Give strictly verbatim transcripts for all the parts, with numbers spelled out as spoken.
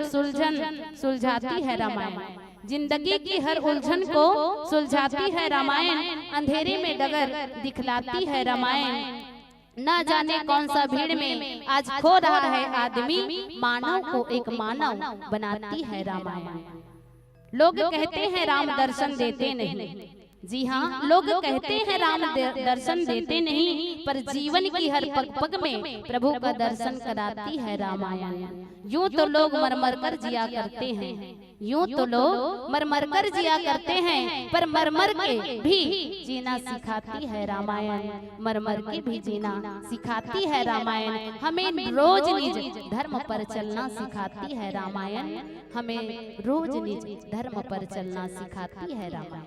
सुलझन सुलझाती है रामायण। जिंदगी की हर उलझन को सुलझाती है रामायण। अंधेरे में डगर दिखलाती है रामायण। ना जाने कौन सा भीड़ में आज खो रहा है आदमी, मानव को एक मानव बनाती है रामायण। लोग कहते हैं राम दर्शन देते नहीं। जी हाँ, लोग कहते हैं राम दे-, दर्शन देते नहीं, पर जीवन की हर पग पग में प्रभु का दर्शन कराती है रामायण। यूं तो लोग मर मर कर जिया करते हैं, यूं तो लोग मर मर कर जिया करते हैं, पर मर मर के भी जीना सिखाती है रामायण। मर मर के भी जीना सिखाती है रामायण। हमें रोज निज धर्म पर चलना सिखाती है रामायण। हमें रोज निज धर्म पर चलना सिखाती है रामायण।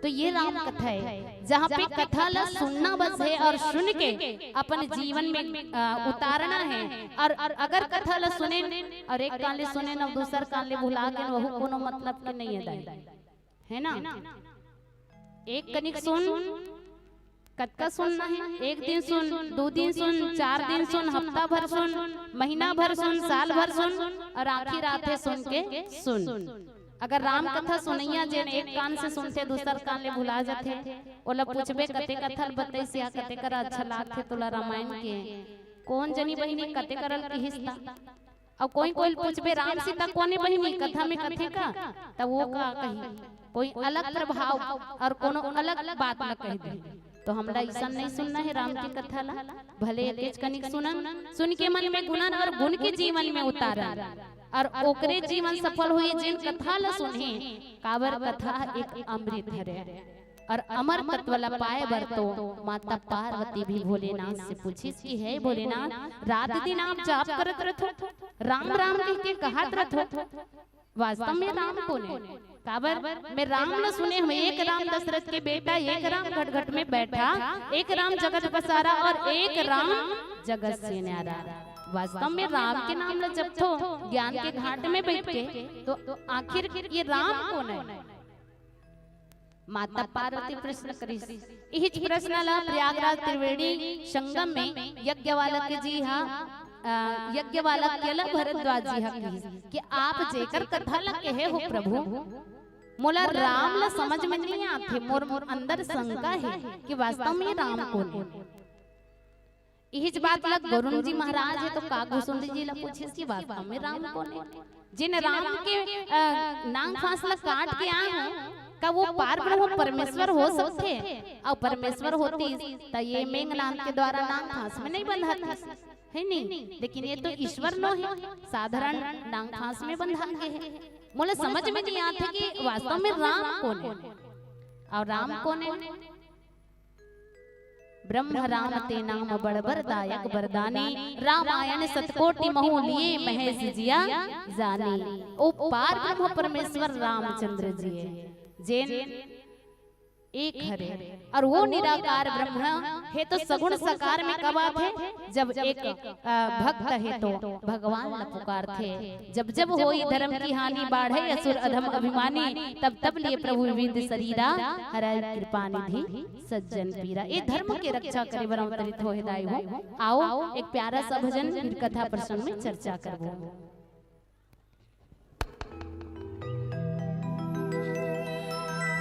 तो ये राम कथा है, जहाँ पे कथा ला सुनना बस है और सुन के अपन जीवन में, अ, उतारना है। और, और अगर कथा ला सुने और एक कान ले सुने न, दूसर कान ले भुला के न, वहू कोनो मतलब के नहीं है दाई, है ना? एक कनिक सुन, कतका सुनना है? एक दिन सुन, दो दिन सुन, चार दिन सुन, हफ्ता भर सुन, महीना भर सुन, साल भर सुन, और आखिर आथे सुन के सुन। अगर राम कथा सुनैया जेन एक कान से सुनथे, दूसर कान ले भुला जाथे, ओला पूछबे, "कते कथा ल बतइस या कते करा अच्छा लागथे तोला रामायण के?" कोन जनी बहिनी कते करल किहिस ता? अउ कोई कोई ल पूछबे, "राम सीता कोने बहिनी, कथा में कथे का?" त वो का कही, कोई अलग प्रभाव और कोनो अलग बात ल कह दे। तो हमला अइसन नहीं सुनना है राम की कथा ला। भले एकेच कनिक सुनन, सुन के मन में गुनन और गुन के जीवन में उतारन, और ओकरे जीवन सफल होही जेन कथा ला सुनही। काबर कथा एक अमृत हरे, और अमर तत्व ला पाए बर तो माता पार्वती भी भोलेनाथ से पूछिस कि हे भोलेनाथ, रात दिन आप जाप करत रथो, राम राम कह के कहत रथो, वास्तव में राम कोन हे? काबर मैं राम ल सुने हंव, एक राम दशरथ के बेटा, एक राम घट घट में बैठा, एक राम जगत पसारा और एक राम जगत से न्यारा। वास्तव में राम के नाम ल जपथो ज्ञान के घाट में बैठ के, तो आखिर ये राम कोन हे? माता पार्वती प्रश्न करिस। इहिच प्रश्न ला प्रयागराज त्रिवेणी संगम में यज्ञवालक जी हा, अ, यज्ञवालक के ला भरद्वाज जी हा कहिस कि आप जेकर कथा ला कहे हो प्रभु, मोला राम ला समझ में नहीं आथे, मोर, मोर अंदर शंका है कि वास्तव में राम कोन हे। इहिच बात ला गरुण जी महाराज हे तो काकभूषुंडी जी ला पूछिस कि वास्तव में राम कोन हे? जेन राम के, अ, नांग फांस ला काट के आए हो, का वो पार ब्रह्म परमेश्वर हो सकथे? अउ परमेश्वर होतिस त ये मेघनाद के द्वारा नांग फांस में नहीं बंधातिस, है नहीं? लेकिन ये तो ईश्वर नो हे, साधारण नांग फांस में बंधा के हे। मोला समझ में नहीं आथे कि वास्तव में राम कोन हे। अउ राम कोन हे? ब्रह्म राम ते नाम बड़ बरदायक बरदानी, रामायण सतकोटि महु लिए महेश जिया जानी। ओ पार ब्रह्म परमेश्वर रामचंद्र जी हे, जेन एक हरे, और वो निराकार ब्रह्म हे तो सगुण साकार में कब आथे? जब एक, अ, भक्त हे तो भगवान ला पुकारथे। जब जब होई धर्म की हानि, बाढ़े असुर अधम अभिमानी, तब तब लिए प्रभु विविध शरीरा, हरै कृपा निधि सज्जन पीरा। ए धर्म के रक्षा करे बर अवतरित होहे दाई हो। आओ, एक प्यारा सा भजन, फिर कथा प्रसंग में चर्चा करबो।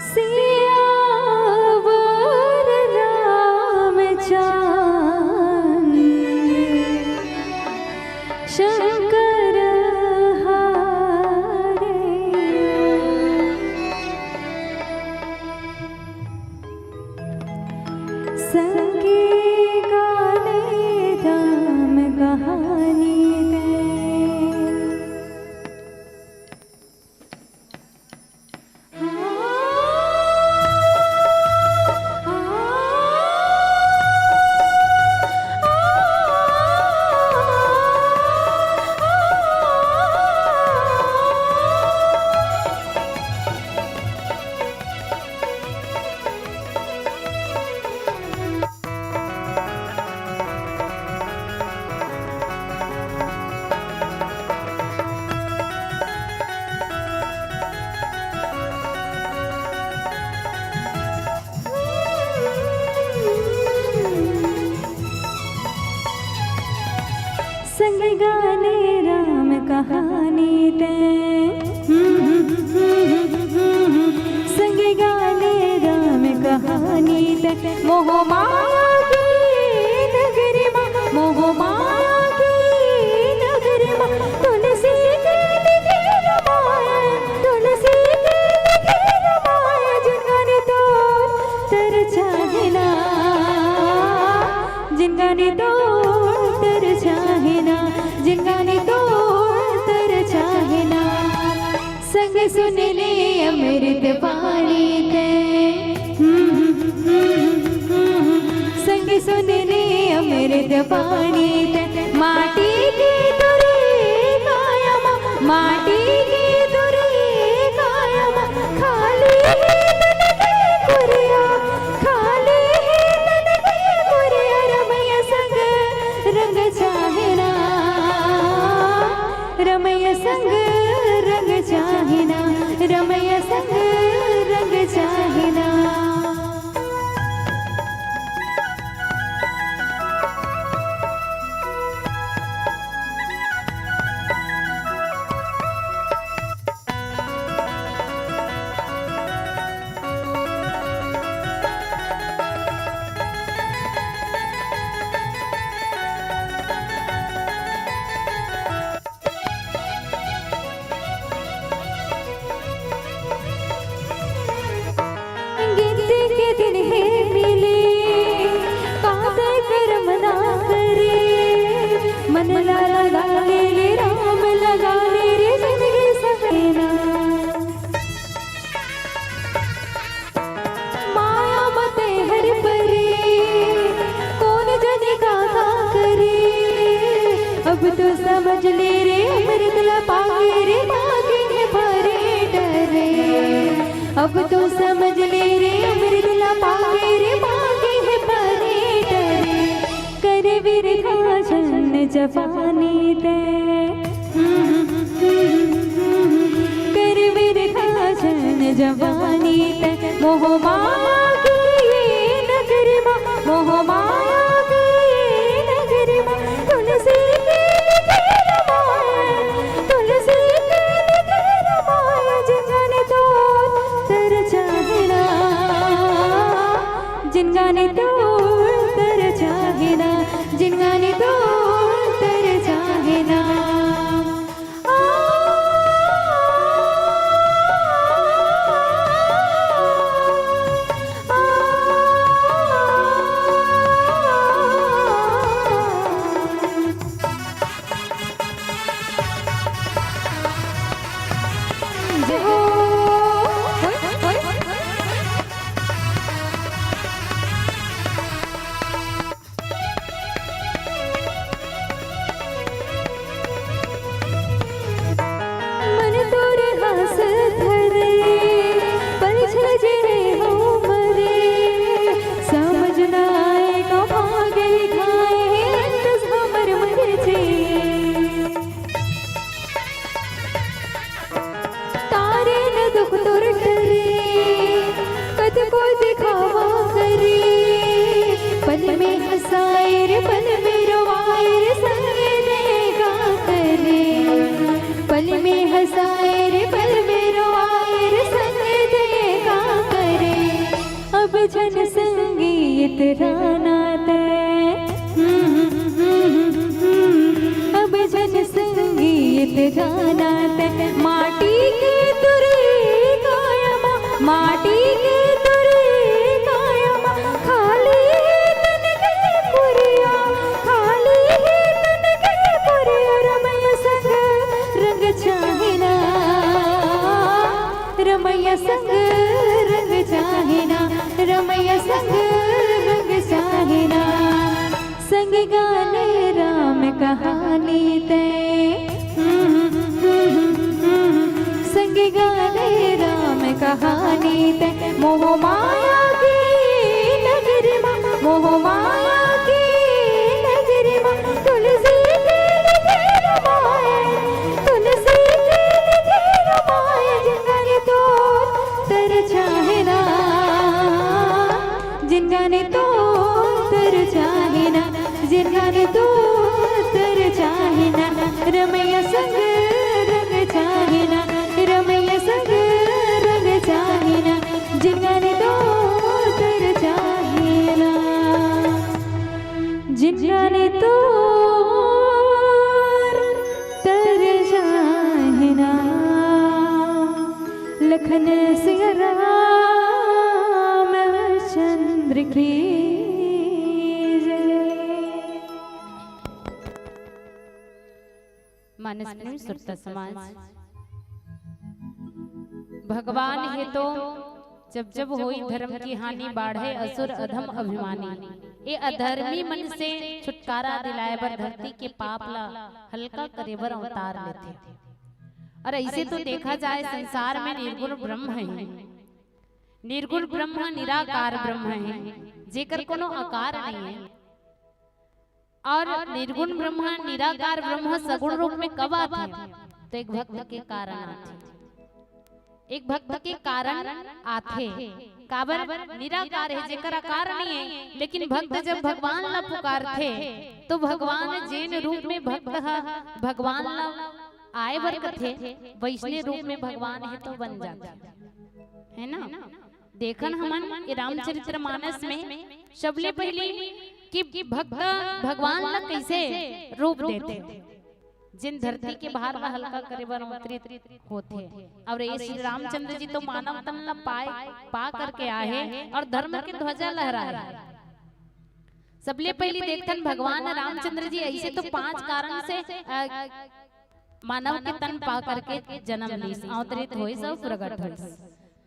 सियावर रामचंद्र शंकर हारे। संगे गाने राम कहानी दे। संग गाने राम कहानी ते। मोह माया के नगरी मा, मोह माया के नगरी मा, तुलसी के दिखे रमायन, तुलसी के दिखे रमायन, जिनगानी तोर तर चाहे ना, जिनगानी तोर तर चाहे ना, जिनगानी तोर तर चाहे ना। संग सुन ले अमृत पानी ते, संग सुन ले अमृत पानी ते, माटी के तुरी काया मा, माटी के तुरी काया मा, खाली हे तन के कुरिया, खाली हे तन के कुरिया, रमैया संग रंग चाहे ना। रमैया संग रंग चाहे ना, रमैया संग रंग चाहे ना। गिनती के दिन हे मिले, काते करम ना करे, मन ला लगा ले रे राम, लगा ले रे जिनगी सवेना। माया मते हर परे, कोन जने का का करे। अब तो समझ ले रे, अमृत ला पाके रे, पाके हे परे डरे। अब तो समझ ले रे, अमृत ला पाके रे, पाके हे परे डरे। कर बिरखा झन जवानी ते, कर बिरखा झन जवानी ते, मोह माया के नगरी मा, मोह माया के नगरी मा, तुलसी के दिखे रमायन, तुलसी के दिखे रमायन, जिनगानी तोर तर चाहे ना, जिनगानी तोर तर चाहे ना, जिनगानी तोर तर चाहे ना। मन तोर हास धरे, पलछे जे हो मरे, समझ ना आए का भागे खाए, अंत हमर मर जे। तारे न दुख तोर टरे, कतको दिखावा करे। पल में हंसाए रे, पल में रोवाए रे, संग देगा करे। पल में हंसाए रे, पल में रोवाए रे, संग देगा करे। अब झन संगी इतराना ते, अब झन संगी इतराना ते, माटी के तुरी काया मा, माटी के तुरी काया मा, खाली हे तन के पुरिया, खाली हे तन के पुरिया, रमैया संग रंग चाहे ना, रमैया संग रंग चाहे ना, रमैया संग रंग चाहे ना। संग गा ले राम कहानी ते, संग गा ले राम कहानी ते, मोह माया के नगरी मा, मोह माया के नगरी मा, तुलसी के लिखे रमायन, तुलसी के लिखे रमायन, जिनगानी तोर तर चाहे ना, जिनगानी तोर तर चाहे ना, जिनगानी तोर तर चाहे ना, रमैया संग रंग चाहे ना, रमैया संग रंग चाहे ना, जिनगानी तोर तर चाहे माननीय श्रोता समाज, भगवान हे तो जब जब होई धर्म की हानि, बाढ़े असुर अधम अभिमानी। ए अधर्मी मन से छुटकारा दिलाए बर, धरती के पाप ला हल्का करे बर अवतार लेथे। और ऐसे तो देखा जाए, संसार में निर्गुण ब्रह्म है, निर्गुण ब्रह्म निराकार ब्रह्म है, जेकर कोनो आकार नहीं है। और निर्गुण ब्रह्म, निराकार ब्रह्म सगुण रूप में कब आथे? तो एक भक्त के कारण आथे, एक भक्त के कारण आथे। काबर? निराकार है, जेकर आकार नहीं है, लेकिन भक्त जब भगवान ला पुकारथे, तो भगवान जेन रूप में भक्त ह भगवान ला आए बर कथे, वैसने रूप में भगवान हे तो बन जाथे, है ना? देखन हमन ये रामचरित्र मानस में सबले पहले कि भक्त भगवान ला कैसे रूप देथे, जिन धरती के भार ला हल्का करे बर अवतरित होथे। और ये श्री रामचंद्र जी तो मानव तन ला पाए, पा करके आए हैं और धर्म के ध्वजा लहराए हैं। सबले पहली देखथन भगवान रामचंद्र जी ऐसे तो पांच कारण से, अ, मानव के तन पा करके जन्म लीस, अवतरित होइस और प्रगट होइस।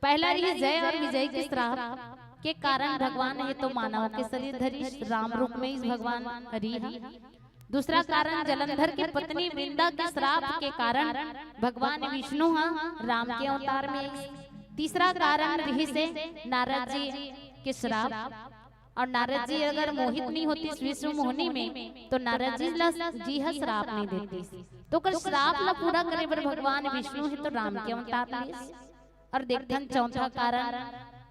पहला रहिस जय और विजय के श्राप के कारण भगवान हे तो मानव के शरीर धरिस, राम रूप में इस भगवान हरि ह। दूसरा कारण जलंधर के पत्नी वृंदा के श्राप के कारण भगवान विष्णु ह राम के अवतार में आइस। तीसरा कारण रहिस हे नारद जी के श्राप, और नारद जी अगर मोहित नहीं होतिस विश्व मोहनी में, तो नारद जी ला, जी ह श्राप नहीं देतिस। तो ओकर श्राप ला पूरा करे बर भगवान विष्णु हे तो राम के अवतार लीस। और देखथन चौथा कारण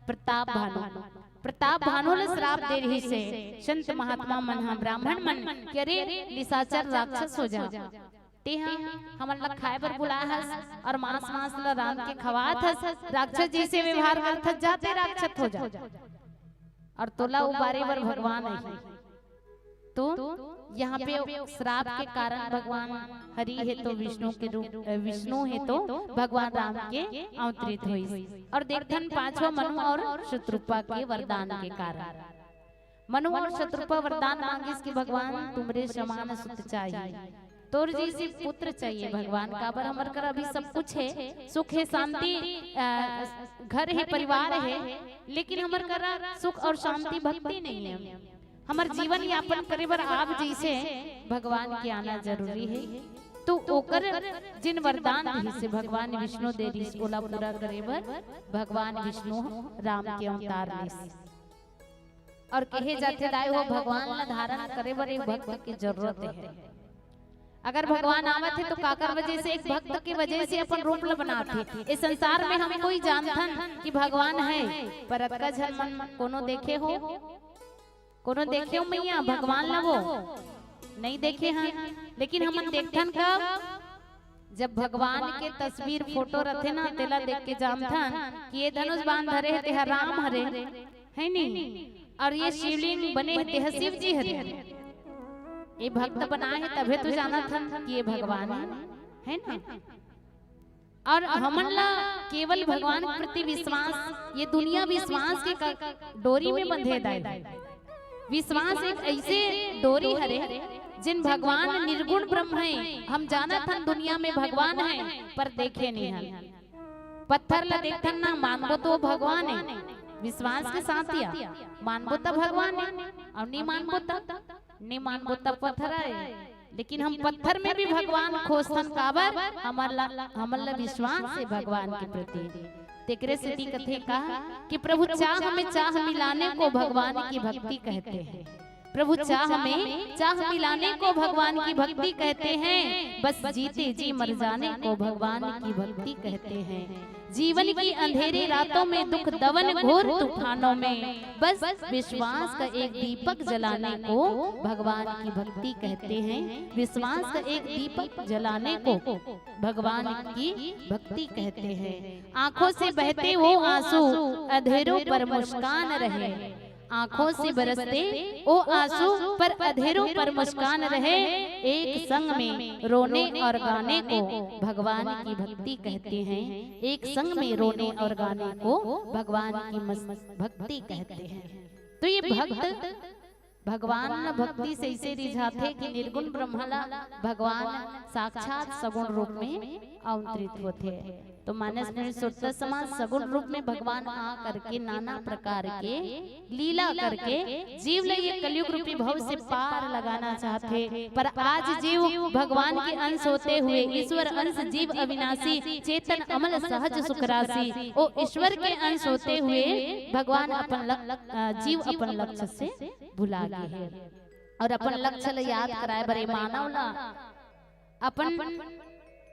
प्रताप भानु, प्रताप भानु ला श्राप दे रहिस हे संत महात्मा मन ह, ब्राह्मण मन, कि अरे निशाचर राक्षस हो जा, तेहा हमन ला खाए बर बुलाए हस और मांस, मांस ला रांध के खवात हस, राक्षस जैसे व्यवहार करत हस, जा ते राक्षस हो जा। और तोला उबारे बर भगवान आही। तो यहाँ पे श्राप के कारण भगवान हरि हे तो विष्णु के रूप, अ, विष्णु हे तो भगवान राम के अवतरित होइस। और देखथन पांचवा मनु और शतरूपा के वरदान के कारण। मनु और शतरूपा वरदान मांगिस कि भगवान तुमरे समान सुत चाहिए, तोर जैसे पुत्र चाहिए भगवान। काबर हमर करा अभी सब कुछ है, सुख है, शांति, अ, घर है, परिवार है, लेकिन हमर करा सुख और शांति भक्ति नहीं है। हमर जीवन यापन करे बर आप जैसे भगवान के आना जरूरी है। तो ओकर जिन वरदान रहिस हे भगवान विष्णु दे रहिस, ओला पूरा करे बर भगवान विष्णु राम के अवतार लीस। और कहे जाथे दाई हो, भगवान ला धारण करे बर एक भक्त के जरूरत है। अगर भगवान आवत हे तो काकर वजह से? एक भक्त के वजह से अपन रूप ला बनात हे। इस संसार में हम कोई जानथन कि भगवान है, पर अतका झन मन कोनो देखे हो? कोनो देखे हो मैया भगवान ला? वो नहीं देखे हन, लेकिन हमन देखथन कब? जब भगवान के तस्वीर फोटो रथे ना, तेला देख के जानथन कि ये धनुष बाण धरे हे, तेहा राम हरे, है नी? और ये शिवलिंग बने हे, तेहा शिव जी हरे। ये भक्त बनाए हे, तभे तो जानथन कि ये भगवान है, है ना? और हमन ला केवल भगवान के प्रति विश्वास, ये दुनिया विश्वास के क-, डोरी में बंधे दाई। विश्वास एक ऐसे डोरी हरे, जिन भगवान निर्गुण ब्रह्म है। हम जानत हन दुनिया में भगवान है, पर देखे नहीं हन। पत्थर ला देखथन ना, मानबो तो भगवान है, विश्वास के साथ या मानबो तो भगवान है, और नहीं मानबो तो, नहीं मानबो तो पत्थर है। लेकिन हम पत्थर में भी भगवान खोजथन, काबर? हमर ला, हमर ला विश्वास हे भगवान के प्रति। तेकरे सेती कथे का कि प्रभु चाह में चाह मिलाने को भगवान की भक्ति कहते हैं। प्रभु चाह में चाह मिलाने को भगवान की भक्ति कहते हैं, बस जीते जी मर जाने को भगवान की भक्ति कहते हैं। जीवन की अंधेरी रातों में, दुख दवन घोर तूफानों में, बस विश्वास का एक दीपक जलाने को भगवान की भक्ति कहते हैं। विश्वास का एक दीपक जलाने को भगवान की भक्ति कहते हैं। आंखों से बहते वो आंसू, अधेरों पर मुस्कान रहे। आंखों से बरसते वो आंसू, पर अधेरों पर मुस्कान रहे। एक संग में रोने और गाने को भगवान की भक्ति कहते हैं। एक संग में रोने और गाने को भगवान की मस-, भक्ति कहते हैं। तो ये भक्त भगवान ल भक्ति से इसे रिझाथे कि निर्गुण ब्रह्मा ल भगवान साक्षात सगुण रूप में अवतरित होथे। तो मानस पुरुषोत्तम समाज सगुण रूप में भगवान आ करके नाना प्रकार के लीला करके जीव ल ये कलयुग रूपी भव से पार लगाना चाहथे, पर आज जीव भगवान के अंश होते हुए ईश्वर अंश जीव अविनाशी चेतन अमल सहज सुख राशि, ओ ईश्वर के अंश होते हुए भगवान अपन लक-, अ, जीव अपन लक्ष्य से भुला गे हे। और अपन लक्ष्य ल याद कराए बर ए मानव ल अपन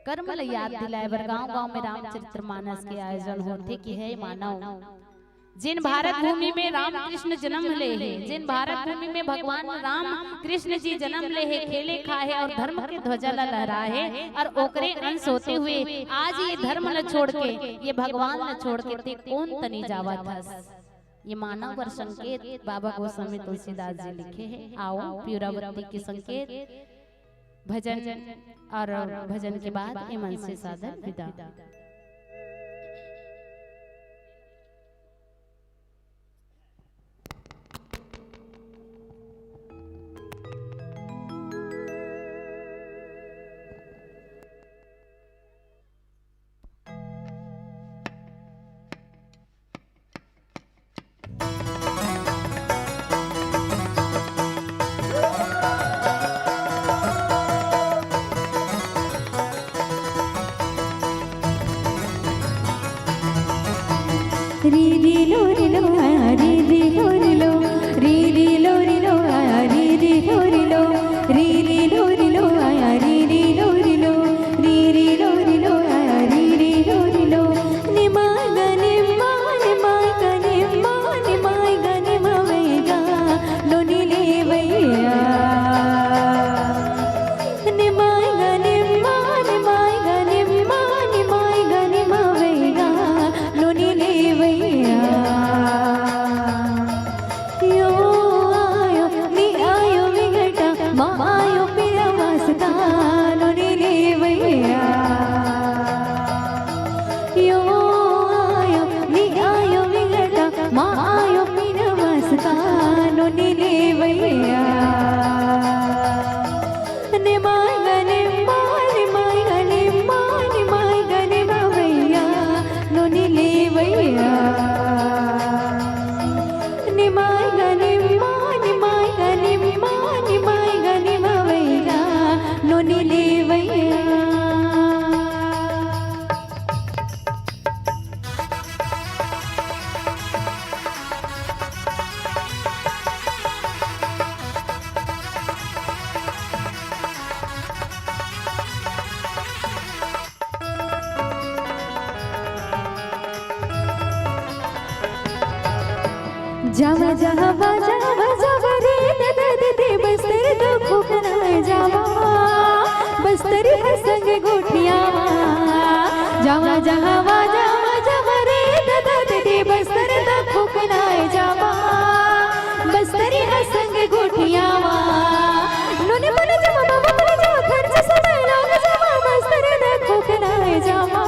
कर्म ल याद दिलाए बर गांव-गांव में रामचरित मानस के आयोजन होथे कि हे मानव, जेन भारत भूमि में राम कृष्ण जन्म ले हे, जेन भारत भूमि में भगवान राम कृष्ण जी जन्म ले हे, खेले खाए हे और धर्म के ध्वजा ल लहराए हे और ओकरे अंश होते हुए आज ये धर्म ल छोड़ के, ये भगवान ल छोड़ के ते कोन तनी जावत हस? ये मानव बर संकेत बाबा गोस्वामी तुलसीदास जी लिखे हे। आओ, प्युरावती के संकेत भजन और भजन के बाद एमन से सादर विदा। री री लो री लो, आ, री री लो री लो, री री लो री लो, आ, री री लो री लो, री री लो री लो, आ, री री लो री लो, री री लो री लो, आ, री री लो री लो। निमाय गा निम्मा, निमाय गा निम्मा, निमाय गा निम्मा वै गा, नो नी ले वै या। निमाय गा निम्मा, निमाय गा निम्मा, निमाय गा निम्मा वै गा, नो नी ले वै या। यो आयो, नी आयो विगटा, मा आयो पिरा वासता, नो नी ले वै या। यो आयो, नी आयो विगटा, मा आयो पिरा वासता, नो नी ले वै या। निमाय गा निम्मा, निमाय गा निम्मा, निमाय गा निम्मा वै या, नो नी ले वै या। निमाय गा निम्मा, निमाय गा निम्मा, निमाय गा निम्मा वै या, नो नी ले वै या। जावा जावा जावा जावा रे दादा दीदी, बस्तर दा खोखना जावा, बस्तरी ह संग गोठियावा। जावा जावा जावा जावा रे दादा दीदी, बस्तर दा खोखना जावा, बस्तरी ह संग गोठियावा। नोने बने जावा, बाबा बने जावा, खर्च समय लाग जावा, बस्तर दा खोखना जावा,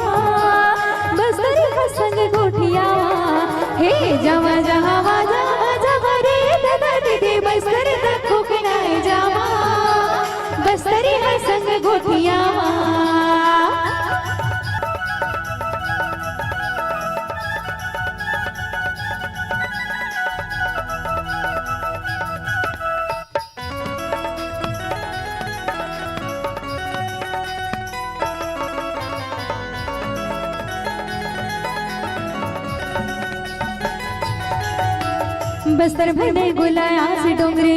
बस्तरी ह संग गोठियावा। हे जावा जावा जावा जावा रे दादा दीदी, बस्तर दा खोखना जावा, बस्तरी ह संग गोठियावा। बस्तर भले गोला आस डोंगरे,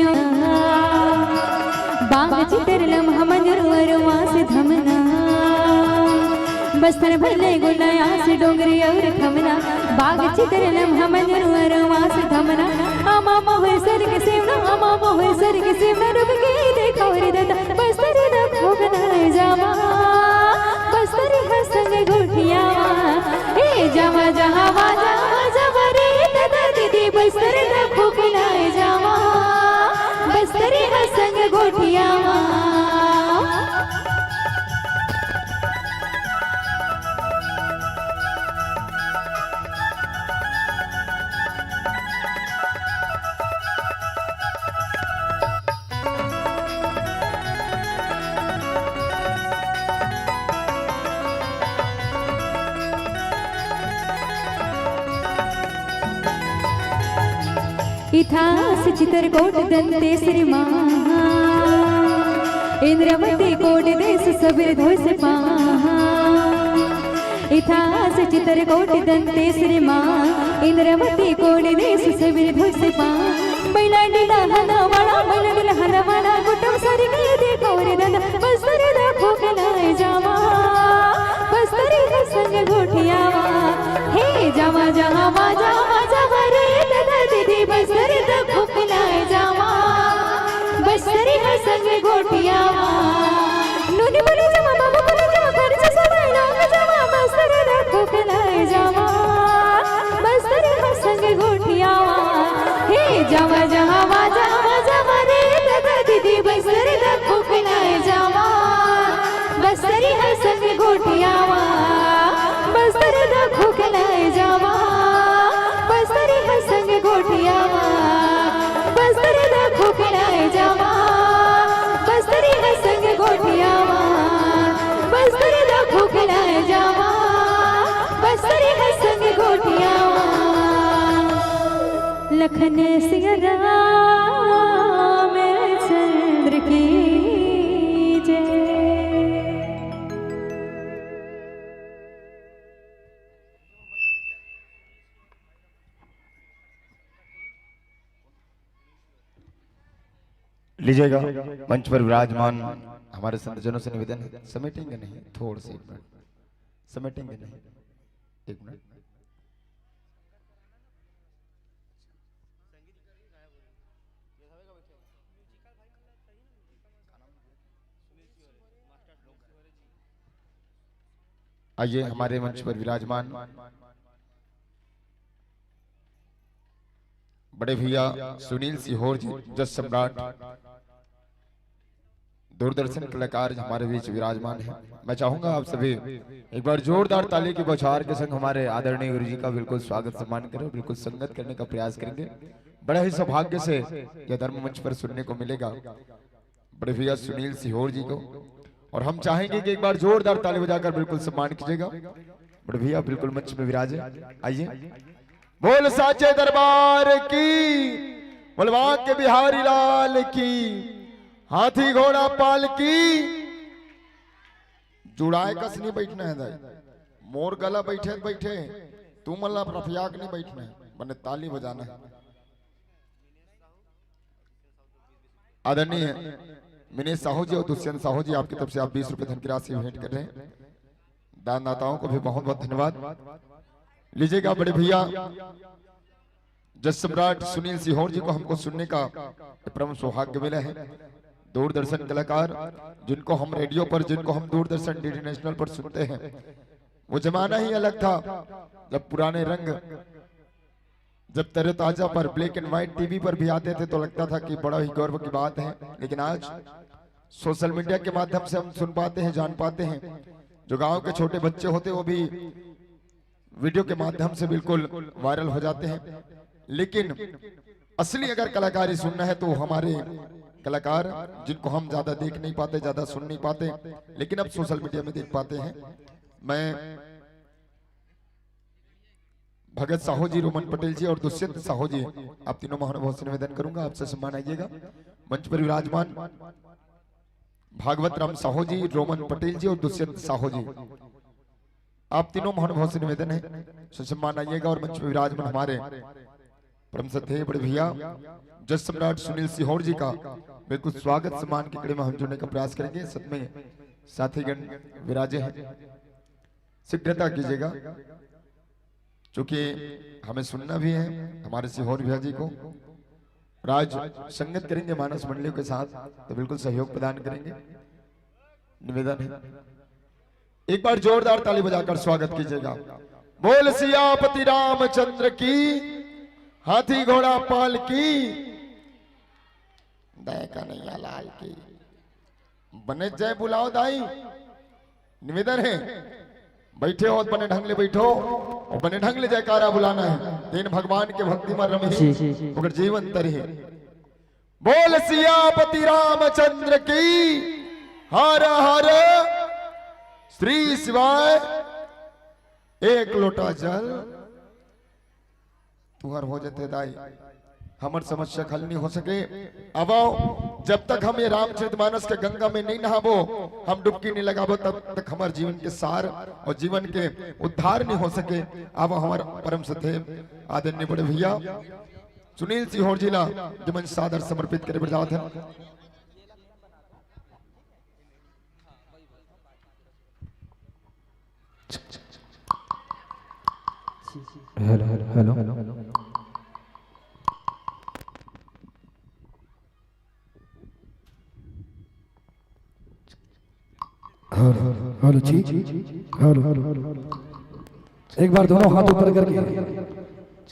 बाग चितर लम्हा मंजर वरवास धमना। बस्तर भले गोला आस डोंगरे और धमना, बाग चितर लम्हा मंजर वरवास धमना। आमा मोहर सरग सेवना, आमा मोहर सरग सेवना, रुक के देखा रे दादा, बस्तर दा खोखना जावा, बस्तरी ह संग गोठियावा। ए जावा जावा जावा जावा रे दादा दीदी, बस्तर दा खोखना जावा, बस्तरी ह संग गोठियावा। इथास चित्रकोट दंतेश्वरी माँ, इंद्रवती कोट देश सबेर धोइस पाँ। इथास चित्रकोट दंतेश्वरी माँ, इंद्रवती कोट देश सबेर धोइस पाँ। बैलाडीला हंदवाड़ा, बैलाडीला हंदवाड़ा, कुटुम सरी के देखो रे दादा, बस्तर दा खोखलाए जावा, बस्तरी ह संग गोठियावा। हे जावा, जावा, जावा, जावा रे दादा दीदी, बस्तर दा खोखलाए जावा, बस्तरी ह संग गोठियावा। नोनी बोले जावा, बाबू बोले जावा, घर से सब लोग जावा, बस्तर दा खोखलाए जावा, बस्तरी ह संग गोठियावा। हे जावा, जावा, जावा, जावा रे दादा दीदी, बस्तर दा खोखलाए जावा, बस्तरी ह संग गोठियावा, बस्तर दा खोखलाए जावा, बस्तरी ह संग गोठियावा, बस्तर दा खोखलाए जावा, बस्तरी ह संग गोठियावा, बस्तर दा खोखलाए जावा, बस्तरी ह संग गोठियावा। लखन सिया रामचंद्र की जय। लीजिएगा, मंच पर विराजमान हमारे संतजनों से निवेदन है, समेटेंगे नहीं, थोड़ से एक मिनट समेटेंगे नहीं, एक मिनट। आइए, हमारे मंच पर विराजमान बड़े भैया सुनील सीहोर जी, जस सम्राट, दूरदर्शन कलाकार हमारे बीच विराजमान है। मैं चाहूंगा आप सभी एक बार जोरदार ताली की बौछार के संग हमारे आदरणीय गुरु जी का बिल्कुल स्वागत सम्मान करें, बिल्कुल संगत करने का प्रयास करेंगे। बड़ा ही सौभाग्य से यह धर्म मंच पर सुनने को मिलेगा बड़े भैया सुनील सीहोर जी को, और हम चाहेंगे कि एक बार जोरदार ताली बजाकर बिल्कुल सम्मान कीजिएगा। बड़े भैया बिल्कुल मंच में विराजे, आइए। बोल साचे दरबार की, बोल बांके बिहारी लाल की, हाथी घोड़ा पालकी। जुड़ाए कस नहीं बैठना है दाई, मोर गला बैठे त बैठे, तू मन ला रफियाक नहीं बैठना है, बने ताली बजाना है। आदरणीय मिनेश साहू जी और दुष्यंत साहू जी, आपकी तरफ से आप बीस रुपए धन की राशि भेंट कर रहे हैं। दानदाताओं को भी बहुत बहुत धन्यवाद। लीजिएगा बड़े भैया जस सम्राट सुनील सीहोर जी को हमको सुनने का परम सौभाग्य मिला है। दूरदर्शन कलाकार, जिनको हम रेडियो पर, जिनको हम दूरदर्शन डीडी नेशनल पर सुनते हैं, वो जमाना ही अलग था, जब पुराने रंग, जब तरोताजा पर ब्लैक एंड व्हाइट टीवी पर भी आते थे तो लगता था कि बड़ा ही गर्व की बात है। लेकिन आज सोशल मीडिया के माध्यम से हम सुन पाते हैं, जान पाते हैं। जो गांव के छोटे बच्चे होते, वो भी वीडियो के माध्यम से बिल्कुल वायरल हो जाते हैं। लेकिन असली अगर कलाकारी सुनना है तो हमारे कलाकार, जिनको हम ज्यादा देख नहीं पाते, ज्यादा सुन नहीं पाते, लेकिन अब सोशल मीडिया में देख पाते हैं। मैं भगत साहू जी, रोमन पटेल जी और दुष्यंत साहू जी, आप तीनों महानुभाव से निवेदन करूंगा, आपसे सम्मान आइएगा। मंच पर विराजमान भागवत राम साहू जी, रोमन पटेल जी और दुष्यंत साहू जी, आप तीनों महानुभाव से निवेदन है, ससम्मान आइएगा और मंच पर विराजमान हमारे परम श्रद्धेय बड़े भैया जस सम्राट सुनील सीहोर जी का बिल्कुल स्वागत सम्मान की कड़ी में हम जुड़ने का प्रयास करेंगे। सत में साथीगण विराजे हैं, शीघ्रता कीजिएगा, क्योंकि हमें सुनना भी है हमारे सीहोर भैया जी को। राज संगत करेंगे मानस मंडलियों के साथ, तो बिल्कुल सहयोग प्रदान करेंगे। निवेदन है, एक बार जोरदार ताली बजाकर स्वागत कीजिएगा। बोल सियापति रामचंद्र की, हाथी घोड़ा पाल की, दया कन्हैया लाल की। बने जय बुलाओ दाई, निवेदन है, बैठे हो बने ढंग ले बैठो और बने ढंग ले जयकारा बुलाना है। तेन भगवान के भक्ति में रमे, जी, जी, जी। ओकर जीवन तरी है। बोल सियापति रामचंद्र की, हर हर श्री शिवाय। एक लोटा जल तुहर हो जते दाई, हमर समस्या के हल नहीं हो सके। अब जब तक हम ये रामचरितमानस के गंगा में नहीं नहाबो, हम डुबकी नहीं लगाबो, तब तक हमर जीवन के सार और जीवन के उद्धार नहीं हो सके। अब हमर परम सत्य आदरणीय बड़े भैया सुनील सिहोर जी ला जमन सादर समर्पित करे बर जावत है। Hello, hello, hello. Hello, hello जी। Hello, hello, hello. एक बार दोनों हाथ ऊपर करके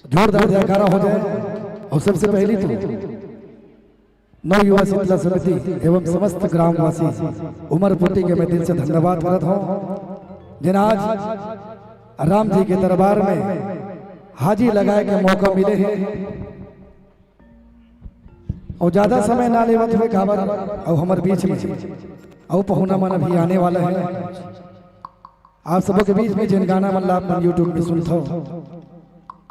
जोरदार जयकारा हो जाए। और सबसे पहली तो नवयुवा शीतला समिति एवं समस्त ग्रामवासी उमरपोती के मैं दिल से धन्यवाद करत हूँ, जिन आज राम जी के दरबार में हाजिरी लगाए के मौका मिले है। और ज्यादा समय ना लेवत हुए काबर, और हमर बीच में और पहुना मन अभी आने वाला है। आप सबों के बीच में जिन गाना मन ला आप मन YouTube में सुनथो,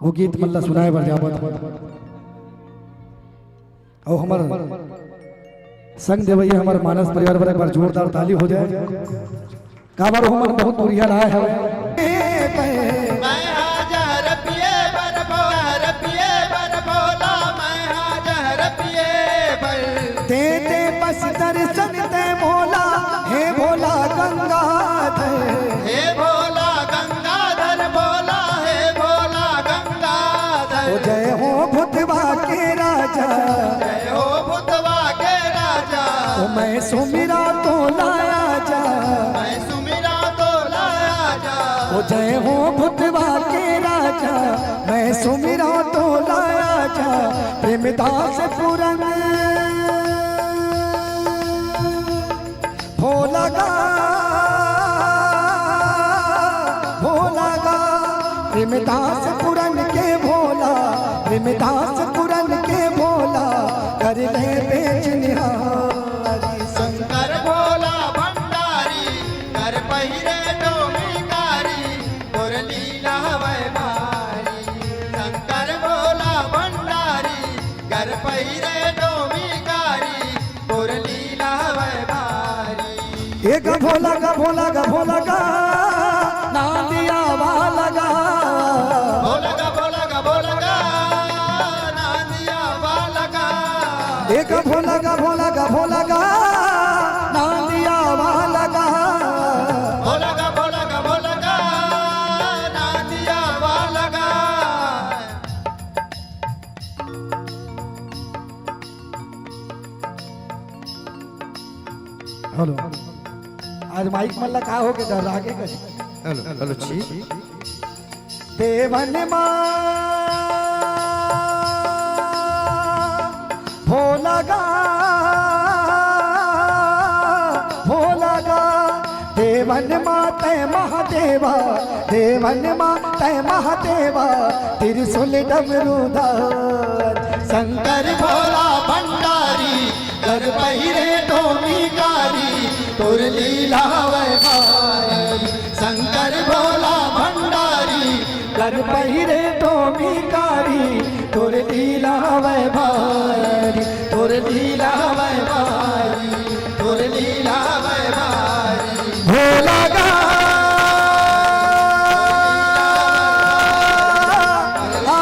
वो गीत मन ला सुनाए बर जावत हो। और हमर संग देवैया हमर मानस परिवार बर एक बार जोरदार ताली हो जाए। काबर वो मन बहुत दुरिहा आए हवे। मैं हाजर पिए बर बो-, हाजर पिए बर बोला, मैं हाजर पिए बर। दे दे बस दर्शन ते भोला, हे भोला गंगाधर। हे भोला गंगाधर, भोला, हे भोला गंगाधर। ओ जय हो भूतवा के राजा। जय हो भूतवा के राजा। ओ मैं सुमिरा तो लाया जा। मैं सुमिरा तो लाया जा। ओ जय हो भूतवा के राजा। मैं सुमिरा तो लाया जा। प्रेमदास पुरन भोला गा, भोला गा, प्रेमदास पुरन के भोला, प्रेमदास पुरन के भोला, कर ले बेचनिहारी। शंकर भोला भंडारी, कर पहिरे डोमिकारी, तोर लीला हवय भारी। शंकर भोला भंडारी, कर पहिरे डोमिकारी, तोर लीला हवय भारी। एक भोला गा, भोला गा, भोला गा, नांदिया वाला गा। भोला गा, भोला गा, भोला गा, नांदिया वाला गा। एक भोला गा, भोला गा, भोला गा, नांदिया वाला गा। भोला गा, भोला गा, भोला गा, नांदिया वाला गा। हेलो, आज माइक मन ला का हो गे, डर्रा गे कहीं? हेलो, हेलो जी। देवन मा भोला गा, भोला गा, देवन मा तै महादेवा, देवन मा तै महादेवा, त्रिशूल डमरूधार। शंकर भोला भंडारी, कर पहिरे डोमिकारी, तोर लीला हवय भारी। शंकर भोला भंडारी, कर पहिरे डोमिकारी, तोर लीला हवय भारी, तोर लीला हवय भारी, तोर लीला हवय भारी। भोला गा, आ,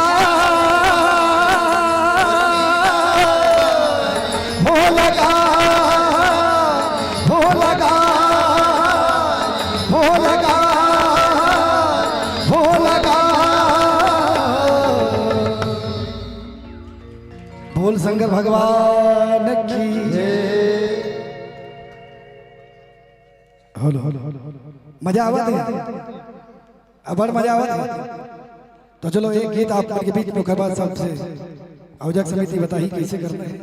भोला गा, भोला गा, भोला गा, भोला गा। बोल शंकर भगवान की जय। Hello, hello, hello, hello, hello. मजा आवत है? अबड़ मजा आवत है? तो चलो, एक गीत आप मन के बीच में, ओकर बाद सबसे आयोजक समिति बताही कैसे करना है।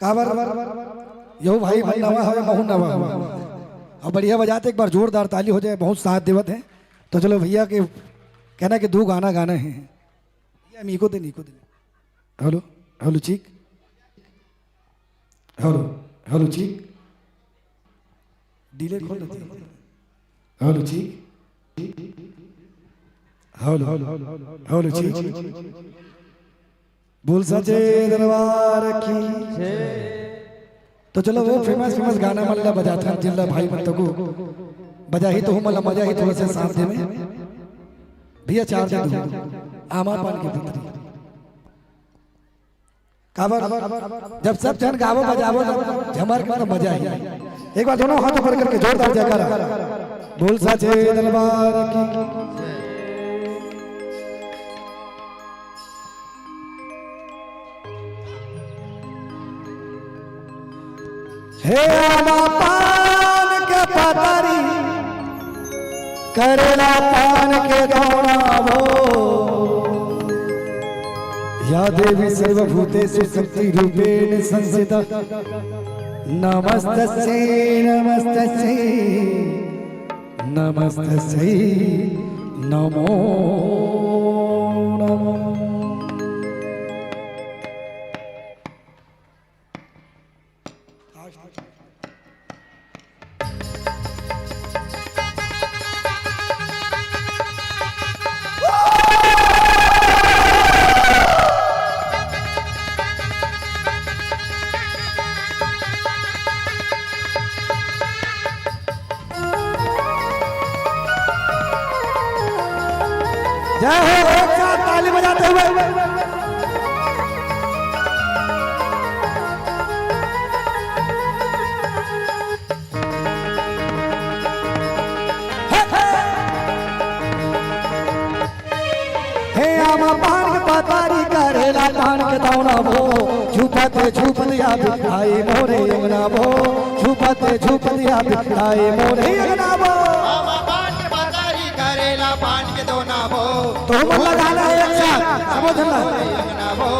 काबर यो भाई मन नवा हवे, महू नवा हवे। अब बढ़िया बजात हे, एक बार जोरदार ताली हो जाए, बहुत साथ देवत है। तो चलो भैया के कहना कि दू गाना गाना है। भैया, मीको दे, नीको दे। हेलो, हेलो, चीक। हेलो, हेलो, चीक। डिले खोल लेते हैं। हेलो, चीक। हेलो, हेलो, चीक। बोल साचे दरबार की। तो चलो, वो फेमस फेमस गाना मन ला बजाथन, जिन ला भाई मन तको बजाही, तो हमन ला मजा ही थोड़ा सा साथ दे में। भैया, चार दे दो, आमा पान के पतरी। काबर, जब सब झन गावो बजावो ना, झमर के तो मजा ही। एक बार दोनों हाथ ऊपर करके जोरदार जयकारा। बोल साचे दरबार की। हे आमा पान के पतरी, करेला पान के दौना वो। या देवी सर्वभूतेषु शक्ति रूपेण संस्थिता। नमस्तस्यै, नमस्तस्यै, नमस्तस्यै, नमो नमः। जय हो, एक साथ ताली बजाते हुए। हे आमा पान के पतारी, करेला पान के दौना वो, झूपत झूपत या बिठाई मोरे अंगना वो, झूपत झूपत या बिठाई मोरे अंगना वो। आमा पान के पतारी, करेला पान के दौना वो। तो हम लगाना है एक साथ, सबो झन ला। अंगना वो,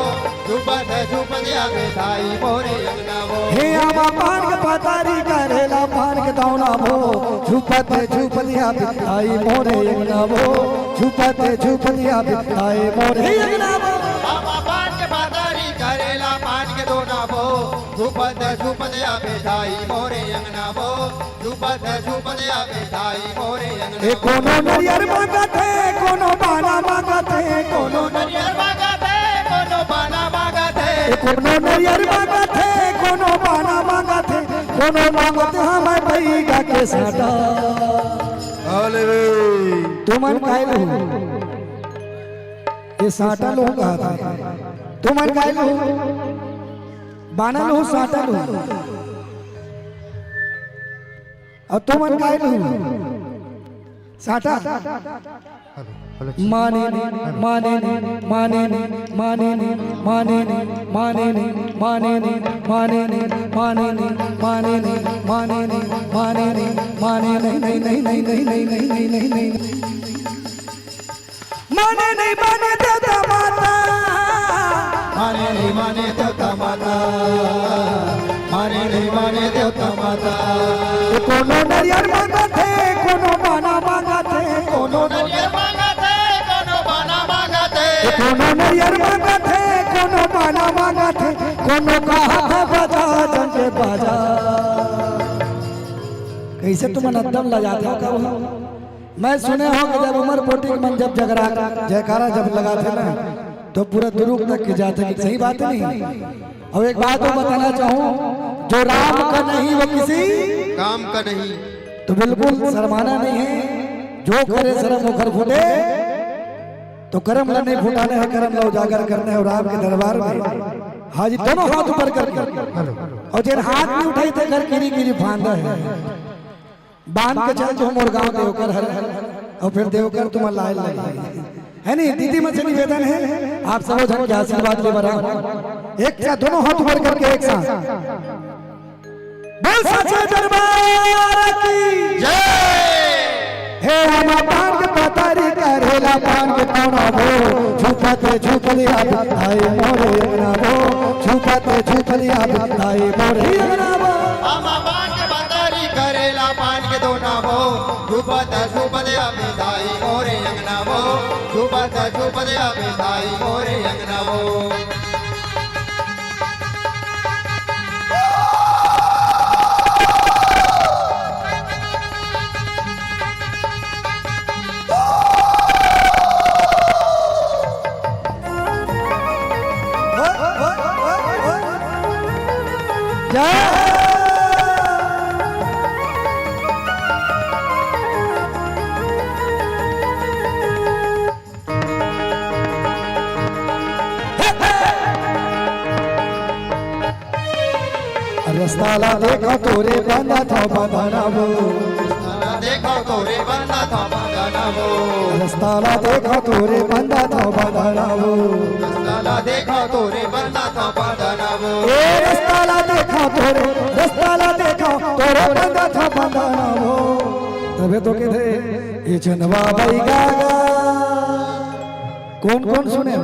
झूपत झूपत या बिठाई मोरे अंगना वो। हे आमा पान के पतारी, करेला पान के दौना वो, झूपत झूपत या बिठाई मोरे अंगना वो, झूपत झूपत या बिठाई मोरे अंगना वो। आमा पान के पतारी, करेला पान के दौना वो, झूपत झूपत या बिठाई मोरे अंगना वो, झूपत झूपत या बिठाई मोरे अंगना। ए कोनो नरियर मांगत हे, कोनो बाना मांगत हे, कोनो नरियर मांगत हे, कोनो बाना मांगत हे। ए कोनो नरियर मांगत हे, कोनो बाना मांगत हे, कोनो मांगत हे हमर बैगा के साटा। हाले रे। तुमन काय लहू? ये साटा लहू कहा था। तुमन काय लहू? बाना लहू, साटा लहू। अउ तुमन काय लहू? साटा। Hello, hello. माने ने, माने ने, माने ने, माने ने, माने ने, माने ने, माने ने, माने ने, माने ने, माने ने, माने ने, माने ने, माने ने, नहीं, नहीं, नहीं। माने नहीं माने देवता माता। माने नहीं माने देवता माता। माने नहीं माने देवता माता। कोनो नरियर मांगत हे, कोनो बाना मांगत हे, कोनो नरियर मांगत हे, कोनो बाना मांगत हे। कोनो नरियर मांगत हे, कोनो बाना मांगत हे, कोनो कहत हे बजा जंग के बाजा। कइसे तुमन एकदम लजात हो का? मैं सुने हों कि जब उमर पोटी के मन जब जगरा, जयकारा जब लगाथे ना, तो पूरा दुरुग तक के जाथे, कि सही बात नहीं? अउ एक बात अउ बताना चाहूं, जो राम का नहीं वो किसी काम का नहीं। तो बिल्कुल शर्माना नहीं है, जो करे शर्म ओखर फूटे, तो करम ला नहीं फुटाने हे, करम ला उजागर करने हे राम के दरबार में। हाँ जी, दोनों हाथ ऊपर करके। अउ जेन हाथ नहीं उठाही तेकर किरी किरी फांदा हे। बांध के चल जो मोर गांव देवकर हरे, अउ फिर देवकर तुमन ला आए लगे। हे नहीं, दीदी मन से निवेदन हे, आप सबो झन के आशीर्वाद ले बर आव। एक साथ दोनों हाथ ऊपर करके एक साथ। बोल साचे दरबार की जय। हे आमा पान के पतारी, करेला पान के दौना वो, झूपत झूपत या बिठाई मोरे अंगना वो, झूपत झूपत या बिठाई मोरे अंगना वो। आमा पान के पतारी, करेला पान के दौना वो, झूपत झूपत या बिठाई मोरे अंगना वो, झूपत झूपत या बिठाई मोरे अंगना वो। रस्ता ला देखा तोरे बंदा था बंधना वो। रस्ता ला देखा तोरे बंदा था बंधना वो। रस्ता ला देखा तोरे बंदा था बंधना वो। रस्ता ला देखा तोरे बंदा था बंधना वो। ए रस्ता ला देखा तोरे, रस्ता ला देखा तोरे बंदा था बंधना वो। तबे तो कथे, ए चंदवा बइगा गा। कोन कोन सुने हो?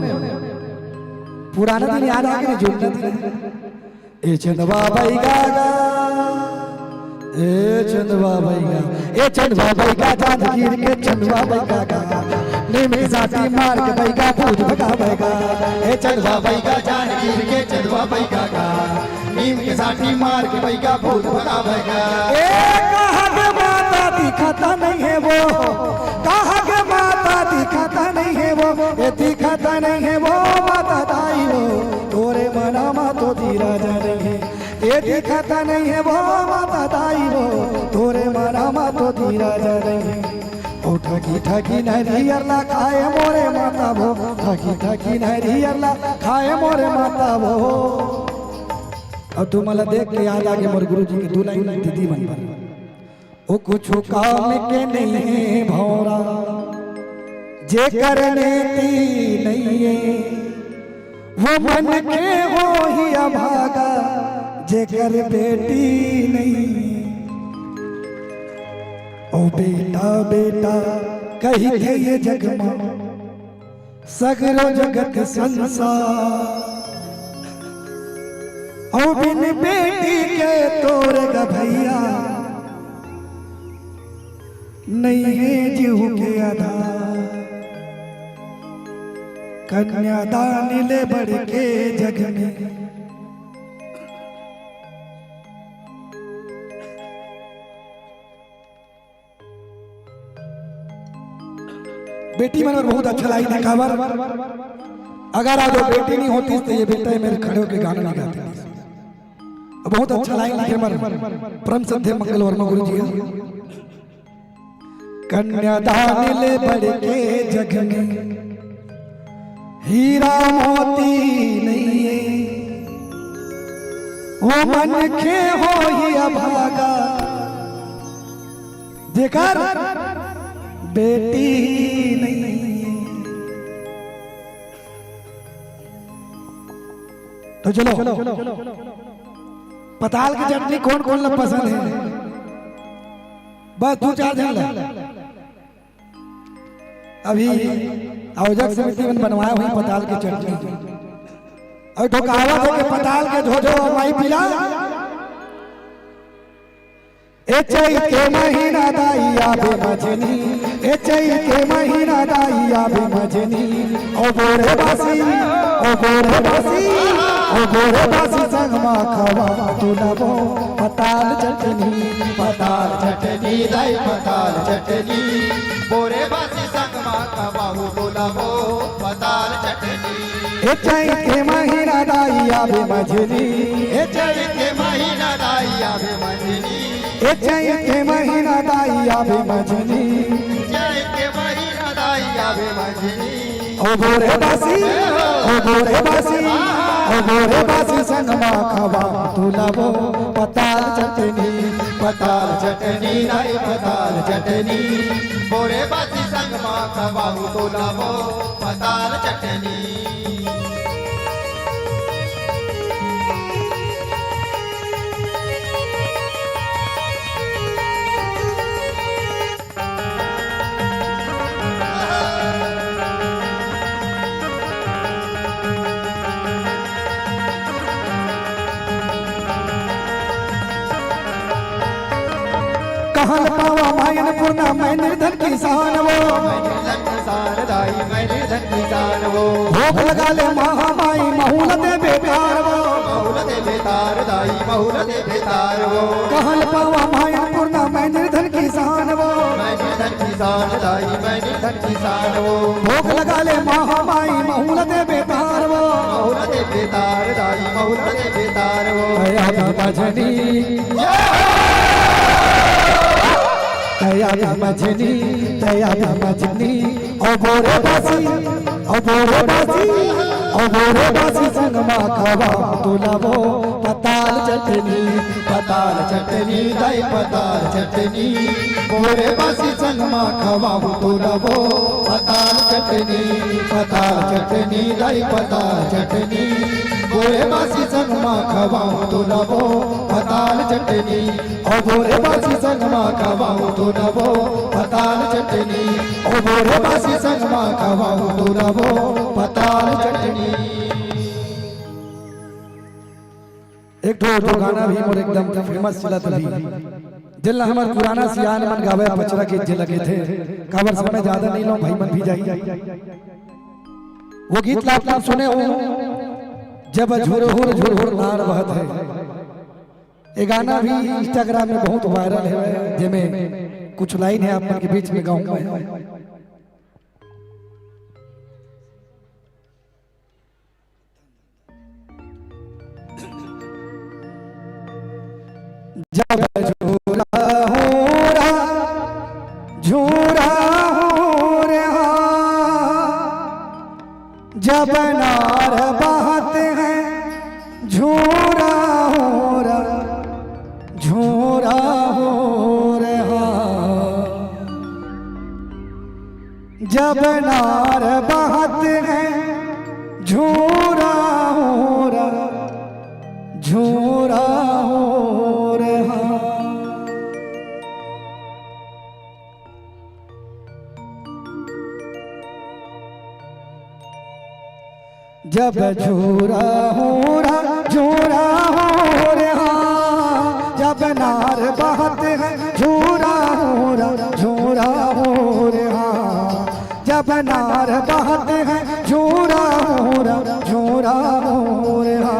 पुराना दिन याद आ गे, जुन्ना दिन। ए चंदवा बइगा गा, ए चंदवा बइगा, ए चंदवा बइगा, जान गिर के चंदवा बइगा गा। नीम के साटी मार के बइगा, भूत भगा बइगा। ए चंदवा बइगा, जान गिर के चंदवा बइगा गा। नीम के साटी मार के बइगा, भूत भगा बइगा। ए कहाँ के माता दिखता नहीं है वो, कहाँ के माता दिखता नहीं है वो, ए दिखता नहीं है वो माता दाई वो। तोरे मना मा तो धीरज नहीं है, ए दिखता नहीं है वो माता दाई वो, तोरे मना मा तो धीरज नहीं है। ओ ठगी ठगी नरियर ला खाए मोरे माता वो, ठगी ठगी नरियर ला खाए मोरे माता वो। अब तुमला देख के याद आ गे मोर गुरुजी के दू लाइन दीदी मन बर। ओ कुछु काम के नहीं है भौरा, जेकर नेती नहीं है, वो मन के होही अभागा, जेकर बेटी नहीं। ओ बेटा, बेटा कहिथे ये जग मा सगरो जगत संसार। ओ बिन बेटी के तोर ग भैया नहीं है जीव के आधार। कन्यादान ले बढ़ के जग में। बेटी मन बर बहुत अच्छा लाइन हे, काबर अगर आज वो बेटी नहीं होती तो ये बेटा मेरे खड़े होके गाना नहीं गाते। बहुत अच्छा लाइन लिखे हमर परम श्रद्धेय मंगल वर्मा गुरु जी हे। कन्यादान ले बढ़ के जग में हीरा मोती नहीं है, वो मनखे होही अभागा, जेकर बेटी नहीं। तो चलो, पताल के चटनी कोन कोन ला पसंद हे? बस दू चार झन ला। अभी आयोजक समिति मन बनवाए होही पताल के चटनी। अउ तो कहावत हे कि पताल के झोझो अउ माई पीला। ए चैत के महीना दाई आबे मझनी, ए चैत के महीना दाई आबे मझनी। ओ बोरे बासी, ओ बोरे बासी, ओ बोरे बासी संग मा खवा तुलबो पताल चटनी, पताल चटनी दाई पताल चटनी। बोरे बासी संग मा खवा तुलबो पताल चटनी। ए चैत के महीना दाई आबे मझनी, ए चैत के महीना दाई आबे मझनी। ए चैत के महीना दाई आबे मझनी। चैत के महीना दाई आबे मझनी। ओ बोरे बासी, ओ बोरे बासी, ओ बोरे बासी संग मा खवा तुलबो पताल चटनी, पताल चटनी दाई पताल चटनी। बोरे बासी संग मा खवा तुलबो पताल चटनी। कहल पावा मायन पूर्णा, मैं निर्धन किसान वो। मैं निर्धन किसान दाई, मैं निर्धन किसान वो। भोग लगा ले महामाई, महूल दे बेकार वो। महूल दे बेकार दाई, महूल दे बेकार वो। कहल पावा मायन पूर्णा, मैं निर्धन किसान वो। मैं निर्धन किसान दाई, मैं निर्धन किसान वो। भोग लगा ले महामाई, महूल दे बेकार वो। महूल दे बेकार दाई, महूल दे बेकार वो। दया भी मझनी, दया भी मझनी, दया भी मझनी। ओ बोरे बासी, ओ बोरे बासी, ओ बोरे बासी संग मा खवा तुलबो पताल चटनी, पताल चटनी, दाई पताल चटनी, बोरे बासी संग मा खवाहूं तोला वो। पताल चटनी, पताल चटनी, दाई पताल चटनी, बोरे बासी संग मा खवाहूं तोला वो। पताल चटनी, ओ बोरे बासी संग मा खवाहूं तोला वो। पताल चटनी, ओ बोरे बासी संग मा खवाहूं तोला वो। पताल चटनी। एक ठो जो गाना भी मोर एकदम famous चलत भी, जेला हमर पुराना सियान मन गावे, पचरा के जे लगे थे, काबर समय ज्यादा नहीं लो, भाई मन भी जाही। वो गीत ला आप मन सुने हो, जब झुरहुर झुरहुर नार बहत हे। ये गाना भी Instagram में बहुत viral है, जेमे कुछ line है आप मन के बीच में गाऊंगा मैं। जब झूरा हो रहा, झूरा हो रहा, जब नार बहत है, झूरा हो रहा, झूरा हो रहा। जब नार बहत है, झूरा हो रहा, झूरा हो रहा। जब झूरा हो रहा, झूरा हो रहा, जब नार बहत है, झूरा हो रहा, झूरा हो रहा। जब नार बहत है, झूरा हो रहा, झूरा हो रहा।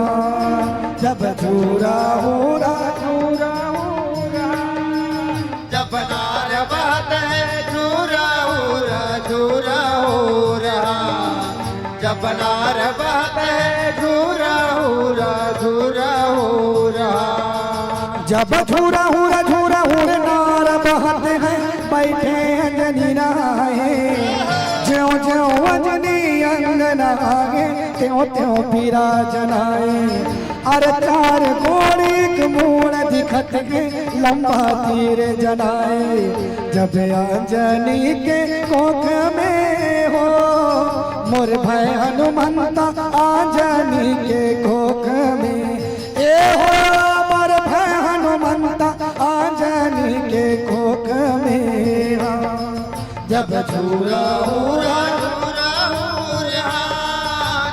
जब झूरा हो रहा, झूरा हो रहा। जब नार बहत है, झूरा हो रहा, झूरा हो रहा। जब नार बहत है, झूरा हो रहा, झूरा हो रहा। जब झूरा हो रहा, झूरा हो रहा, नार बहत है, बैठे अंजनी नहाए। ज्यों ज्यों अंजनी अंगन आए, त्यों त्यों पीरा जनाए। अरे चार कोड़ी के मूड़ दिखत के लंबा तीर जनाए। जब अंजनी के कोख में हो मोर भय हनुमंता, अंजनी के कोख में ए हो मोर भय हनुमंता, अंजनी के कोख में। हाँ। जब झूरा हो रहा, झूरा हो रहा,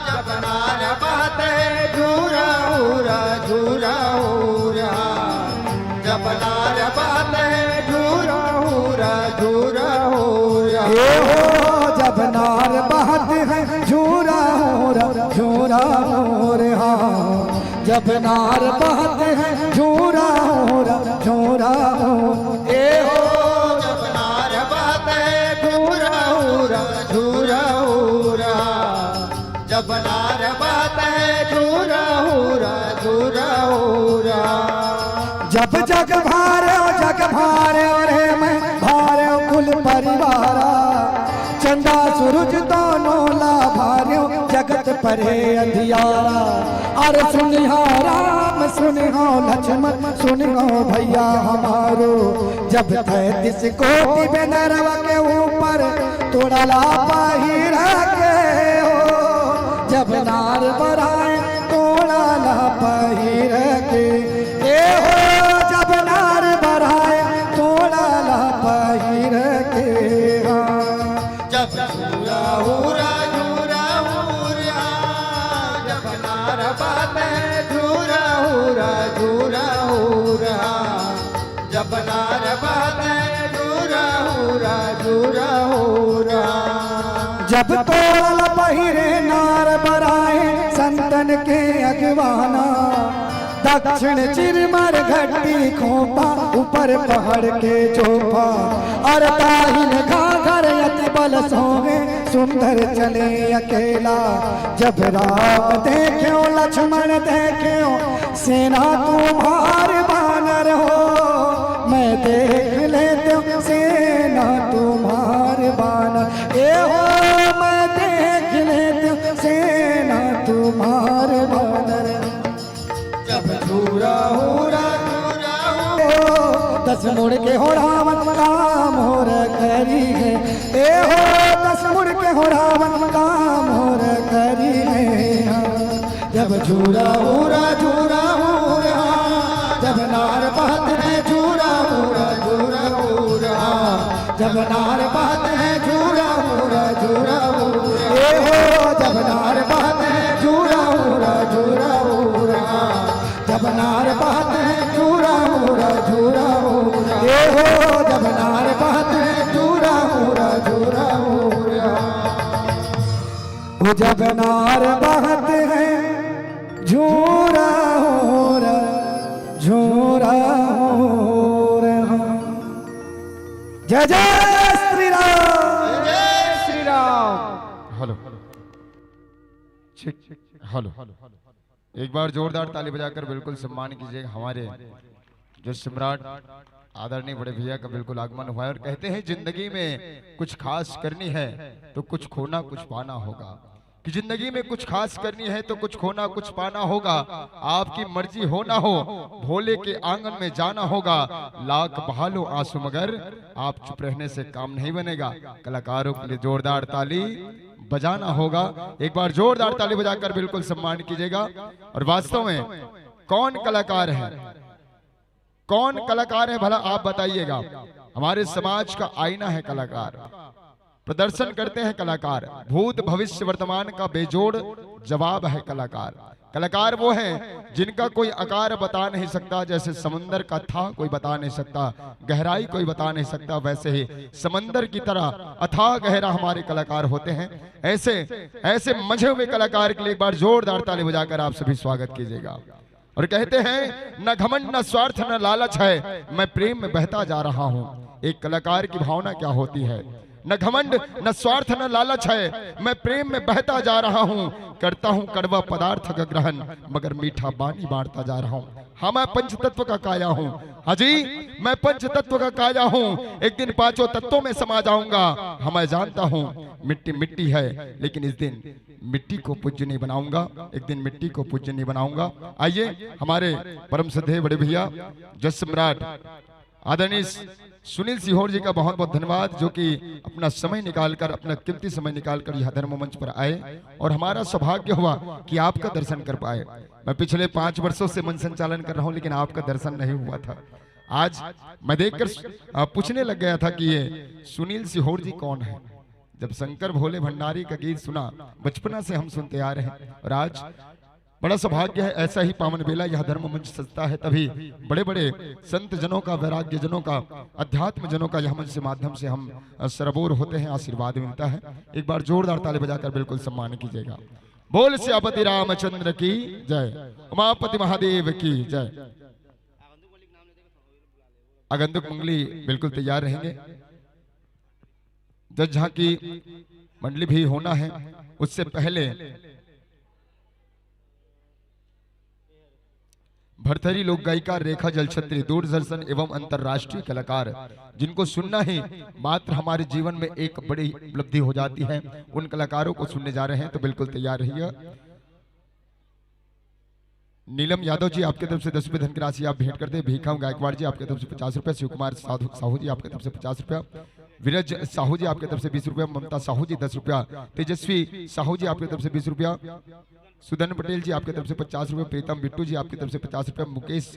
जब नार बहत है, झूरा हो रहा, झूरा हो रहा। जब नार बहत है, झूरा हो रहा, झूरा हो रहा। ए हो, जब नार बहत है, झूरा हो रहा, झूरा हो रहा। जब नार बहत है, झूरा हो रहा, झूरा हो। ए हो, जब नार बहत है, झूरा हो रहा, झूरा हो रहा। जब नार बहत है, झूरा हो रहा, झूरा हो रहा। जब जग भारे, जग भारे रे मैं भारे कुल परिवारा। चंदा सूरज दोनों ला भार्यो, जगत परे अंधियारा। अरे सुनिहा राम, सुनिहा लक्ष्मण, सुनिहा भैया हमारो। जब तैंतीस कोटि बेनरवा के ऊपर तोड़ा ला पहिर के हो। जब नार बराए तोड़ा ला पहिर के। ए हो, जब नार बराए तोड़ा ला पहिर के। हाँ। जब झूरा हूरा झूरा हूरा, जब नार बात है झूरा हूरा झूरा हूरा। जब नार बात है झूरा हूरा झूरा हूरा। जब तोड़ल पहिरे नार बराए संतन के अगवाना। दक्षिण चिरमर घट्टी खोपा, ऊपर पहाड़ के चोपा। अरे दाहिन घाघर अति बल सोहे, सुंदर चले अकेला। जब राम देख्यो लक्ष्मण देख्यो, सेना तुम्हार बानर हो। मैं देख लेत्यो सेना तुम्हार बानर। ए हो, मैं देख लेत्यो सेना तुम्हार बानर। जब दस मुड़ के हो रावण काम हो रे करी है। ए हो, दस मुड़ के हो रावण काम हो रे करी है। जब झूरा हो रा झूरा हो रहा, जब नार बात है झूरा हो रा झूरा हो रहा, जब नार बात है झूरा हो रा झूरा हो, ए हो, जब नार बात है झूरा हो रा झूरा हो रहा, जब नार बात है झूरा हो रा झूरा हो, ए हो, जब नार बात है झूरा हो रा झूरा हो रहा। वो जब नार बात है झूरा हो रा झूरा हो रहा। जय जय श्री राम। जय श्री राम। हेलो, ठीक, हेलो। एक बार जोरदार ताली बजाकर बिल्कुल सम्मान कीजिए हमारे जो सम्राट आदरणीय बड़े भैया का बिल्कुल आगमन हुआ है। और कहते हैं, जिंदगी में कुछ खास करनी है तो कुछ खोना कुछ पाना होगा। कि जिंदगी में कुछ खास करनी है तो कुछ खोना कुछ पाना होगा। आपकी मर्जी हो ना हो, भोले के आंगन में जाना होगा। लाख बहा लो आंसू मगर आप चुप रहने से काम नहीं बनेगा। कलाकारों के लिए जोरदार ताली बजाना होगा। एक बार जोरदार ताली बजाकर बिल्कुल सम्मान कीजिएगा। और वास्तव में कौन कलाकार है, कौन कलाकार है भला, आप बताइएगा। हमारे समाज का आईना है कलाकार, प्रदर्शन करते हैं कलाकार, भूत भविष्य वर्तमान का बेजोड़ जवाब है कलाकार। कलाकार वो हैं जिनका कोई आकार बता नहीं सकता, जैसे समंदर का अथाह कोई बता नहीं सकता, गहराई कोई बता नहीं सकता, वैसे ही समंदर की तरह अथाह गहरा हमारे कलाकार होते हैं। ऐसे, ऐसे मंझे हुए कलाकार के लिए एक बार जोरदार ताली बजाकर आप सभी स्वागत कीजिएगा। और कहते हैं, न घमंड, न स्वार्थ, न लालच है, मैं प्रेम में बहता जा रहा हूँ। एक कलाकार की भावना क्या होती है? न घमंड, न स्वार्थ, न लालच है, मैं प्रेम में बहता जा रहा हूँ। करता हूँ कड़वा पदार्थ का ग्रहण, मगर मीठा पानी बांटता जा रहा हूँ। हाँ, मैं पंच तत्व का काया हूँ। हाँ जी, मैं पंच तत्व का काया हूँ। एक दिन पांचों तत्वों में समा जाऊंगा। हाँ, मैं जानता हूँ मिट्टी मिट्टी है, लेकिन इस दिन मिट्टी को पूज्य नहीं बनाऊंगा, एक दिन मिट्टी को पूज्य नहीं बनाऊंगा। आइए, हमारे परम श्रद्धेय बड़े भैया जस सम्राट आदरणीय सुनील सिहोर जी का बहुत बहुत धन्यवाद, जो कि अपना समय निकालकर, अपना कीमती समय निकालकर यह धर्म मंच पर आए और हमारा सौभाग्य हुआ कि आपका दर्शन कर पाए। मैं पिछले पांच वर्षों से मंच संचालन कर रहा हूं, लेकिन आपका दर्शन नहीं हुआ था। आज मैं देखकर, आ, पूछने लग गया था कि ये सुनील सिहोर जी कौन है। जब शंकर भोले भंडारी का गीत सुना, बचपना से हम सुनते आ रहे हैं, और आज बड़ा सौभाग्य है, ऐसा ही पावन बेला यह धर्म मंच सजता है, तभी बड़े बड़े संत जनों का, वैराग्य जनों का, अध्यात्म जनों का यह मंच के माध्यम से हम, अ, सरबोर होते हैं, आशीर्वाद मिलता है। एक बार जोरदार ताली बजाकर बिल्कुल सम्मान कीजिएगा। बोल सियापति रामचंद्र की जय, उमापति महादेव की जय। आगंतुक मंडली बिल्कुल तैयार रहेंगे। जस झांकी मंडली भी होना है, उससे पहले भरथरी लोक गायिका रेखा जलछत्री, दूरदर्शन एवं अंतर्राष्ट्रीय कलाकार, जिनको सुनना ही मात्र हमारे जीवन में एक बड़ी उपलब्धि हो जाती है, उन कलाकारों को सुनने जा रहे हैं, तो बिल्कुल तैयार रहिए। नीलम यादव जी, आपके तरफ से दस रुपए धन की राशि आप भेंट करते हैं। भीखम गायकवाड़ जी, आपके तरफ से पचास रुपए। शिव कुमार साधु, साहू जी, आपके तरफ से पचास रुपया। विरज साहू जी, आपके तरफ से बीस रुपया। ममता साहू जी, दस रुपया। तेजस्वी साहू जी, आपके तरफ से बीस रुपया। सुदन पटेल जी, आपके तरफ से पचास रुपया। प्रीतम बिट्टू जी, आपके तरफ से पचास रुपया। मुकेश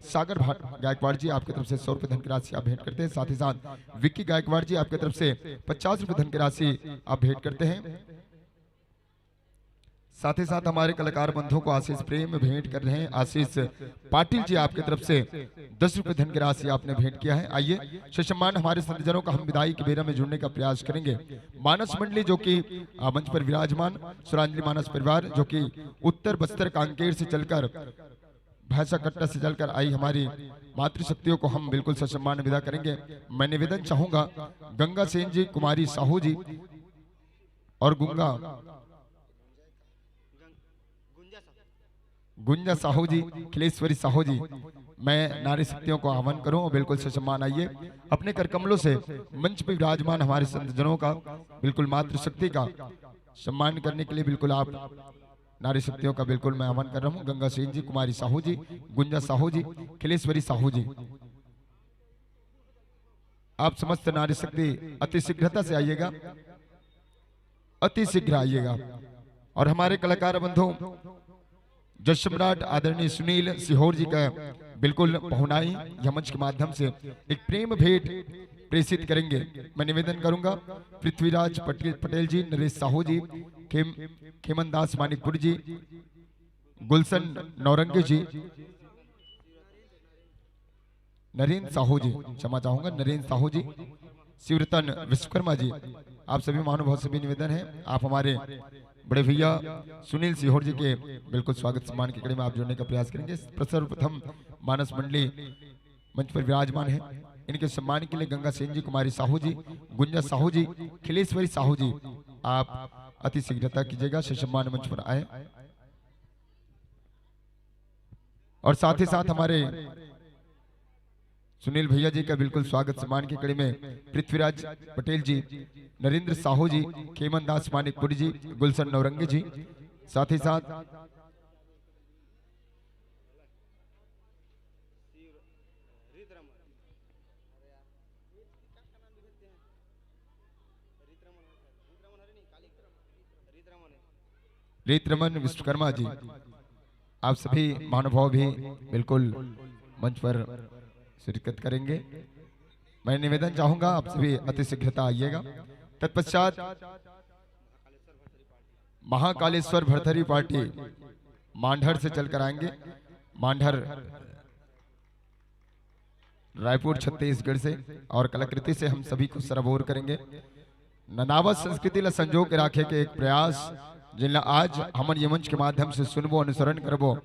सागर भाट गायकवाड़ जी, आपके तरफ से सौ रुपये धन की राशि आप भेंट करते हैं। साथ ही साथ विक्की गायकवाड़ जी, आपके तरफ से पचास रुपये धन की राशि आप भेंट करते हैं। साथ ही साथ हमारे कलाकार बंधुओं को आशीष प्रेम भेंट कर रहे हैं। आशीष पाटिल जी, आपकी तरफ से दस रुपए धन की राशि आपने भेंट किया है। आइए, ससम्मान हमारे संतजनों का हम विदाई के बेरा में जुड़ने का प्रयास करेंगे। मानस मंडली, जो कि, आ, मंच पर विराजमान सुरांजलि मानस परिवार, जो कि उत्तर बस्तर कांकेर से चलकर भैंसा कट्टा से चलकर आई हमारी मातृशक्तियों को हम बिल्कुल ससम्मान विदा करेंगे। मैं निवेदन चाहूंगा, गंगा सेन जी, कुमारी साहू जी और गुंगा गुंजा साहू जी, खिलेश्वरी साहू जी, मैं नारी शक्तियों को आह्वान करूं, बिल्कुल ससम्मान आइए। अपने कर कमलों से मंच पर विराजमान हमारे संतजनों का, बिल्कुल मातृशक्ति का सम्मान करने के लिए बिल्कुल आप नारी शक्तियों का बिल्कुल मैं आह्वान कर रहा हूं। गंगा सेन जी, कुमारी साहू जी, गुंजा साहू जी, खिलेश्वरी साहू जी। आप समस्त नारी शक्ति अति शीघ्रता से आइएगा, अति शीघ्र आइएगा। और हमारे कलाकार बंधु, जय सम्राट आदरणीय सुनील सीहोर जी का बिल्कुल पहुनाई यह मंच के माध्यम से एक प्रेम भेंट प्रेषित करेंगे। मैं निवेदन करूंगा, पृथ्वीराज पटे-, पटेल जी, नरेश साहू जी, खेम-, खेमन दास मानिकपुर जी, गुलशन नौरंगी जी, नरेंद्र साहू जी, क्षमा चाहूंगा, नरेंद्र साहू जी, शिवरतन विश्वकर्मा जी, आप सभी महानुभाव से भी निवेदन है, आप हमारे बड़े भैया सुनील सीहोर जी के बिल्कुल स्वागत सम्मान के कड़ी में आप जुड़ने का प्रयास करेंगे। सर्वप्रथम मानस मंडली मंच पर विराजमान है, इनके सम्मान के लिए गंगा सेन जी, कुमारी साहू जी, गुंजा साहू जी, खिलेश्वरी साहू जी, आप अति शीघ्रता कीजिएगा, ससम्मान मंच पर आए। और साथ ही साथ हमारे सुनील भैया जी का बिल्कुल स्वागत सम्मान की कड़ी में पृथ्वीराज पटेल जी, नरेंद्र साहू जी, खेमन दास मानिकपुरी जी, गुलशन नौरंगी जी, साथ ही साथ रीत रमन विश्वकर्मा जी, आप सभी महानुभाव भी बिल्कुल मंच पर शिरकत करेंगे। मैं निवेदन चाहूंगा, आप सभी अति शीघ्रता आइएगा। तत्पश्चात महाकालेश्वर भरथरी पार्टी मांडर से चलकर आएंगे। मांडर रायपुर छत्तीसगढ़ से, और कलाकृति से हम सभी को सराबोर करेंगे। ननावत संस्कृति ला संजो के राखे के एक प्रयास, जिनला आज हमन ये मंच के माध्यम से सुनबो, अनुसरण करबो,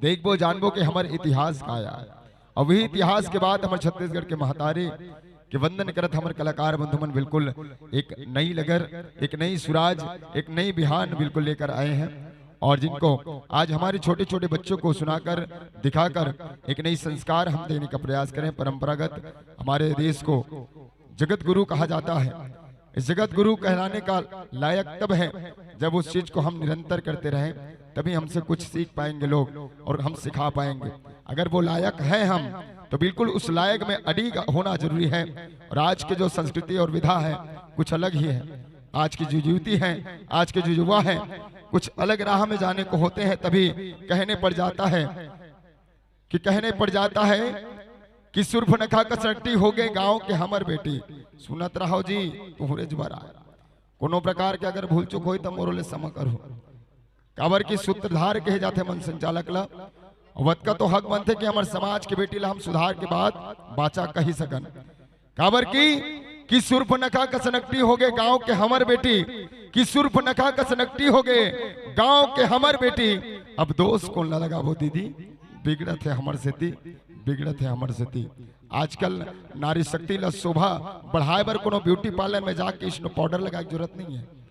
देखबो, जानबो कि हमर इतिहास का आय। और वही इतिहास के बाद हमर छत्तीसगढ़ के महतारी के वंदन करत हमर कलाकार बंधु मन बिल्कुल एक नई लगर, एक नई सुराज, एक नई बिहान बिल्कुल लेकर आए हैं। और जिनको आज हमारे छोटे-छोटे बच्चों को सुनाकर, दिखाकर एक नई संस्कार हम देने का प्रयास करें। परंपरागत हमारे देश को जगत गुरु कहा जाता है। इस जगत गुरु कहलाने का लायक तब है जब उस चीज को हम निरंतर करते रहें, तभी हमसे कुछ सीख पाएंगे लोग और हम सिखा पाएंगे। अगर वो लायक हैं हम, तो बिल्कुल उस लायक में अडिग होना जरूरी है। और आज की जो संस्कृति और विधा है, कुछ अलग ही है। आज की जो युवती है, आज के जो युवा है, कुछ अलग राह में जाने को होते हैं, तभी कहने पड़ जाता है कि कहने पड़ जाता है कि सुर्पनखा कस नकटी हो गे गांव के हमर बेटी। सुनत रहो जी, तुहरे जुबारा कोनो प्रकार के अगर भूल चूक होई, त मोरो ले समा करहू। काबर कि सूत्रधार कहे जाथे मंच संचालक ला, अउ अतका तो हक बनथे कि हमर समाज के बेटी ला हम सुधार के बात बाचा कहि सकन। काबर कि, कि सुर्पनखा कस नकटी हो गे गांव के हमर बेटी, कि सुर्पनखा कस नकटी हो गे गांव के हमर बेटी। अब दोष कोन ला लगाबो दीदी, बिगड़त हे हमर सेती, बिगड़त हे हमर सेती। आजकल नारी शक्ति ला शोभा बढ़ाए बर कोनो ब्यूटी पार्लर में जाके स्नो पाउडर लगाए के जरूरत नहीं है।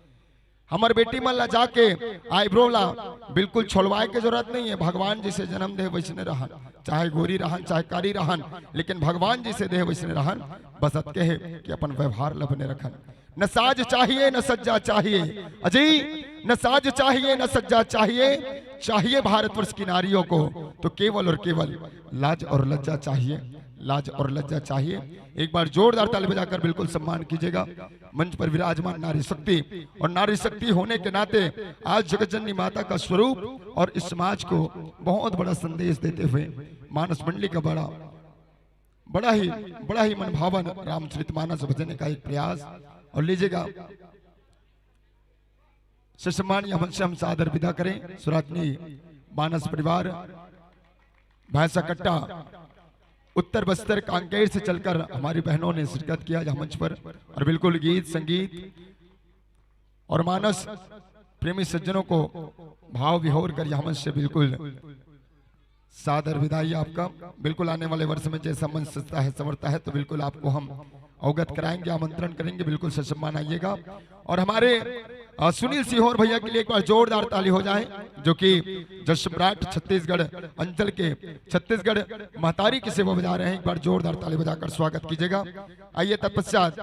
हमर बेटी मन ला जाके आईब्रो ला बिल्कुल छोलवाए के जरूरत नहीं है। भगवान जैसे जन्म दे वैसने रहन, चाहे गोरी रहन, चाहे कारी रहन, लेकिन भगवान जैसे दे वैसने रहन। बस अतके हे कि अपन व्यवहार ला बने रखन। न साज चाहिए, न सज्जा चाहिए, अजी, न साज चाहिए, न सज्जा चाहिए। चाहिए भारतवर्ष की नारियों को तो केवल और केवल लाज और लज्जा चाहिए, लाज और लज्जा चाहिए। एक बार जोरदार ताली बजाकर बिल्कुल सम्मान कीजिएगा मंच पर विराजमान नारी शक्ति। और नारी शक्ति होने के नाते आज जगत जननी माता का स्वरूप और इस समाज को बहुत बड़ा संदेश देते हुए मानस मंडली का बड़ा, बड़ा ही, बड़ा ही मनभावन रामचरित मानस भजन का एक प्रयास। और लीजिएगा, ससम्मान यह मंच से हम सादर विदा करें। सुरातनी मानस परिवार, भैंसा कट्टा, उत्तर बस्तर कांकेर से चलकर हमारी बहनों ने शिरकत किया यह मंच पर, और बिल्कुल गीत संगीत और मानस प्रेमी सज्जनों को भाव विभोर कर यह मंच से बिल्कुल सादर विदाई आपका। बिल्कुल आने वाले वर्ष में जैसा मंच सजता है, संवरता है, तो बिल्कुल आपको हम अवगत कराएंगे, आमंत्रण करेंगे, बिल्कुल ससम्मान आइएगा। और हमारे, अ, सुनील सीहोर भैया के लिए एक बार जोरदार ताली हो जाए, जो कि जय सम्राट छत्तीसगढ़ अंचल के छत्तीसगढ़ महतारी की सेवा बजा रहे हैं। एक बार जोरदार ताली बजाकर स्वागत कीजिएगा। आइए, तत्पश्चात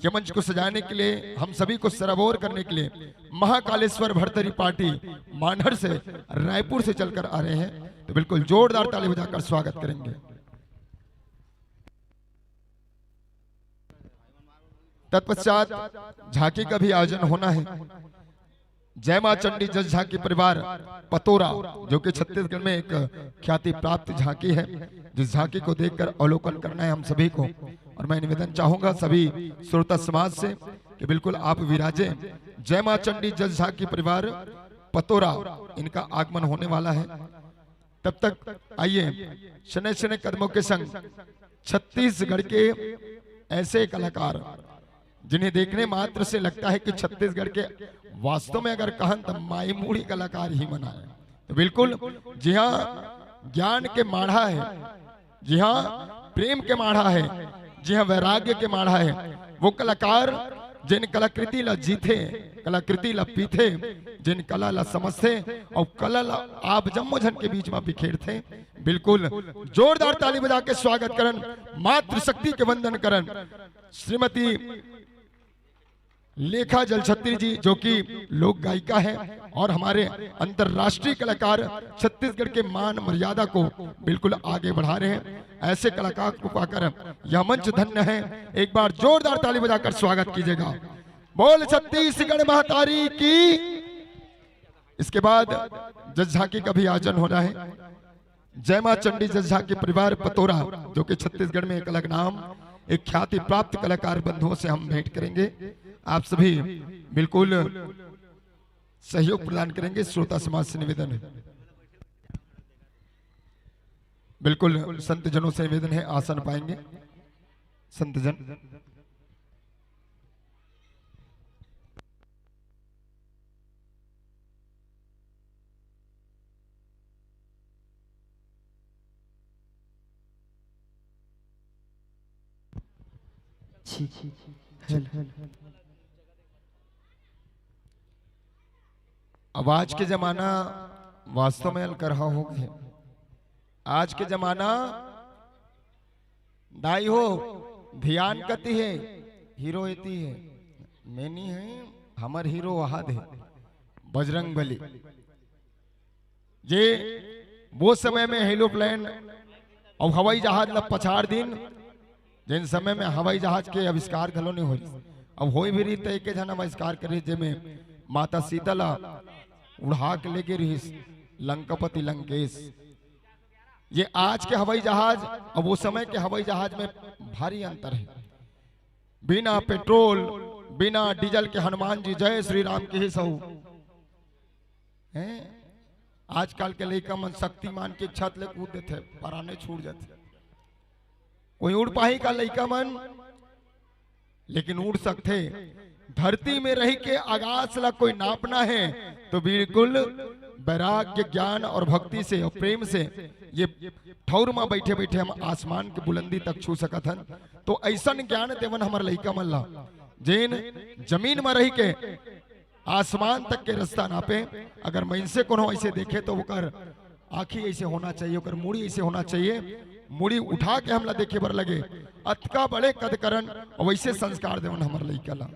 ये मंच को सजाने के लिए, हम सभी को सराबोर करने के लिए महाकालेश्वर भरथरी पार्टी मांडर से, रायपुर से चलकर आ रहे हैं, तो बिल्कुल जोरदार ताली बजाकर स्वागत करेंगे। तत्पश्चात झांकी का भी आयोजन होना है। जय मां चंडी जस झांकी परिवार पतोरा, जो कि छत्तीसगढ़ में एक ख्याति प्राप्त झांकी है, जिस झांकी को देखकर अवलोकन करना है हम सभी को। और मैं निवेदन चाहूंगा सभी श्रोता समाज से कि बिल्कुल आप विराजें। जय मां चंडी जस झांकी परिवार पतोरा, इनका आगमन होने वाला है। तब तक आइए, शनैः शनैः कदमों के संग छत्तीसगढ़ के ऐसे कलाकार जिन्हें देखने मात्र से लगता है कि छत्तीसगढ़ के वास्तव में अगर कहन तो माईमूड़ी कलाकार ही मन आए। तो बिल्कुल, जिहां ज्ञान के माढ़ा है, जिहां प्रेम के माढ़ा है, जिहां वैराग्य के माढ़ा है, वो कलाकार जिन कलाकृति ला जीथे, कलाकृति ला पीथे, जिन कला ला समझथे अउ कला ला आप जम्मो झन के बीच में बिखेरथे। बिल्कुल जोरदार ताली बजा के स्वागत करन, मातृशक्ति के वंदन करन श्रीमती लेखा जलछत्री जी, जो कि लोक गायिका है और हमारे अंतर्राष्ट्रीय कलाकार छत्तीसगढ़ के मान मर्यादा को बिल्कुल आगे बढ़ा रहे हैं। ऐसे कलाकार को पाकर यह मंच धन्य है। एक बार जोरदार ताली बजाकर स्वागत कीजिएगा। बोल छत्तीसगढ़ महतारी की। इसके बाद जस झांकी का भी आयोजन होना है। जय मां चंडी जस झांकी परिवार पतोरा, जो कि छत्तीसगढ़ में एक अलग नाम, एक ख्याति प्राप्त कलाकार बंधुओं से हम भेंट करेंगे। आप सभी बिल्कुल सहयोग प्रदान करेंगे, श्रोता समाज से निवेदन है। बिल्कुल संत जनों से निवेदन है, आसन पाएंगे संत जन। अब आज के जमाना वास्तव में अलकरहा हो गए। आज के जमाना दाई हो, ध्यान कति हे, हीरो एती हे, मैं नी हे, हमर हीरो वहाद हे, बजरंग बली। जे वो समय में हेलोप्लेन अउ हवाई जहाज ला पछाड़ दिन, जेन समय में हवाई जहाज के आविष्कार घलो नहीं होइस। अब होई भी रही त एके झन आविष्कार करे, जेमे माता सीता ला उड़ा के लेगे रहिस लंकापति लंकेश। ये आज के हवाई जहाज और वो समय के हवाई जहाज में भारी अंतर है। बिना पेट्रोल, बिना डीजल के हनुमान जी जय श्री राम किहिस हऊ। हैं? आजकल के लइका मन शक्तिमान के छत ले कूद देथे, पराने छूट जाथे। कोई उड़ पाही का लइका मन? लेकिन उड़ सकथे। धरती में रही के आकाश ला कोई नापना है तो बिल्कुल वैराग्य, ज्ञान और भक्ति से और प्रेम से ये ठौर में बैठे बैठे हम आसमान के बुलंदी तक छू सकत हन। तो ऐसन ज्ञान देवन हमर लइका मन ला, जेन जमीन में रही के आसमान तक के रास्ता नापे। अगर मइनसे कोनो ऐसे देखे तो ओकर आँखी ऐसे होना चाहिए, ओकर मुड़ी ऐसे होना चाहिए, मुड़ी उठा के हमला देखे बर लगे। अतका बड़े कद करन और वैसे संस्कार देवन हमर लइका ला।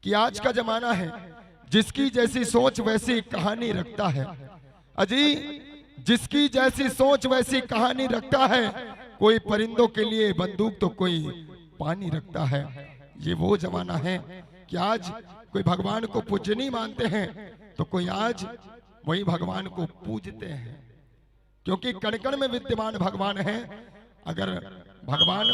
कि आज का जमाना है, जिसकी जैसी सोच वैसी कहानी रखता है। अजी, जिसकी जैसी सोच वैसी कहानी रखता है। कोई परिंदों के लिए बंदूक तो कोई पानी रखता है। ये वो जमाना है कि आज कोई भगवान को पूजनी मानते हैं तो कोई आज वही भगवान को पूजते हैं, क्योंकि कण कण में विद्यमान भगवान है। अगर भगवान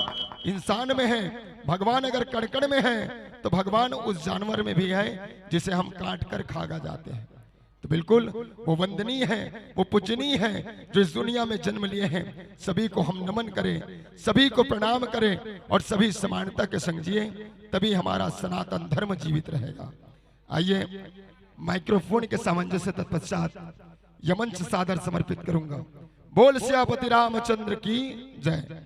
इंसान में है, भगवान अगर कण कण में है, तो भगवान उस जानवर में भी है जिसे हम काट कर खागा जाते हैं। तो बिल्कुल वो वंदनीय है, वो पूजनीय है, जो इस दुनिया में जन्म लिए हैं। सभी को हम नमन करें, सभी को प्रणाम करें और सभी समानता के संग जिए, तभी हमारा सनातन धर्म जीवित रहेगा। आइए, माइक्रोफोन के सामंजस्य तत्पश्चात यह मंच सादर समर्पित करूंगा। बोल सियापति रामचंद्र की जय।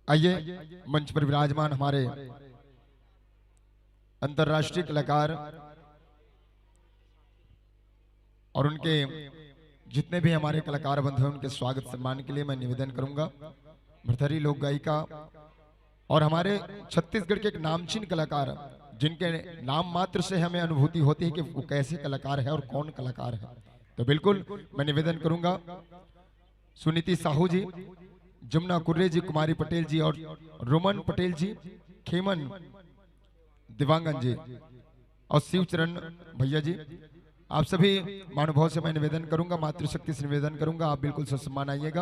आइए, मंच पर विराजमान हमारे अंतर्राष्ट्रीय कलाकार और उनके जितने भी हमारे कलाकार बंधु हैं, उनके स्वागत सम्मान के लिए मैं निवेदन करूंगा, भरथरी लोक गायिका और हमारे छत्तीसगढ़ के एक नामचीन कलाकार, जिनके नाम मात्र से हमें अनुभूति होती है कि वो कैसे कलाकार है और कौन कलाकार है। तो बिल्कुल मैं निवेदन करूंगा, सुनीति साहू जी, जमुना कुर्रे जी, कुमारी पटेल जी और रोमन पटेल जी, खेमन देवांगन जी और शिवचरण भैया जी, आप सभी महानुभाव से मैं निवेदन करूंगा, मातृशक्ति से निवेदन करूंगा, आप बिल्कुल ससम्मान आइएगा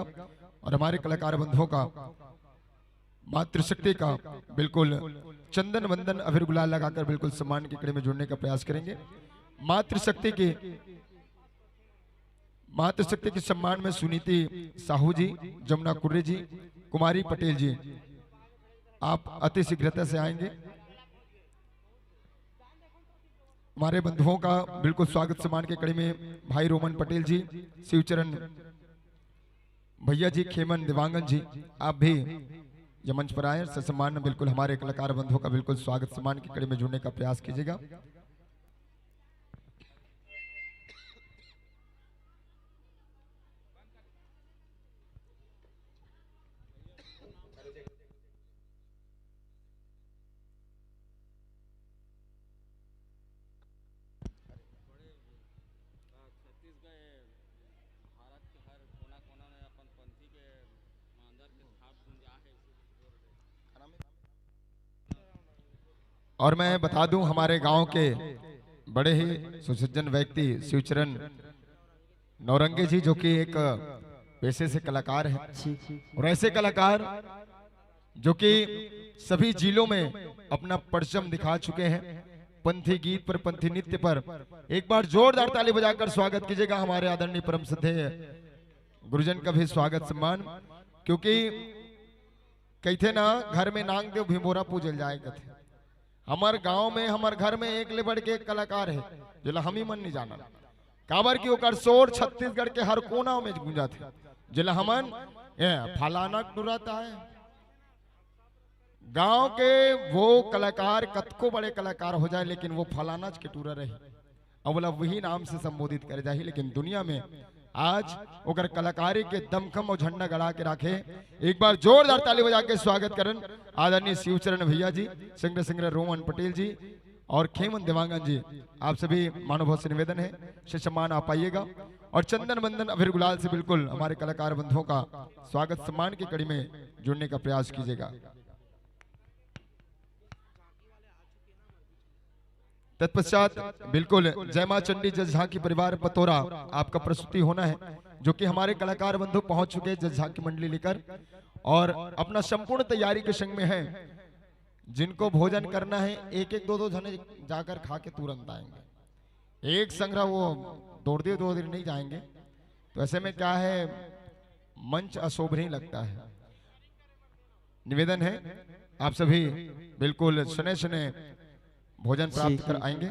और हमारे कलाकार बंधुओं का, मातृशक्ति का बिल्कुल चंदन वंदन अबीर गुलाल लगाकर बिल्कुल सम्मान की कड़ी में जुड़ने का प्रयास करेंगे। मातृशक्ति की, मातृशक्ति के सम्मान में सुनीति साहू जी, जमुना कुर्रे जी, कुमारी पटेल जी, आप अति शीघ्रता से आएंगे। हमारे बंधुओं का बिल्कुल स्वागत सम्मान के कड़ी में भाई रोमन पटेल जी, शिवचरण भैया जी, खेमन देवांगन जी, आप भी ये मंच पर आए, ससम्मान बिल्कुल हमारे कलाकार बंधुओं का बिल्कुल स्वागत सम्मान की कड़ी में जुड़ने का प्रयास कीजिएगा। और मैं बता दूं, हमारे गांव के बड़े ही सुसज्जन व्यक्ति शिवचरण नौरंगे जी, जो कि एक पेशे से कलाकार है, और ऐसे कलाकार जो कि सभी जिलों में अपना परचम दिखा चुके हैं, पंथी गीत पर, पंथी नृत्य पर। एक बार जोरदार ताली बजाकर स्वागत कीजिएगा हमारे आदरणीय परम श्रद्धेय गुरुजन का भी स्वागत सम्मान, क्योंकि कहिथे ना, घर में नांग देव भिंभोरा पूजल जाए कथे। हमर गांव में, हमर घर में एक ले बढ़ के एक कलाकार है, जेला हम ही मन नहीं जाना, काबर कि ओकर शोर छत्तीसगढ़ के हर कोना में गूंजाथे, जेला हमन ए फलाना टुरा ताय। गांव के वो कलाकार कतको बड़े कलाकार हो जाए, लेकिन वो फलानाच के टुरा रही, अउ ओला वही नाम से संबोधित करे जाही। लेकिन दुनिया में आज ओकर कलाकारी के दमखम अउ झंडा गड़ा के राखे। एक बार जोरदार ताली बजा के स्वागत करन आदरणीय शिवचरण भैया जी, संग्रह संग्रह रोमन पटेल जी और खेमन देवांगन जी। आप सभी महानुभाव से निवेदन है, ससम्मान आप आइएगा और चंदन वंदन अबीर गुलाल से बिल्कुल हमारे कलाकार बंधुओं का स्वागत सम्मान की कड़ी में जुड़ने का प्रयास कीजिएगा। तत्पश्चात बिल्कुल जय मां चंडी जस झांकी परिवार पतोरा, आपका प्रस्तुति होना है, जो कि हमारे कलाकार बंधु पहुंच चुके हैं जस झांकी मंडली लेकर और अपना संपूर्ण तैयारी के संग में है। जिनको भोजन करना है, एक एक दो दो जने जाकर खा के तुरंत आएंगे। एक संग्रह वो दौड़ दिए दो दिन नहीं जाएंगे, तो ऐसे में क्या है, मंच अशोभनीय लगता है। निवेदन है, आप सभी बिल्कुल सने सने भोजन प्राप्त कर आएंगे।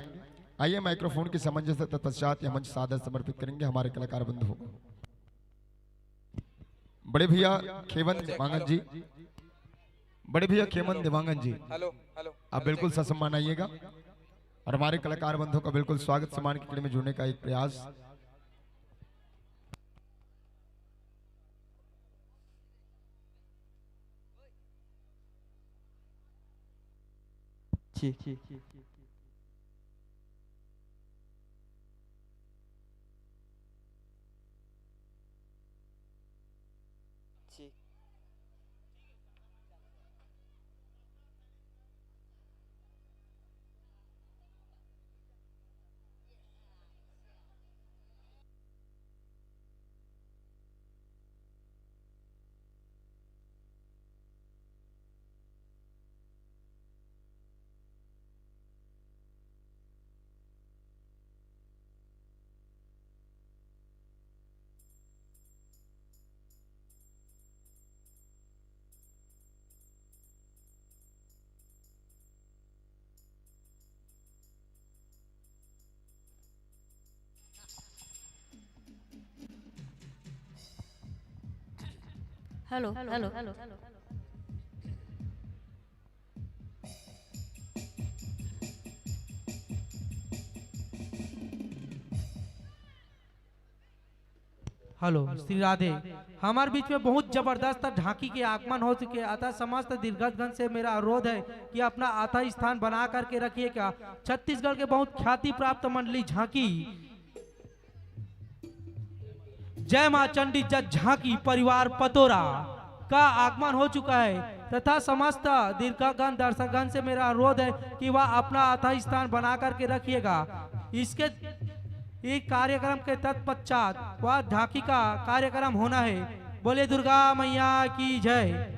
आइए, माइक्रोफोन की समंजस तत्पश्चात यह मंच सादर समर्पित करेंगे हमारे कलाकार बंधुओं को। बड़े भैया खेमन देवांगन जी, बड़े भैया खेमन देवांगन जी, हेलो, हेलो, आप बिल्कुल ससम्मान आइएगा और हमारे कलाकार बंधुओं का बिल्कुल स्वागत सम्मान की कड़ी में जुड़ने का एक प्रयास। जी। Hello, hello, hello. Hello, Shri Radhe. हमारे बीच में बहुत जबरदस्त झांकी के आगमन हो चुके हैं, अतः समस्त दीर्घगण से मेरा अनुरोध है कि अपना अतः स्थान बना करके रखिएगा। छत्तीसगढ़ के बहुत ख्याति प्राप्त मंडली झांकी जय मां चंडी जत झांकी परिवार पतोरा का आगमन हो चुका है तथा समस्त दीर्घगण दर्शकगण से मेरा अनुरोध है कि वह अपना अतः स्थान बना करके रखिएगा। इसके, इस कार्यक्रम के तत्पश्चात वह झांकी का कार्यक्रम होना है। बोले दुर्गा मैया की जय।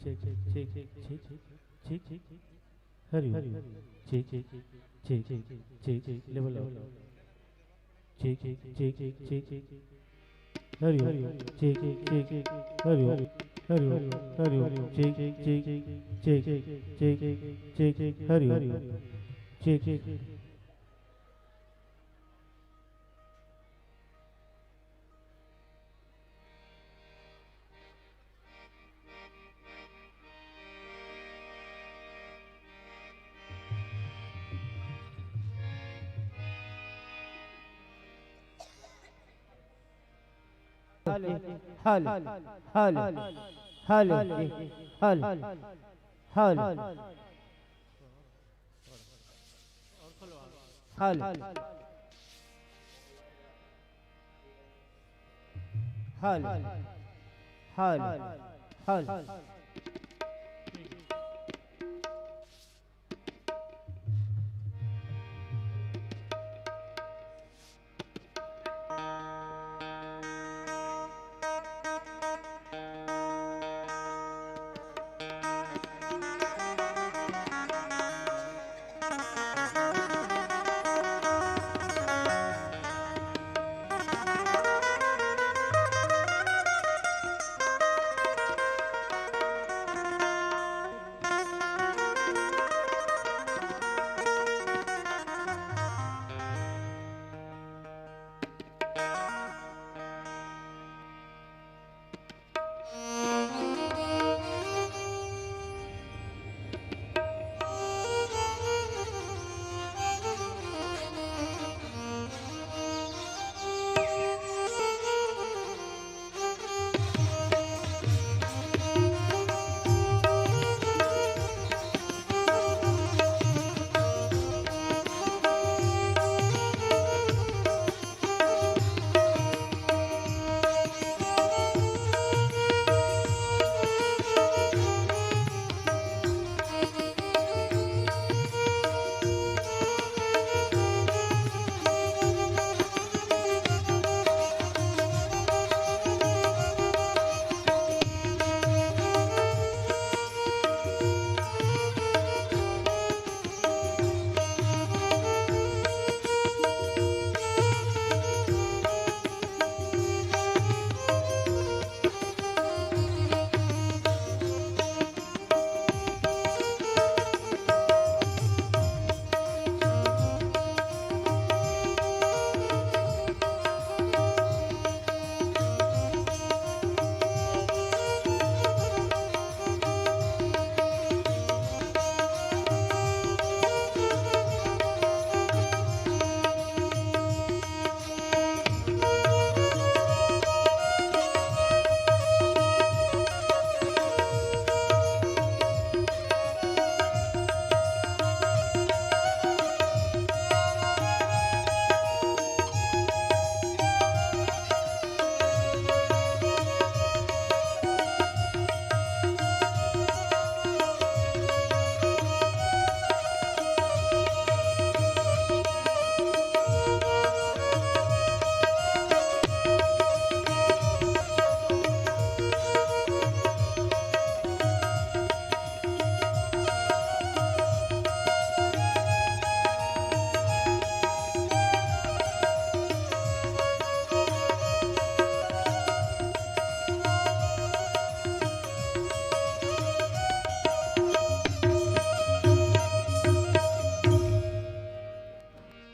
Check, check, check, check, check, check, check. Hari Om. Check, check, check, check, check, check, level, level. Check, check, check, check, check, check. Hari Om. Check, check, check, check. Hari Om. Hari Om. Hari Om. Check, check, check, check, check, check, check, check. Hari Om. Check, check. Hello, hello, hello, hello, hello, hello. Hello, hello, hello, hello.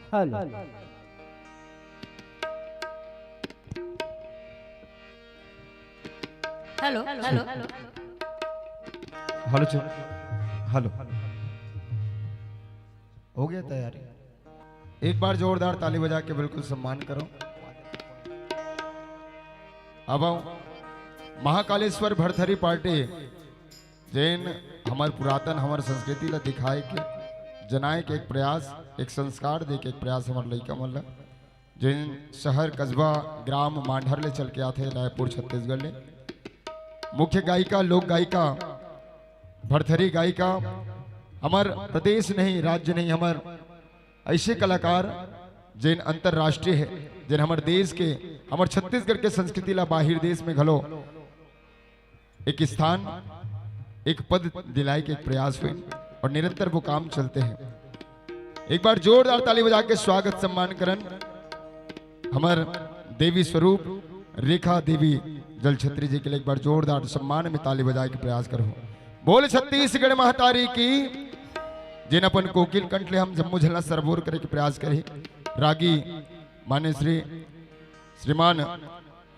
Hello. Hello, hello. Hello चो-, hello. हो गया तैयारी? एक बार जोरदार ताली बजा के बिल्कुल सम्मान करो। अब आओ, महाकालेश्वर भरथरी पार्टी, जेन हमर पुरातन, हमर संस्कृति ला दिखाए के, जनाए के एक प्रयास, एक संस्कार दे के एक प्रयास हमर लइका मन ला, जेन शहर, कस्बा, ग्राम मांढर ले चल के आथे, रायपुर, छत्तीसगढ़ ले। मुख्य गायिका, लोक गायिका, भरथरी गायिका, हमर प्रदेश नहीं, राज्य नहीं, हमर ऐसे कलाकार, जेन अंतर्राष्ट्रीय है, जेन हमर देश के, हमर छत्तीसगढ़ के संस्कृति ला बाहिर देश में घलो एक स्थान, एक पद दिलाए के एक प्रयास हुए और निरंतर वो काम चलते हैं। एक बार जोरदार ताली बजा के स्वागत सम्मान करन हमर देवी स्वरूप रेखा देवी जलछत्री जी के लिए एक बार जोरदार सम्मान में ताली बजाए के प्रयास करो। बोल छत्तीसगढ़ महतारी की। जेन अपन कोकिल कंठ ले हम जम्मो झन ला सरबोर करे के प्रयास करे, रागी मान्य श्री श्रीमान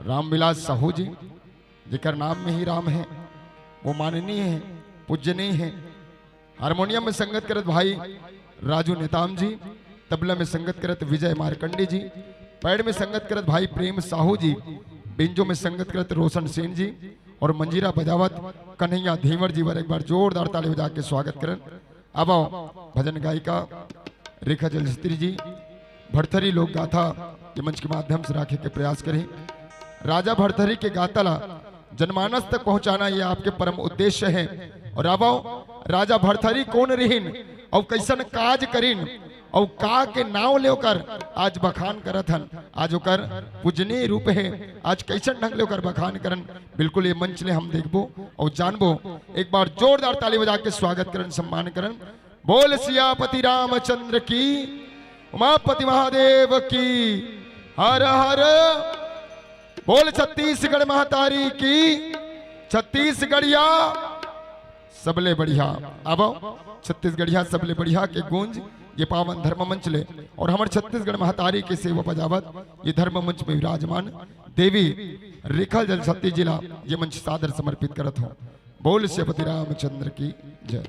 रामविलास साहू जी, जेकर नाम में ही राम है, वो माननीय है, पूजनीय है। हारमोनियम में संगत करत भाई राजू नेताम जी, तबला में संगत करत विजय मार्कंडे जी, पैड में संगत करत भाई प्रेम साहू जी, बेंजो में संगत करत रोशन सेन जी और मंजीरा बजावत कन्हैया धीवर जी बर एक बार जोरदार ताली बजा के स्वागत करन। अब आओ, भजन गायिका रेखा जलछत्री जी भरथरी लोक गाथा ये मंच के माध्यम से राखे के प्रयास करी। राजा भरथरी के गाथा ला जनमानस तक पहुंचाना ये आपके परम उद्देश्य है। और अब आओ, राजा भरथरी कोन रिहिन अउ कैसन काज करिन अउ का के नाव ले ओकर आज बखान करत हन, आज ओकर पूजनीय रूप है, आज कैसन ढंग ले ओकर बखान करन, बिल्कुल ये मंच ले हम देखबो अउ जानबो। एक बार जोरदार ताली बजा के स्वागत करन, सम्मान करन। बोल सियापति रामचंद्र की, उमापति महादेव की, हर हर। बोल छत्तीसगढ़ महतारी की, छत्तीसगढ़िया सबले बढ़िया। अब छत्तीसगढ़िया सबले बढ़िया के गूंज ये पावन धर्म मंच ले और हमर छत्तीसगढ़ महतारी के सेवा बजावत ये धर्म मंच में विराजमान देवी रेखा जलछत्री जी ला ये मंच सादर समर्पित करत हो। बोल सियापति रामचंद्र की जय।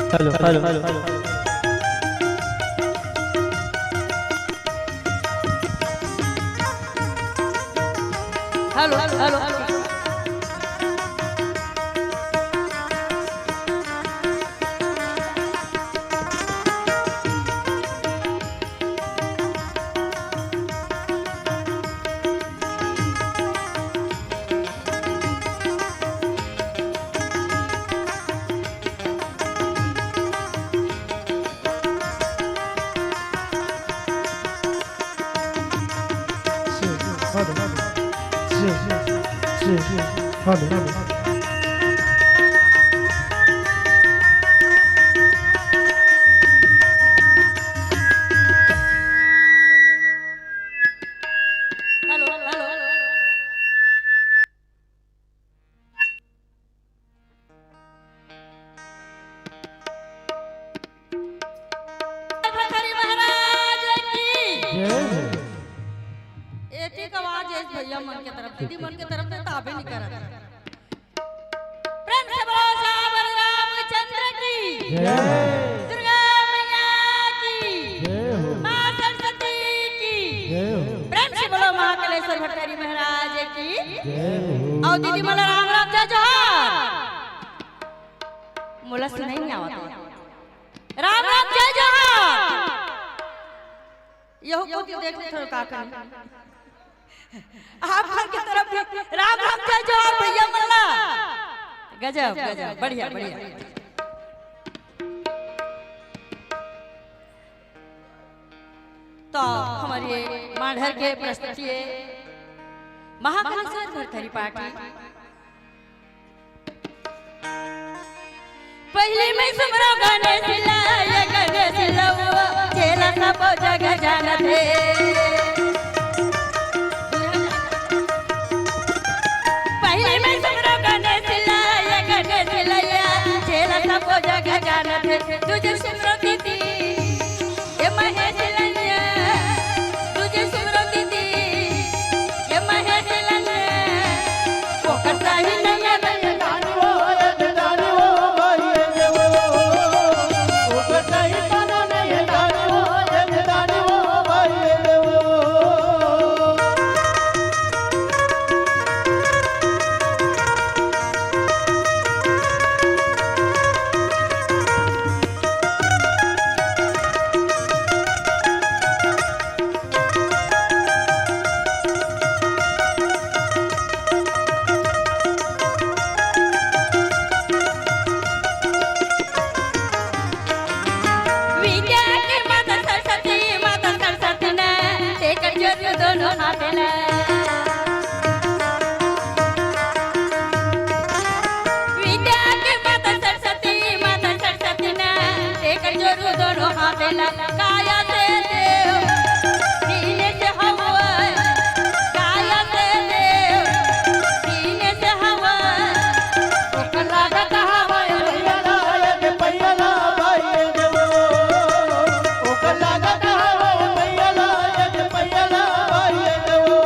Hello, hello, hello. Hello, hello, hello. Hello. Hello, hello. Bharthari महाराज की। जय हो। एतिक आवाज हे भैया मन के तरफ, दीदी मन के तरफ से ताबे नहीं करत। प्रेम से बोलो सावर रामचंद्र की। जय। दुर्गा मैया की। जय हो। माँ सरस्वती की। जय हो। प्रेम से बोलो महाकालेश्वर भरथरी महाराज की। जय हो। अउ दीदी मन ला राम राम जय जोहार। मोला सुनाई नहीं आवत। राम राम जय जोहार। यहू कोती देख ले थोड़ा का करी। आप मन के तरफ भी राम राम जय जोहार भैया मन ला। गजब, गजब, बढ़िया, बढ़िया। तो हमर ये मांढर के प्रस्तुति हे महाकालेश्वर भरथरी पार्टी। पहिली में सुमरो गणेश ला, ये गणेश लउवा, जेला सबो जग जानत हे। पहिली में सुमरो गणेश ला, ये गणेश लइया, जेला सबो जग जानत हे। दूजे सुमरो दीदी, ये महेश लइया, दूजे सुमरो दीदी, ये महेश लइया, ओकर सही नइया। विद्या के माता सरस्वती, माता सरस्वती ना, तेकर जोरू दोनों हाथ ला। विद्या के माता सरस्वती, माता सरस्वती ना, तेकर जोरू दोनों हाथ ला। काया से देव, दीन से हवा, काया से देव, दीन से हवा। ओकर लागत हवा, भैया ला, ये भैया ला, भाई देवो। ओकर लागत हवा, भैया ला, ये भैया ला, भाई देवो।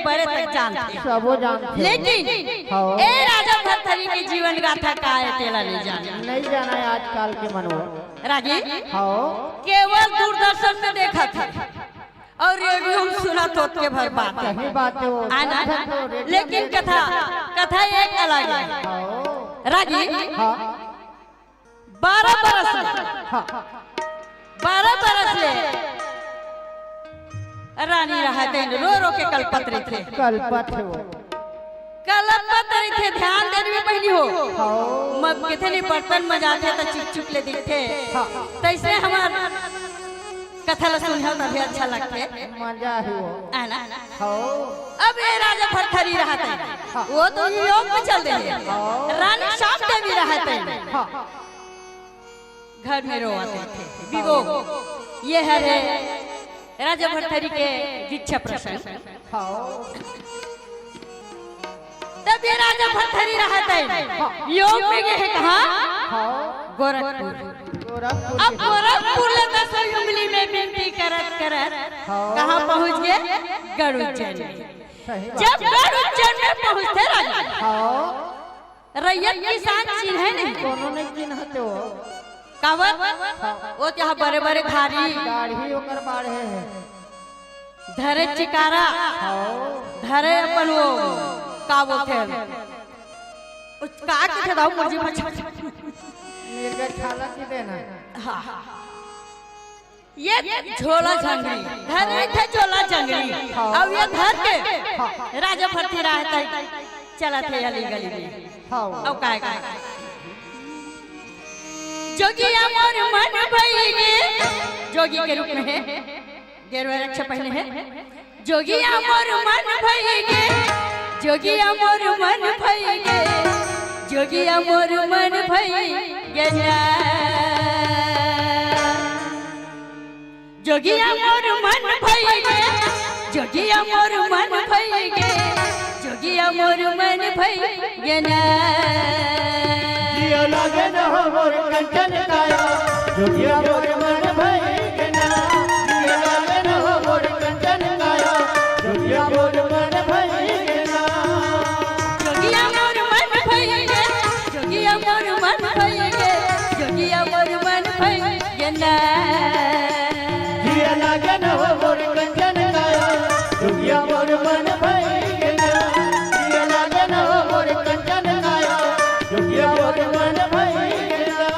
बड़े तक जानथे। सबो जानथे। लेकिन हाँ। ए राजा भरथरी के जीवन गाथा का हे, तेला नइ जाने। नइ जाने आजकल के मनवा। रागी, हाँ। केवल दूरदर्शन में देखथे अउ रेडियो में सुनथे, ओतके भर बात हे। सही बात हे वो। हे ना? देखथे तो रेडियो लेकिन में कथा, कथा एक अलग हे। हाँ। रागी, हाँ। बारह बरस ले, हाँ। बारह बरस ले रानी रहत हे, रो रो के कलपत रहिथे। कलपत हे वो। कलपत रहिथे, ध्यान देने में पहिली हो। हाँ। मग किथे ले बर्तन मजाथे त चिक चिक ले दिखथे। हाँ। तइसने हमर कथा ल सुनहू तभे अच्छा लगथे। मजा हे वो। हे ना? हाँ। अब ए राजा भरथरी रहत हे, हाँ। वो तो योग में चल दे हे। हाँ। रानी शाम देवी रहत हे। हाँ। घर में रोवत रहिथे। विभो, ये हरे राजा भरथरी के दीक्षा प्रसंग। हाँ। तब ए राजा भरथरी रहत हे, हाँ। योग में गे हे कहाँ? हाँ। गोरखपुर। गोरखपुर अब के गोरखपुर ले दसों उंगली में बिनती करत करत हाँ। कहाँ पहुँच गे? गरुड़ उज्जैन में। सही बात। जब गरुड़ उज्जैन में पहुँचथे राजा, हाँ। रैयत किसान चिन्हे नहीं। कोनो नइ चिन्हत हे वो। काबर? हाँ। वो तो यहाँ बड़े-बड़े भारी दाढ़ी ओकर बाढ़े हे। धरे चिकारा। हाँ। धरे अपन वो, का बोलथे? वो का कथे दाऊ, मुझे मत मिर्गा छाला की देना। हाँ। ये झोला झंगरी, धर रहिथे झोला झंगरी। हाँ। अउ ये धर के हाँ। राजा भरथरी रहत हे, चलत हे अली गली में। हाँ। अउ काय काय? जोगिया मोर मन भई गे, जोगी के रूप में हे, गेरुआ रक्षा पहने हे। जोगिया मोर मन भई गे, जोगिया मोर मन भई गे, जोगिया मोर मन भई गे ना। जोगिया मोर मन भई गे, जोगिया मोर मन भई गे, जोगिया मोर मन भई गे ना। जिया लागे न हो मोर कंचन काया, जोगिया मोर मन भई गे ना। जिया लागे न हो मोर कंचन काया, जोगिया मोर मन भई गे ना। जोगिया मोर मन भई गे, जोगिया मोर मन भई गे, जोगिया मोर मन भई गे ना। जिया लागे न हो मोर कंचन काया, जोगिया मोर मन भई गे ना। जिया लागे न हो मोर कंचन काया, जोगिया मोर मन भई गे ना।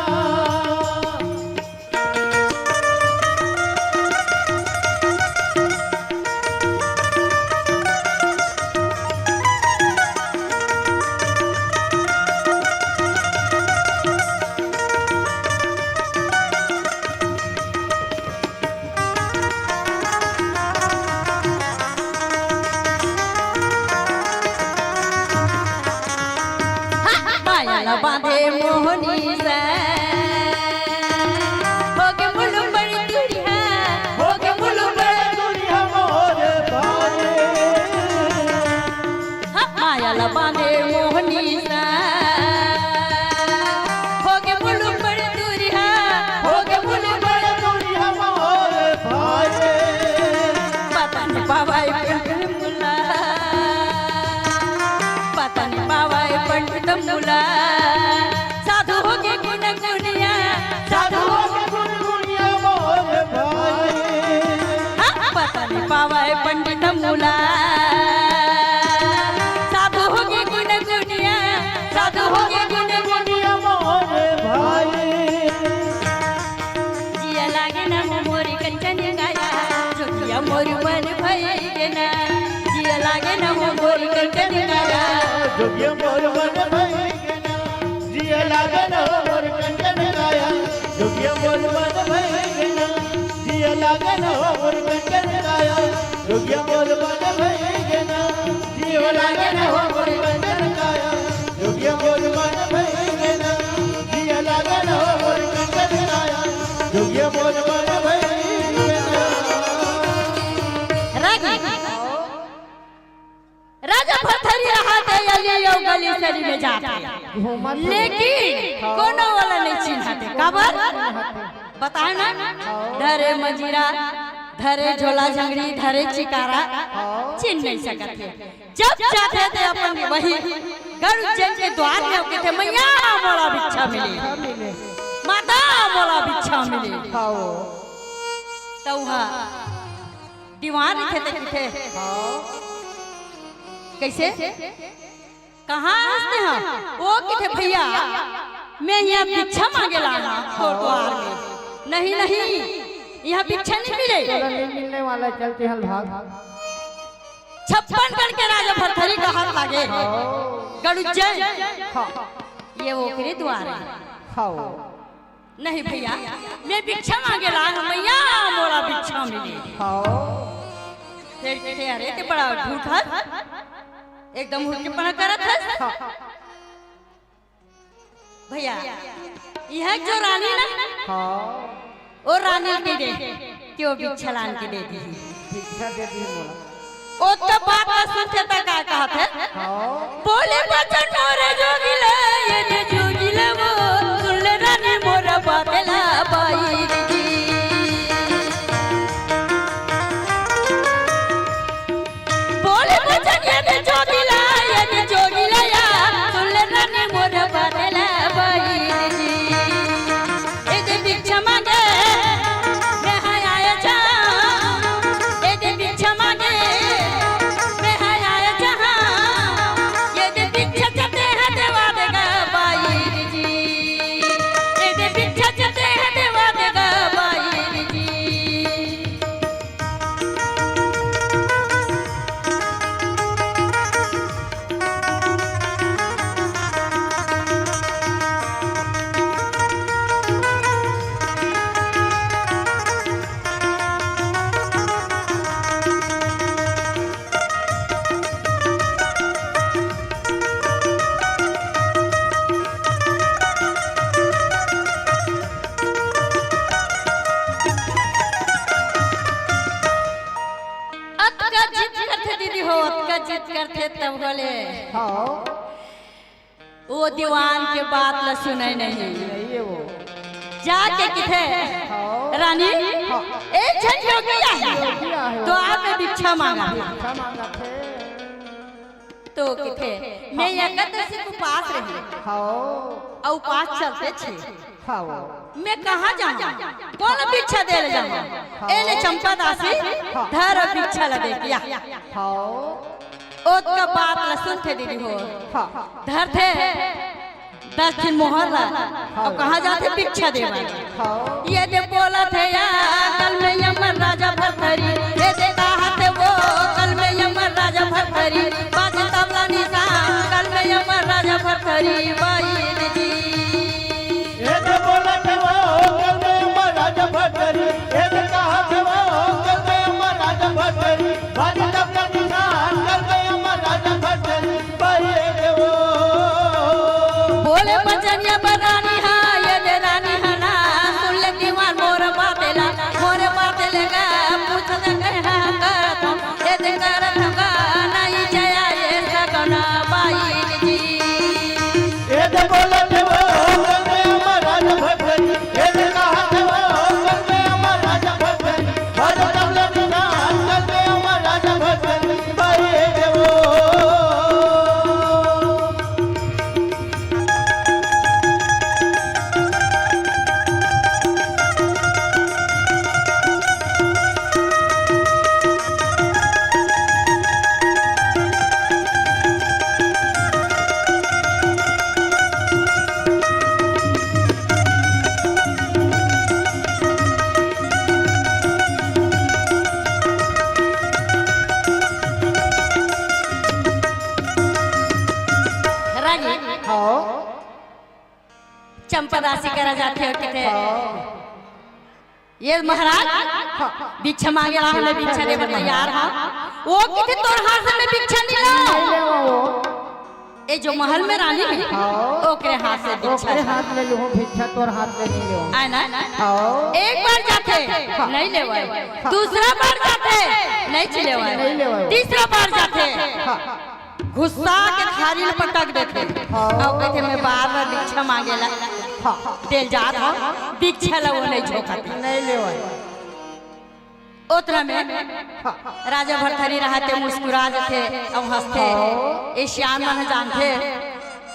माया ला बांधे मोहनी से, होगे मुलुम बड़ी दुरिहा, होगे मुलुम बड़ी दुरिहा मोर भाई। हाँ, माया ला बांधे मोहनी सा, होगे मुलुम बड़ दूरिहा, होगे मुलुम बड़ दूरिहा मोर भाई। पता नइ पावय पंडित मुला, पता नइ पावय पंडित मुला। साधु होगे गुन गुनिया, साधु होगे गुन गुनिया मोर भाई। हाँ, पता नइ पावय पंडित मुला। साधु होगे गुन गुनिया, साधु होगे गुन गुनिया मोर भाई। जिया लागे ना हो मोर कंचन काया, जोगिया मोर मन भई गे ना। जिया लागे ना हो मोर कंचन काया, जोगिया मोर मन भई गे ना। जिया लागे ना हो मोर कंचन काया, जोगिया मोर मन भई गे ना। जिया लागे ना हो मोर कंचन काया, जोगिया मोर मन भई गे ना। जिया लागे ना हो मोर कंचन काया, जोगिया मोर मन भई गे ना। जिया लागे ना हो मोर कंचन काया, जोगिया मोर मन भई गे ना। राजा भरथरी रहत हे, अली अउ गली सरी में जात हे। घूमत हे। लेकिन कोनो वाला नइ चिन्हत हे। काबर? बताए ना? धरे मजीरा, धरे झोला झंगड़ी, धरे चिकारा, हाँ। चिन नहीं सकत हे। जब जाथे ते अपन वही गरुड़ उज्जैन के द्वार में कहिथे, "मैया मोला भिक्षा मिले, भिक्षा मिले। माता मोला भिक्षा मिले।" हाँ। त उहा दीवान रहिथे ते कहिथे, हाँ। कइसे? "कहाँ हस तेहा?" ओ कहिथे, "भैया, मैं इहाँ भिक्षा मांगे ला हँव तोर द्वार में।" "नहीं, नहीं, इहाँ भिक्षा नहीं मिले।" तोला नहीं मिलने वाला, चल तेहा भाग। छप्पन गढ़ के राजा भरथरी कहत लागे, हाँ। गरुड़ उज्जैन, हाँ। ये ओकरे द्वार हे। हाँ। "नहीं भैया, मैं भिक्षा मांगे ला हँव, मैया मोला भिक्षा मिले।" हाँ। फेर कहिथे, "अरे ते बड़ा झूठ हस, एकदम हुरकेपना करत हस।" हाँ। भैया, इहाँ जो रानी ना, हाँ। ओ रानी ल कहि दे कि ओ भिक्षा लान के दे दिही। भिक्षा दे दिही मोला। ओतका बात ला सुनथे त का कहत हे? हाँ। "बोले बचन मोरे जोगिला, ये दे जोगिला वो, सुन ले रानी मोर बात ला बाई।" बोले बचन ये दे जोगिला, ये दे जोगिला या, सुन ले रानी मोर बात ला बाई। ए दे भिक्षा मांगे, मैं हा आए जा। ए दे भिक्षा मांगे, मैं हा आए जा। ये दे भिक्षा चते हैं देवा देगा बाई जी। ए दे भिक्षा चते हैं देवा देगा बाई जी। अतका जिद करथे दीदी हो, अतका जिद करथे तब बोले। हाँ। ओ दीवान के बात ला सुने नहीं। नहीं हे वो। जाके कहिथे, हाँ। रानी, हाँ। एक झन जोगी आहे। जोगी आहे। तो आप भिक्षा मांगा। भिक्षा मांगथे। तो कहिथे, मैं एकादशी के उपास रही। हाँ। अउ उपास चलथे छे। हाँ। मैं कहाँ जाऊँ? कोन भिक्षा दे ले जाऊँ? हाँ। ए ले चंपा दासी, हाँ। धर भिक्षा ला दे दिया। हाँ। ओतका बात ला सुनथे दीदी हो। हाँ। धरथे दस झिन मोहर ला। हाँ। अउ कहाँ जाथे भिक्षा देवा? हाँ। ये दे बोलथे या कल में यमन राजा भरथरी, ये दे कहथे वो कल में यमन राजा भरथरी, बाजे तबला निशान कल में यमन राजा भरथरी, बाई जी। ए दे बोलथे वो, कल में अमर राजा भरथरी। ए दे कहथे वो, कल में अमर राजा भरथरी। बाजी तब तक निशान, कल में अमर राजा भरथरी। बाई ए दे वो। बोले बचनिया बरानी हा, ए दे रानी हा ना। सुन ले दीवान मोर बात ला, मोर बात ले गा। पूछत कहे हा करत हूँ, ए दे करत हूँ गा। नहीं जया ए सगना बाई जी। ए दे बोलथे वो, गंगे अमर राजा भगवती। ए दे कहथे वो, गंगे अमर राजा भगवती। भज तब लगी ना, गंगे अमर राजा भगवती। बाई ए दे वो। रागी। हाँ। चंपा दासी करा जाथे अउ कहिथे, हाँ। ये महाराज, हाँ। भिक्षा मांगे ला हमें, भिक्षा देबर तैयार हा। वो कहिथे तोर हाथ से मैं भिक्षा नहीं लाऊं। नहीं लेवा वो। ए जो महल में रानी हे, हाँ। ओकरे हाथ से भिक्षा ओकरे ले। हाथ ले लूं भिक्षा, तोर हाथ ले नहीं लेवा। आय ना? हाँ। एक बार जाथे, हाँ। नहीं लेवा। हाँ। दूसरा बार जाथे, नहीं लेवा। नहीं लेवा। तीसरा बार जाथे। हाँ। गुस्सा के थारी ल पटक देथे। हाँ। अउ कहिथे, "मैं बार-बार भिक्षा मांगे ला हाँ। तेल जात हूँ, भिक्षा ला वो नहीं झोंकत।" नहीं लेवय। ओतरा में हाँ। राजा भरथरी रहथे, मुस्कुरा जथे अउ हंसथे। हाँ। ए सियान मन ह जानथे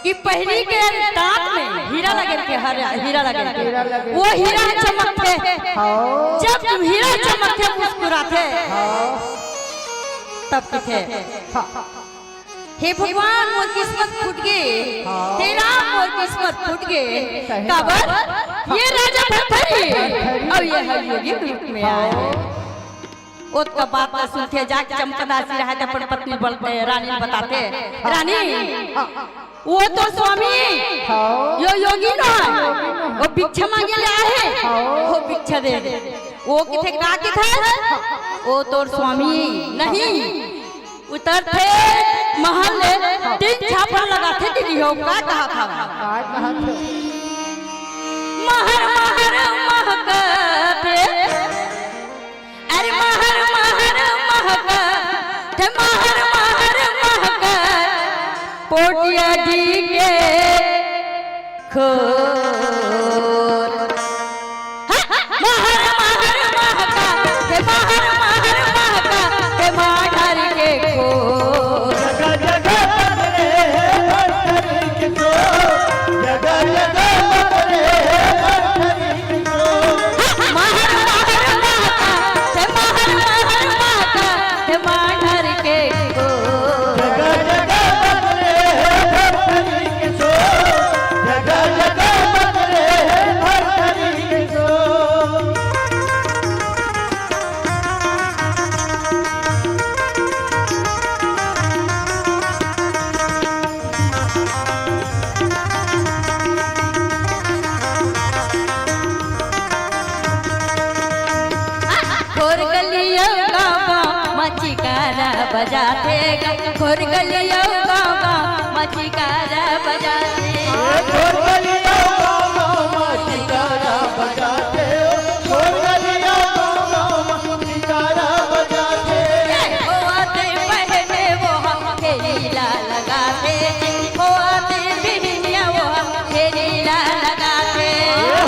कि पहिली के दांत में हीरा लगे के, हर हीरा लगे के। हीरा लगे। वो हीरा चमकथे। हाँ। जब हीरा चमकथे, मुस्कुराथे, हाँ। तब कथे, हाँ। "हे भगवान, मोर किस्मत फूट गे। हाँ। हे राम, मोर किस्मत फूट गे।" सही काबर? बात। ये राजा भरथरी भरथरी। अउ ये हर योगी के रूप में हाँ। आए। ओतका बात ला सुनथे, जाके चंपादासी रहथे, अपन पत्नी बल-, रानी ल बताथे, "रानी, हाँ। वो तोर स्वामी, हाँ। यो योगी नोहे, योगी नोहे। वो भिक्षा मांगे ले आए हे, हाँ। वो भिक्षा दे दे।" वो कथे, "का कथे? वो तोर स्वामी नहीं।" उतरथे महल ले, तीन झापड़ लगाथे दीदी हो, का कहत हवय? का कहत हवय? महर महर महकथे, अरे महर महर महकथे, महर महर महकथे, पोटिया जी के खोर। महर महर महका, हे महर महर महका, हे मांढर के खोर। जगा जगा बदले हे भरथरी के खोर, जगा जगा बदले हे भरथरी के खोर। महर महर महका, हे महर महर महका, हे मांढर के खोर। जगा जगा बदले हे भरथरी के खोर, जगा जगा बदले हे भरथरी के खोर। खोर गली अउ गाँव गाँव म चिकारा बजाथे गा, खोर गली अउ गाँव गाँव म चिकारा बजाथे। खोर गली अउ गाँव गाँव म चिकारा बजाथे, खोर गली अउ गाँव गाँव म चिकारा बजाथे। होवत पहले वो फेरी ला लगाथे, होवत बिहनिया वो फेरी ला लगाथे।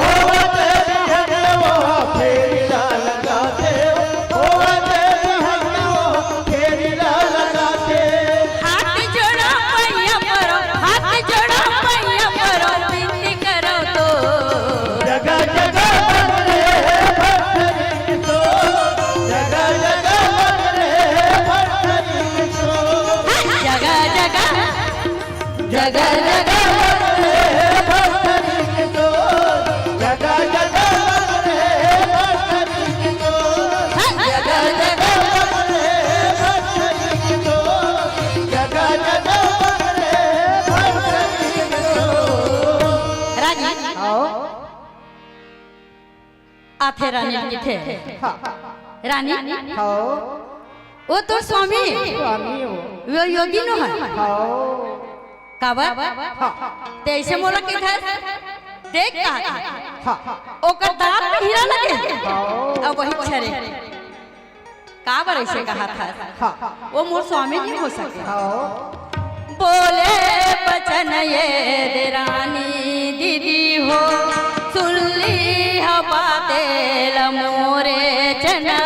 होवत बिहनिया वो फेरी ला लगाथे, होवत बिहनिया वो फेरी ला लगाथे। हाथ जोड़ो पैया परो, हाथ जोड़ो पैया परो, बिनती करो तो। जगा जगा बदले हे भरथरी के खोर, जगा जगा बदले हे भरथरी के खोर। जगा जगा, जगा जगा बदले हे भरथरी के खोर, जगा जगा बदले हे भरथरी के खोर, जगा जगा बदले हे भरथरी के खोर, जगा जगा बदले हे भरथरी के खोर। रानी, आओ। आथे रानी ल कथे, हाँ। रानी, हाँ। वो तोर स्वामी, स्वामी हो। वो योगी नोहे। हाँ। काबर? हाँ। ते अइसे मोला कथस, देख कहा था। हाँ। ओकर दांत में हीरा लगे। हाँ। अब वही छरे। काबर अइसे कहत हस? हाँ। वो मोर स्वामी नइ हो सके। हाँ। बोले बचन ये दे रानी दीदी हो, सुन लीहा बाते ल मोरे चना।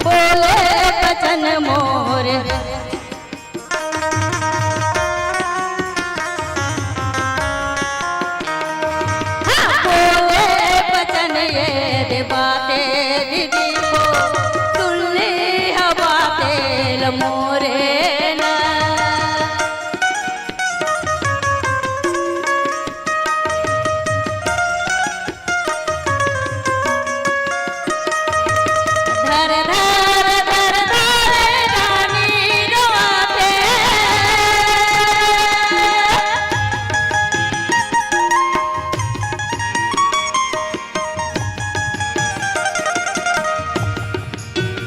बोले बचन मोरे हाँ, बोले बचन ये दे बाते दीदी हो, सुन लीहा बाते ल मोरे ना। धर, धर, धर, धर, रानी रोआथे।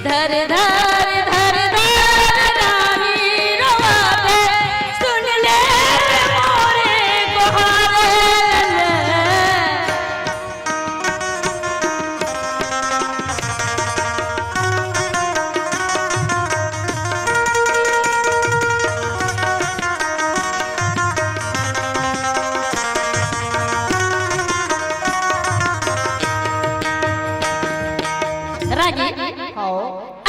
धर, धर, धर, धर, रानी रोआथे, सुन ले मोरे गोहार। रागी,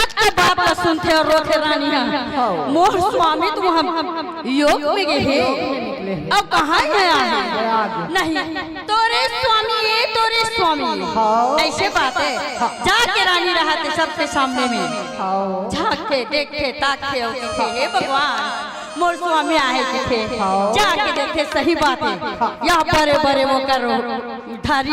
अतका बात ला सुनथे अउ रोथे रानी ह। हव। मोर स्वामी तो हम योग में गे हे। योग में निकले हे। अउ कहाँ हे आए हे? प्रयाग। नहीं, तोरे स्वामी ए, तोरे स्वामी ए। हव। अइसे बात हे। हाँ। जाके रानी रहत हे सबके सामने में। हव। जाके देखे, ताके अउ कथे, "हे भगवान, मोर स्वामी आहे," कथे। हव। जाके देखे, सही बात हे। हाँ। या बड़े-बड़े ओकर धारी,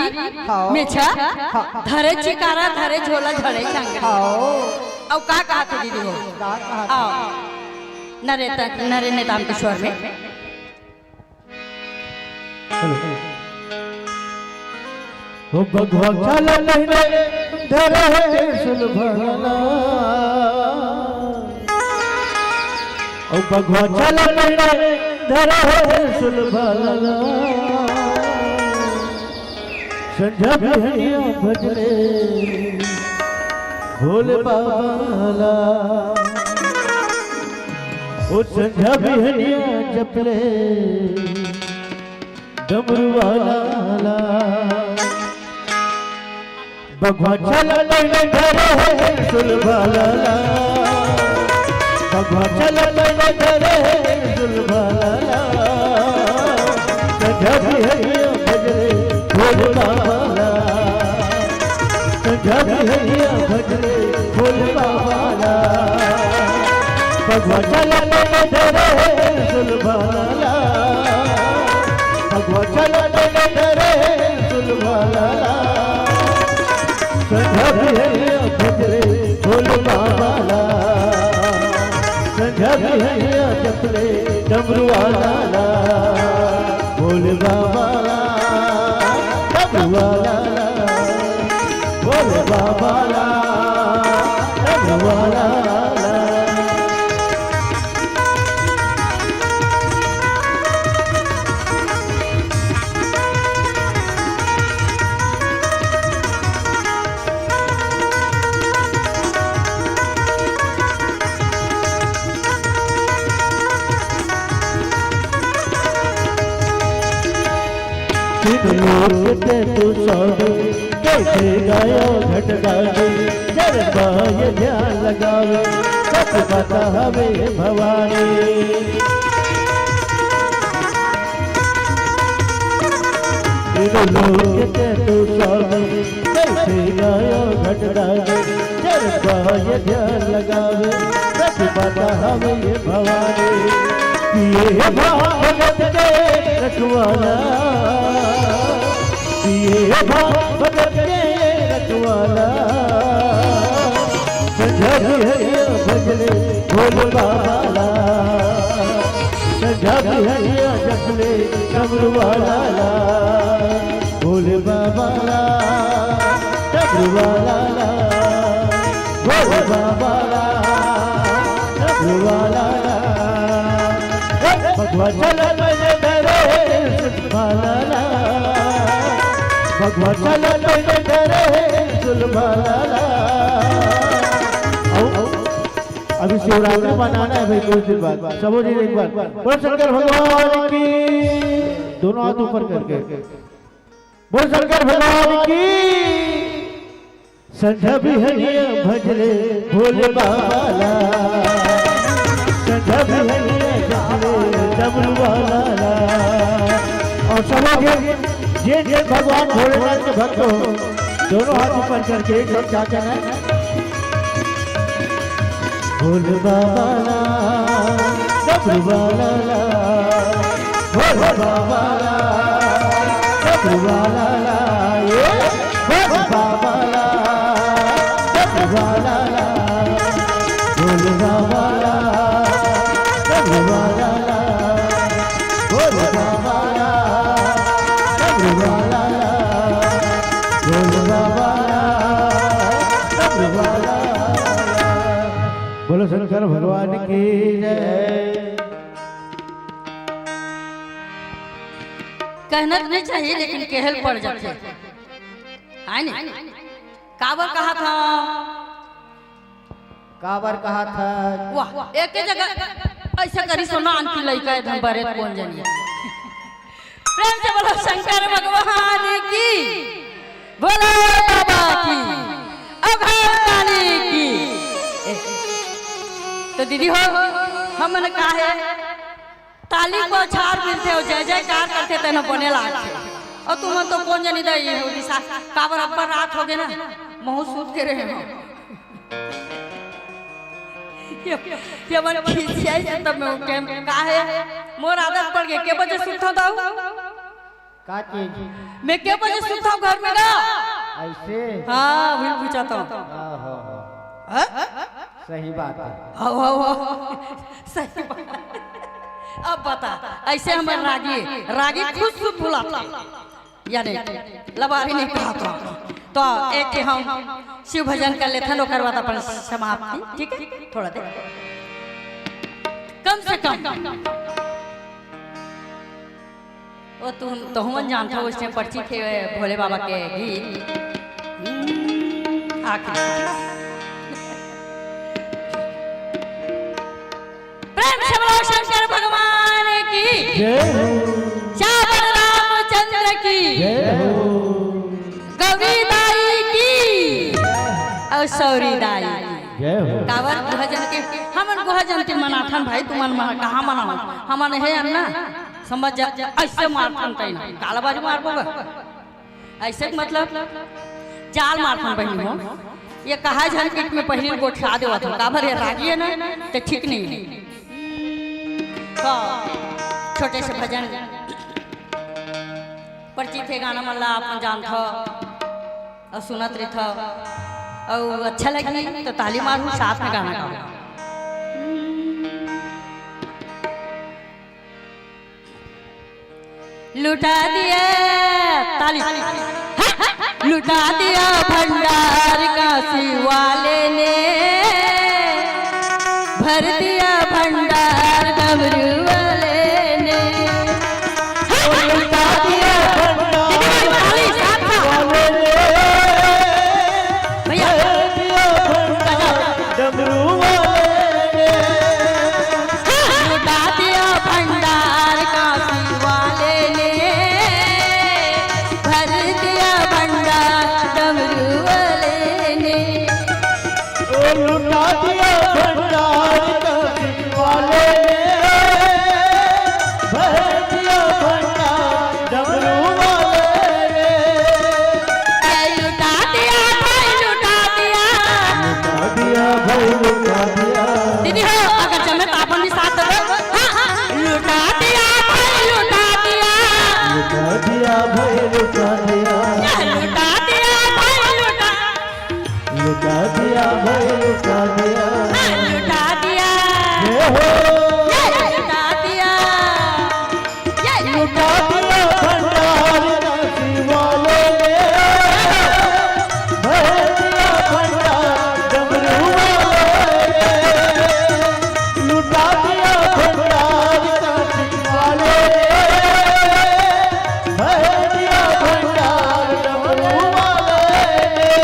हव। मेछा, हाँ। धरे चिकारा, धरे झोला, धरे छंगरा। हव। अउ का कहत हे दीदी हो? का कहत हे? आओ। नरे त-, नरे ने ताम के स्वर में। हेलो। ओ बघवा छाला पहिने धरे हे सुलभाला। ओ बघवा छाला पहिने धरे हे सुलभाला। संझा बिहनिया भजले भोले बाबा ला। ओ संझा बिहनिया जपले डमरू वाला ला। बघवा छाला पहिने धरे हे सुलभाला ला। बघवा छाला पहिने धरे हे सुलभाला ला। संझा बिहनिया भजले भोले बाबा ला। संझा बिहनिया भजले भोले बाबा ला। बघवा छाला पहिने धरे हे सुलभाला ला। बघवा छाला पहिने धरे हे सुलभाला ला। संझा बिहनिया भजले भोले बाबा ला। संझा बिहनिया जपले डमरू वाला ला। भोले बाबा ला, डमरू वाला ला। भोले बाबा ला, डमरू वाला ला। तीन लोक के तू स्वामी, कइसे गायो घट गावे, चरपा ये ध्यान लगावे, सच बात हवे भवानी। तीन लोक के तू स्वामी, कइसे गायो घट गावे, चरपा ये ध्यान लगावे, सच बात हवे भवानी। पिए हे भाव भगत के रखवाला, पिए हे भाव भगत के रखवाला। संझा बिहनिया भजले भोले बाबा ला। संझा बिहनिया जपले डमरू वाला ला। भोले बाबा ला, डमरू वाला ला। भोले बाबा ला, डमरू वाला ला। ए, बघवा छाला पहिने धरे सुलभाला ला। बघवा छाला पहिने धरे सुलभाला ला। अउ, अभी शिवरात्रि मनाना है भाई, कुछ दिन बाद। सबो जी एक बार बोल शंकर भगवान की, दोनों हाथ ऊपर करके। बोल शंकर भगवान की। संझा बिहनिया भजले भोले बाबा ला, संझा बिहनिया जपले डमरू वाला ला। अउ सब लोग जे, जे, जे भगवान भोलेनाथ के भक्त हो, दोनों हाथ ऊपर करके एक साथ क्या कहना है? भोले बाबा ला, डमरू वाला ला, भोले बाबा ला, डमरू वाला ला, ये भोले बाबा ला, डमरू वाला ला, भोले बाबा ला, डमरू वाला ला, भोले बाबा ला, डमरू वाला ला, भोले बाबा ला, डमरू वाला ला। बोलो शंकर भगवान की जय। कहना तो नहीं चाहिए, लेकिन कहल पड़ जाथे। आय नहीं? काबर कहा था? काबर कहा था? वाह, एक ही जगह ऐसा करी सोना आंटी लइका एकदम बरे कौन जानिए। प्रेम से बोलो शंकर भगवान की, भोले बाबा की, अघोर काली की। दीदी हो, हमन का हे, ताली बौछार मिलथे अउ जय जयकार करथे, तेन बने लागथे। अउ तुमन तो कोन जनी दई हो दिशा, काबर अब्बड़ रात होगे ना, महूं सूत के रहे हों। ये, ये मन खिसियाइस हे तब मैं उठेंव। का हे, मोर आदत पड़ गे, के बजे सुतथंव दाऊ? का चीज? मैं के बजे सुतथंव घर में गा? अइसे? हाँ, वही पूछत हंव। हाँ, हाँ, हाँ। हाँ? सही बात हे। हाँ, हाँ, हाँ। सही बात। अब बता, अइसे हमर रागी, रागी खुद सुत बुलाथे। यानी लबारी नहीं कहत हंव। तो एक के हम शिव भजन कर लेथन, ओकर बाद अपन समाप्ति, ठीक हे? थोड़ा देर। कम से कम। ओ तुम, तोहमन जानथव, ओइसने परिचित हे भोले बाबा के गीत। हम्म, आखिरी। प्रेम से बोलो शंकर भगवान की। जय हो। चावल रामचंद्र की। जय हो। गौरी दाई की। अउ सौरी दाई की। जय हो। काबर गुहा जन के, हमन गुहा जन के मनाथन भाई, तुमन मना, कहाँ मनाओ? हमन हे अन्ना, समझ जा, अइसे मारथन तैं ना। काला बाजू मारबो गा। अइसे के मतलब, जाल मारथन बहिनी हो। ये कहा झन पीठ में पहिली गोठिया देवत हो। काबर ये रागी हे ना, ते ठीक नहीं हे। तो छोटे से भजन परिचित हे, गाना मन ला आप मन जानथव अउ सुनत रहिथव अउ अच्छा लगही तो ताली मारहू, साथ में गाना गाहू। लुटा दिया ताली, लुटा दिया भंडार काशी वाले ने, भर दिया भंडार डमरू वाले ने। ओ लुटा दिया भंडार दीदी भाई, ताली, साथ में। वाले ने। भैया। भर दिया भंडार डमरू वाले ने। लुटा दिया भंडार काशी वाले ने, भर दिया भंडार डमरू वाले ने। ओ लुटा दिया भंडार काशी वाले ने, भर दिया भंडार डमरू वाले ने। ये लुटा दिया भाई, लुटा दिया। लुटा दिया भाई, लुटा दिया। दीदी हो, अगर जमे तो अपन भी साथ दो। हाँ, हाँ। लुटा दिया भाई, लुटा दिया। लुटा दिया भाई, लुटा दिया। लुटा दिया भाई, लुटा लुटा दिया भाई, लुटा दिया। हाँ, लुटा दिया। जय हो। ये लुटा दिया। ये लुटा दिया भंडार काशी वाले ने। भर दिया भंडार डमरू वाले ने। लुटा दिया भंडार काशी वाले ने। भर दिया भंडार डमरू वाले ने।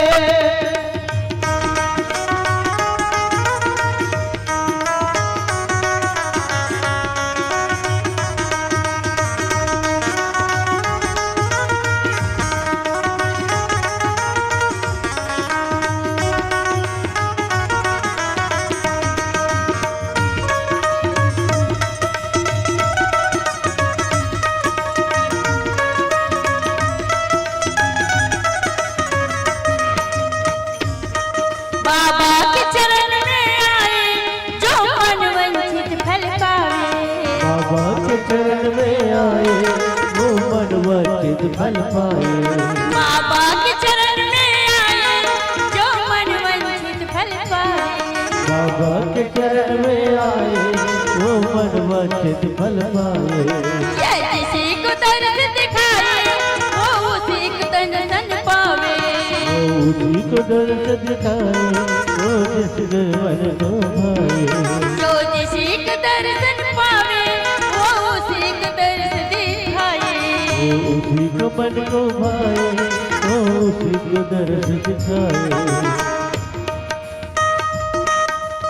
बाबा के चरण में आए, जो मन वंचित फल पावे। बाबा के चरण में आए, वो मन वंचित फल पाए। बाबा के चरण में आए, जो मन वंचित फल पाए। बाबा के चरण में आए, वो मन वंचित फल पाए। ये जिसी को दर्श दिखाए, वो उसी को तन तन पावे। वो उसी को दर्श दिखाए, वो जिस मन को भाए। जो जिसी को दर्शन पावे, वो उसी को दर्श दिखाए। वो उसी को मन को भाए, वो उसी को दर्श दिखाए।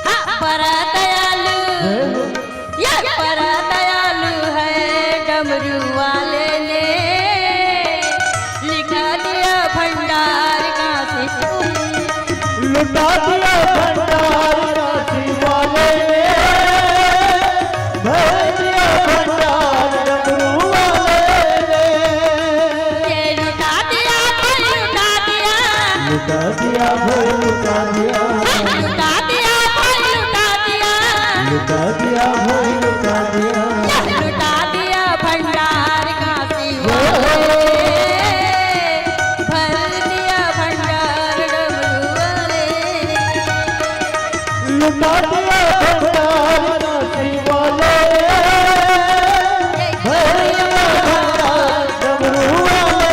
हाँ, बड़ा दयालु, जय हो। ये बड़ा दयालु है डमरू वाले ने, लिटा दिया भंडार काशी। लुटा दिया भंडार काशी वाले ने। लुटा दिया भाई, लुटा दिया। लुटा दिया भाई, लुटा दिया। लुटा दिया भाई, लुटा दिया। लुटा दिया भंडार काशी वाले। भर दिया भंडार डमरू वाले। लुटा दिया भंडार काशी वाले। भर दिया भंडार डमरू वाले।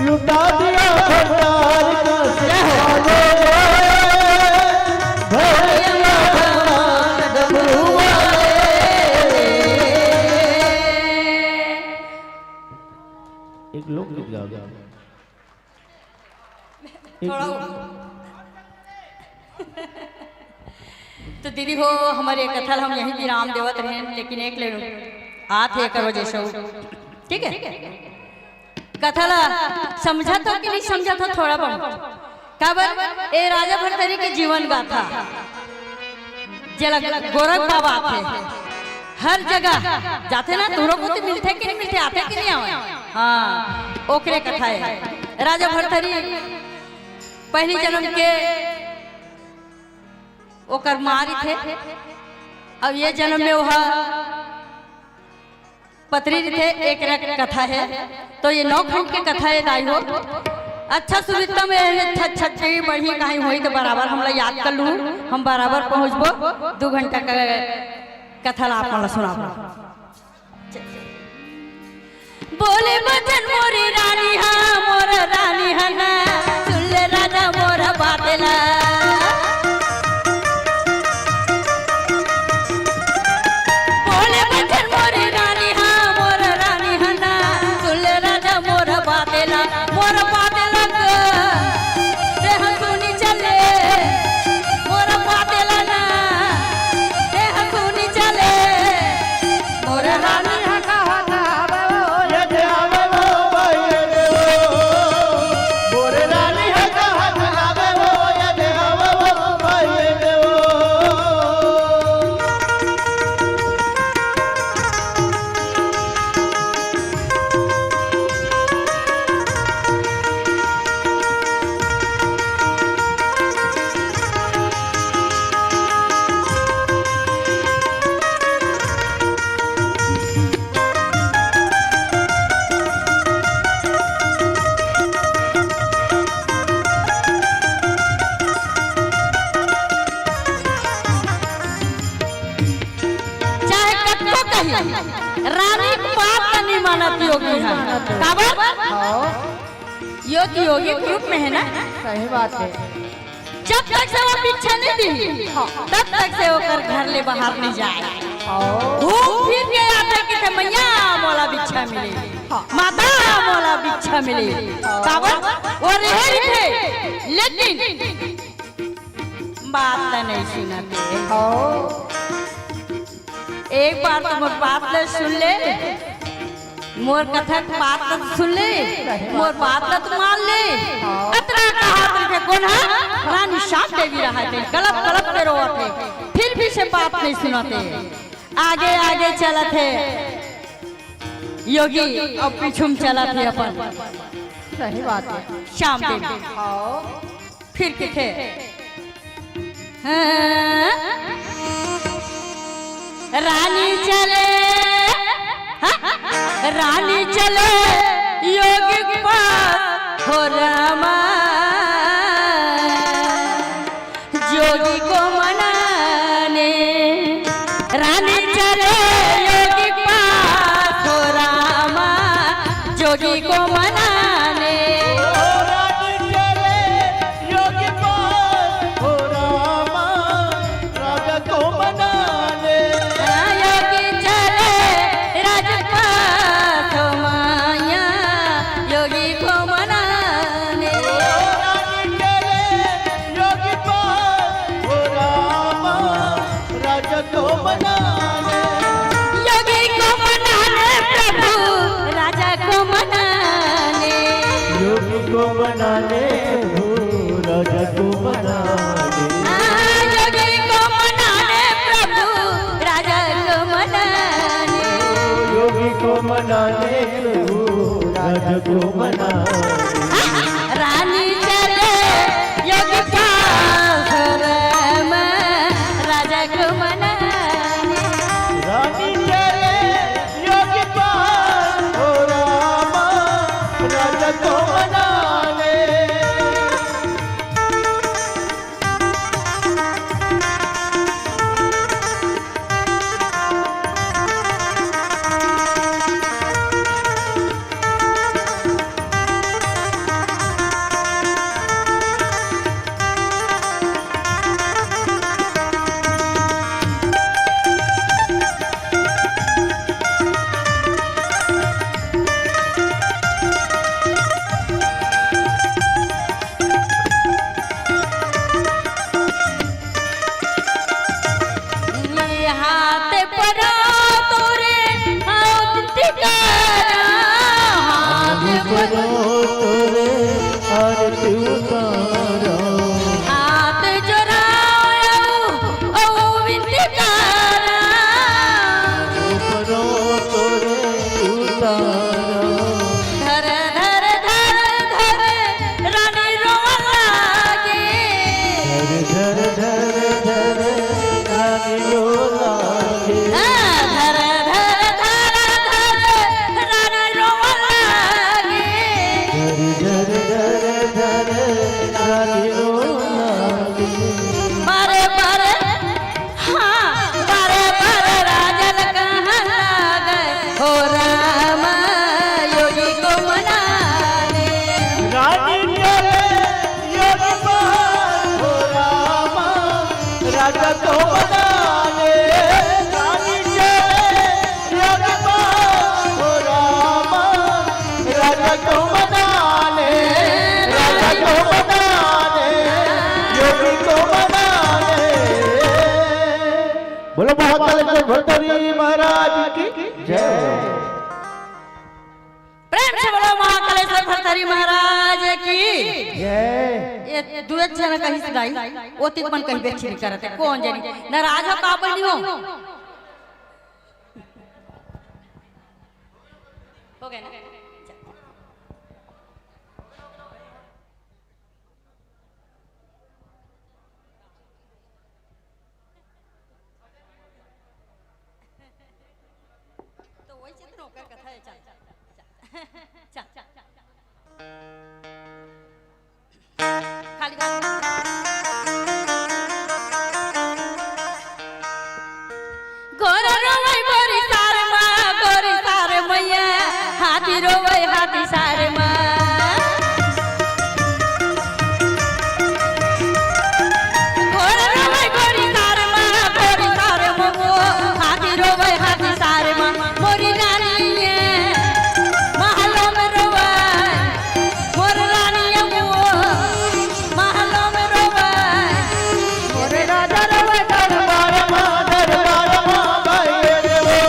लुटा दिया भंडार काशी वाले, भर दिया भंडार डमरू वाले। एक लोकगीत गा दो। एक थोड़ा लोक- तो दीदी हो, हमर ये कथा ल हम यहीं विराम देवत रहेन, लेकिन एक ले आत हे एकर वजह से, ठीक है? कथा ला समझत हो कि नहीं समझत हो, थोड़ा बहुत? काबर, ए राजा भरथरी के जीवन गाथा, जेला गोरख बाबा आथे, हर जगह जाथे ना, तुरो को तो मिलथे कि नहीं मिलथे, आथे कि नहीं आवे? हाँ, ओकरे कथा है। राजा भरथरी पहली जन्म के ओकर माँ रहिथे, अब ये जन्म में ओहा पतरी रहिथे, एक रक-, कथा है। तो ये नौ खंड के कथा है दाई हो। अच्छा सुविधा में ये छ-, छठी बढ़ी कहीं होई तो बराबर हमला याद कर लू, हम बराबर पहुँचबो, दू घंटा का कथा ला आप मन ला सुनाबो। बोले बचन मोरी रानी हा, मोर रानी हा ना, सुन ले राजा मोर बात ला। बोले बचन मोरी रानी हा, मोर रानी हा ना, सुन ले राजा मोर बात ला, मोर बात ला ग। देह सुनी चले, मोर बात ला ना, देह सुनी चले। मोर रानी हा कहत आवे ओ, ये दे आवे ओ भाई ये दे ओ। मोर रानी हा कहत आवे ओ, ये दे आवे ओ भाई ये दे ओ। चाहे कतको कही, रानी के बात ला नहीं मानत योगी हा। काबर? हाँ। योगी योगी के रूप में है ना। सही बात है। जब तक से वो भिक्षा नहीं दी, हाँ। तब तक से ओकर घर ले बाहर नहीं जाए। हाँ। घूम फिर के आथे कि थे मैया मोला भिक्षा मिले, हाँ। माता मोला भिक्षा मिले। हाँ। काबर? वो रहे रहिथे, लेकिन बात ला नहीं सुनत हे। हाँ। एक बार तो मोर बात ला सुन ले, मोर कथा के बात ला तो सुन ले, मोर बात ला तो मान ले। हाँ। अतरा कहात रहिथे कोन हा? रानी शांत देवी रहत हे, कलप कलप के रोवत हे, फिर भी से बात नहीं सुनत हे। आगे आगे चलत हे योगी, अब पीछू में चलत हे अपन। सही बात है। श्याम देवी। हाँ। फिर कथे, हाँ, रानी चले, हाँ, रानी चले योगी के पास हो रामा, जोगी को मनाने। रानी चले योगी के पास हो रामा, जोगी को मनाने। ओ रानी चले योगी पास हो रामा, राजा को मनाने। हाँ, योगी चले राजपास हो माया, योगी को मनाने। ओ रानी चले योगी पास हो रामा, राजा को मनाने। योगी को मनाने प्रभु, राजा को मनाने। योगी को मनाने प्रभु, राजा को मनाने। हाँ, योगी को मनाने प्रभु, राजा को मनाने। योगी को मनाने प्रभु, राजा को मनाने। हाँ, रानी बारे बारे, हाँ, बारे बारे राजन कहन लागे, हो राम, योगी को मना ले। रानी चले योगी बहार, हो राम, राजा को मना ले। रानी चले योगी बहार, हो राम, राजा को मना ले, राजा को मना ले, योगी को मना ले। बोलो महाकालेश्वर भरतारी महाराज की जय। प्रेम से बोलो महाकालेश्वर भरतारी महाराज की जय। ये दू एक झन कहिस गाई, ओतिक मन कहीं बेचैन करत हे, कौन जानी नाराज हो का बनी हो। हो गए ना? तो वही चित्र ओकर कथा है, चल, चल, चल, चल। खाली बात। गोरा रोवै गोरी सार मा, गोरी सार मैया, हाथी रोवै हाथी सार मा। गोरा रोवै गोरी सार मा, गोरी सार मा, हाथी रोवै हाथी सार मा। मोरी रानी ये महलों में रोवै, मोर रानी ये वो महलों में रोवै। मोरे राजा रोवै दरबार मा, दरबार मा भाई रे वो।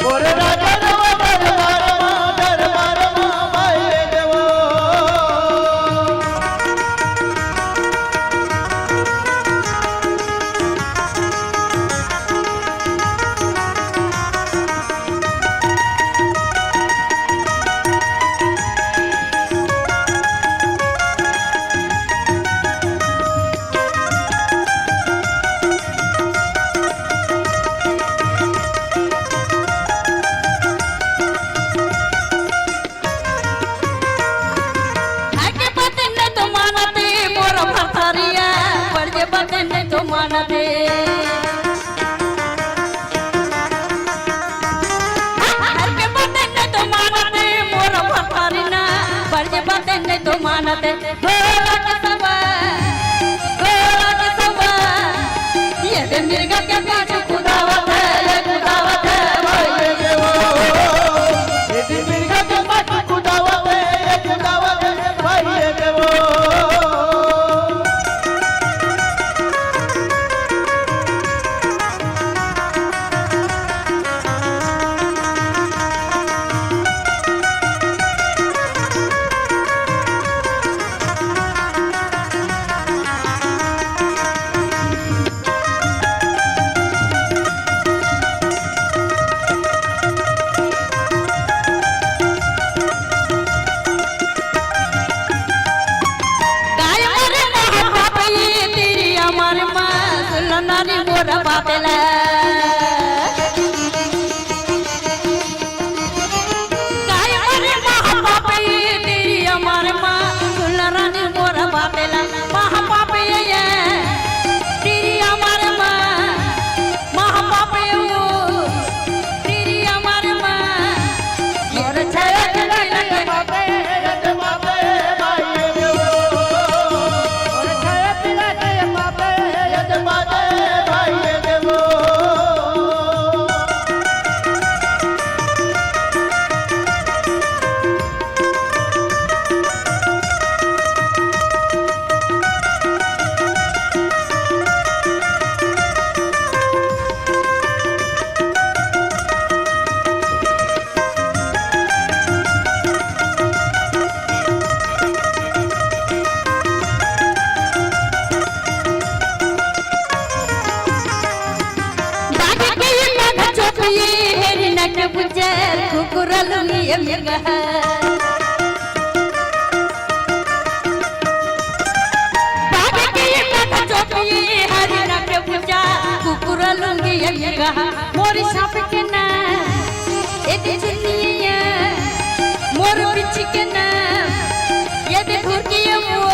मोरे राजा रोवै दरबार मा, दरबार मा भाई रे वो। घर के बात नहीं तो मानते, मोर भरथरिया, बड़ के बात नहीं तो मानते। घर के बात नहीं तो मानते, मोर भरथरी ना, बड़ के बात नहीं तो मानते। गोरा के सवा, गोरा के सवा, ये दे मिर्गा के पाछू कुदावत है, ये कुदावत है, भाई ये देवो। ये दे मिर्गा के पाछू कुदावत है, ये कुदावत है, भाई ये देवो। गाय मरे महापापी तेरी अमर माँ, सुन नारी मोर बातेला। गाय मरे महापापी तेरी अमर माँ, सुन रानी मोर बातेला। महापापी ये तेरी अमर माँ, महापापी वो तेरी अमर माँ। मोर छाया के लगे बाजे के ये माथा चोप ये हेरी नक बुझे कुकुर लुंगी ये मिर्गा। बाजे के ये माथा चोप ये हेरी नक बुझे कुकुर लुंगी ये मिर्गा। मोरी सांप के ना, ए दे चुनिया, मोर बिच के ना, ये दे धुर के ये वो।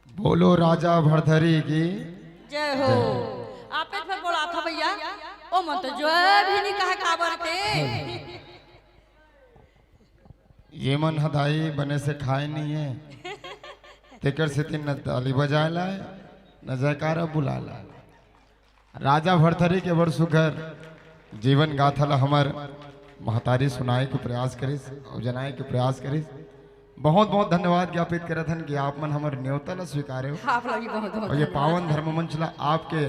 बोलो राजा भरथरी की। जय हो। आप एक बार बोला था भैया, ओ मन तो जय भी नहीं कहा काबर ते। ये मन ह दाई बने से खाए नहीं है, तेकर सेती न ताली बजाए लाए, न जयकारा बुलाए लाए। राजा भरथरी के बड़ सुघर जीवन गाथा ला हमर महतारी सुनाए के प्रयास करिस अउ जनाए के प्रयास करिस। बहुत बहुत धन्यवाद ज्ञापित करत हन कि आप मन हमर न्योता ला स्वीकारे हो। आप ला भी बहुत बहुत और ये धन्यवाद। पावन धर्म मंच ला आपके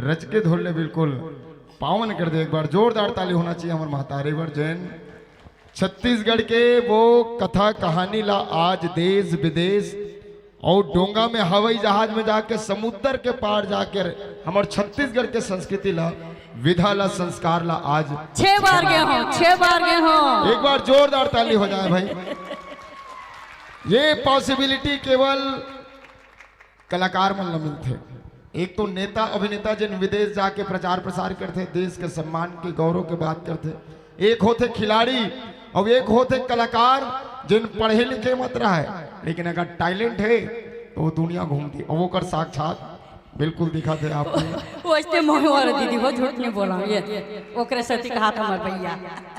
रच के धोर ले बिल्कुल पावन कर दे। एक बार जोरदार ताली होना चाहिए हमर महतारी बर, जैन छत्तीसगढ़ के वो कथा कहानी ला आज देश विदेश अउ डोंगा में, हवाई जहाज में जाके, समुद्र के पार जाके हमर छत्तीसगढ़ के संस्कृति ला, विधा ला, संस्कार ला आज छह बार गए हो, छह बार गए हो। एक बार जोरदार ताली हो जाए भाई। ये पॉसिबिलिटी केवल कलाकार मन ला मिलथे। एक तो नेता अभिनेता जिन विदेश जाके प्रचार प्रसार करथे, देश के सम्मान के, गौरव के बात करथे, एक होथे खिलाड़ी अउ एक होथे कलाकार जिन पढ़े लिखे मत रहय, लेकिन अगर टैलेंट हे तो वो दुनिया घूमथे अउ ओकर साक्षात बिल्कुल दिखथे आपको। वो ऐसे मोहे वाला दीदी हो, झूठ नहीं बोला ये, ओकरे सती कहा था हमार भैया।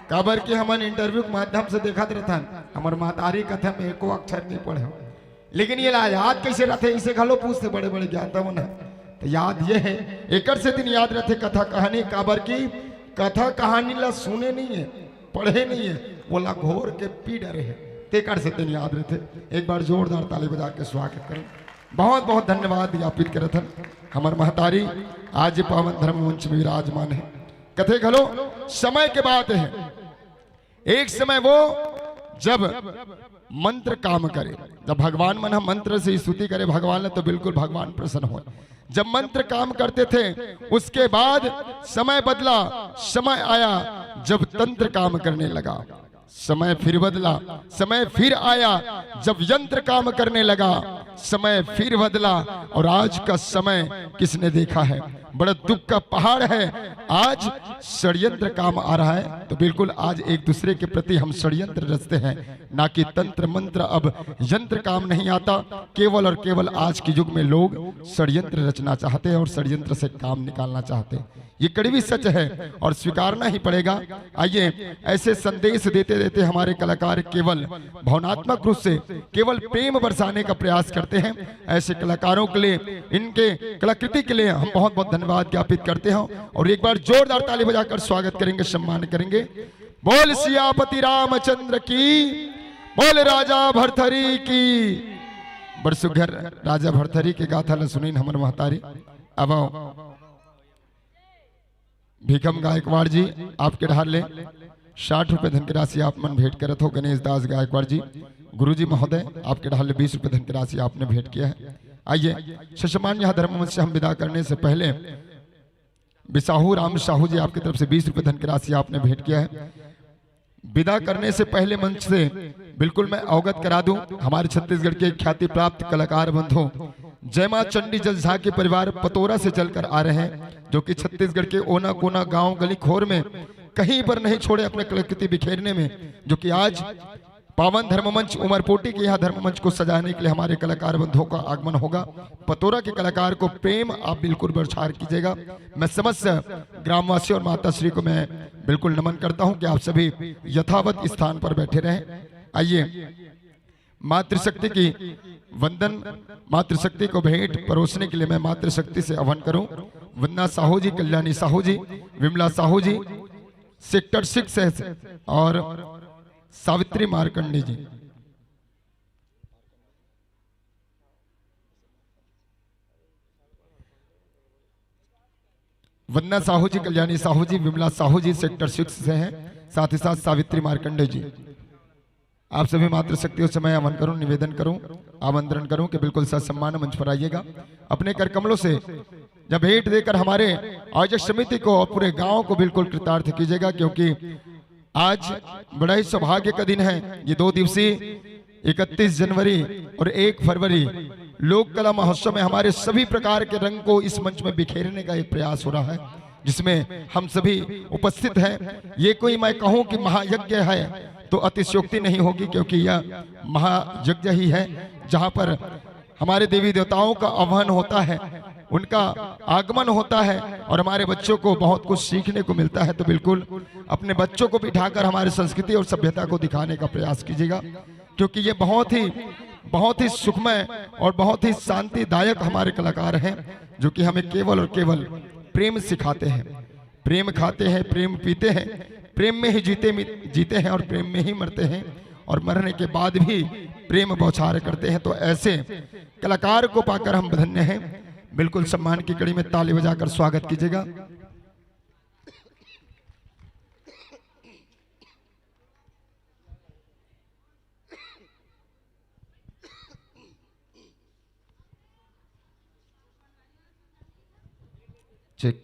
काबर कि हमन इंटरव्यू के माध्यम से देखत रहथन, हमर महतारी कथे में एको अक्षर नहीं पढ़े हो, लेकिन ये ला याद कैसे रथे, इसे घलो पूछते बड़े बड़े ज्ञाता मन ह। तो याद ये है, एकर सेती याद रथे कथा कहानी, काबर कि कथा कहानी ला सुने नहीं है, पढ़े नहीं है, वो ला घोर के पी डरे है, तेकर सेती याद रथे। एक बार जोरदार ताली बजा के स्वागत करें। बहुत बहुत धन्यवाद ज्ञापित करत हन हमर महतारी आज पावन धर्म मंच में विराजमान है। कथे घलो समय के बात है, एक समय वो जब मंत्र काम करे, जब भगवान मन ह मंत्र से स्तुति करे भगवान ला, तो बिल्कुल भगवान प्रसन्न होय। जब मंत्र काम करते थे, उसके बाद समय बदला, समय आया जब तंत्र काम करने लगा। समय फिर बदला, समय फिर आया जब यंत्र काम करने लगा। समय फिर बदला और आज का समय किसने देखा है? बड़ा दुख का पहाड़ है। आज षड्यंत्र काम आ रहा है, तो बिल्कुल आज एक दूसरे के प्रति हम षड्यंत्र रचते हैं, ना कि तंत्र मंत्र। अब यंत्र काम नहीं आता, केवल और केवल आज के युग में लोग षड्यंत्र रचना चाहते हैं और षड्यंत्र से काम निकालना चाहते हैं। ये कड़वी सच है और स्वीकारना ही पड़ेगा। आइए, ऐसे संदेश देते देते हमारे कलाकार केवल भावनात्मक रूप से केवल प्रेम बरसाने का प्रयास करते हैं। ऐसे कलाकारों के लिए, इनके कलाकृति के लिए हम बहुत बहुत धन्यवाद ज्ञापित करते हैं और एक बार जोरदार ताली बजाकर स्वागत करेंगे, सम्मान करेंगे। बोल सियापति रामचंद्र की, बोल राजा भरथरी की। बड़ सुघर राजा भरथरी के गाथा ल सुनिन हमर महतारी। अब भीखम गायकवाड़ जी, आपके ढाल ले साठ रुपए धन की राशि आप मन भेंट करत हो। गणेश दास गायकवाड़ जी, गुरुजी महोदय, आपके ढाल ले बीस रुपए धन की राशि आपने भेंट किया है। आइए, ससमान यहाँ धर्म मंच से हम विदा करने से पहले बिसाहू राम साहू जी, आपकी तरफ से बीस रुपए धन की राशि आपने भेंट किया है। विदा करने से पहले मंच से बिल्कुल मैं अवगत करा दूं, हमारे छत्तीसगढ़ के ख्याति प्राप्त कलाकार बंधु जय मां चंडी जस झा के परिवार पतोरा से चलकर आ रहे हैं, जो कि छत्तीसगढ़ के ओना कोना, गांव गली खोर में कहीं पर नहीं छोड़े अपने कलाकृति बिखेरने में, जो कि आज पावन धर्म मंच उमरपोटी के यहाँ धर्म मंच को सजाने के लिए हमारे कलाकार बंधुओं का आगमन होगा। पतोरा के कलाकार को प्रेम आप बिल्कुल बौछार कीजिएगा। मैं समस्त ग्रामवासियों और माता श्री को मैं बिल्कुल नमन करता हूं कि आप सभी यथावत स्थान पर बैठे रहें। आइए, मातृशक्ति की वंदन, मातृशक्ति को भेंट परोसने के लिए मैं मातृशक्ति से आह्वान करूं। वंदना साहू जी, कल्याणी साहू जी, विमला साहू जी, सेक्टर सिक्स से, और सावित्री मार्कंडे जी। वंदना साहू जी, कल्याणी साहू जी, विमला साहू जी सेक्टर सिक्स से हैं, साथ ही साथ सावित्री मार्कंडे जी। आप सभी मातृशक्तियों से मैं आमंत्रण करूं, निवेदन करूं, आमंत्रण करूं कि बिल्कुल ससम्मान मंच पर आइएगा। अपने कर कमलों से जब भेंट देकर हमारे आयोजक समिति को और पूरे गांव को बिल्कुल कृतार्थ कीजिएगा, क्योंकि आज बड़ा ही सौभाग्य का दिन है। ये दो दिवसीय इकतीस जनवरी और एक फरवरी लोक कला महोत्सव में हमारे सभी प्रकार के रंग को इस मंच में बिखेरने का एक प्रयास हो रहा है, जिसमें हम सभी उपस्थित हैं। ये कोई मैं कहूं कि महायज्ञ है तो अतिशयोक्ति नहीं होगी, क्योंकि यह महायज्ञ ही है, जहां पर हमारे देवी देवताओं का आह्वान होता है, उनका आगमन होता है और हमारे बच्चों को बहुत कुछ सीखने को मिलता है। तो बिल्कुल अपने बच्चों को बिठाकर हमारी संस्कृति और सभ्यता को दिखाने का प्रयास कीजिएगा, क्योंकि ये बहुत ही, बहुत ही सुखमय और बहुत ही शांतिदायक हमारे कलाकार हैं, जो कि हमें केवल और केवल प्रेम सिखाते हैं, प्रेम खाते हैं, प्रेम पीते हैं, प्रेम में ही जीते, जीते हैं और प्रेम में ही मरते हैं, और मरने के बाद भी प्रेम बौछार करते हैं। तो ऐसे कलाकार को पाकर हम धन्य हैं। बिल्कुल सम्मान की कड़ी में ताली बजाकर स्वागत कीजिएगा। चेक।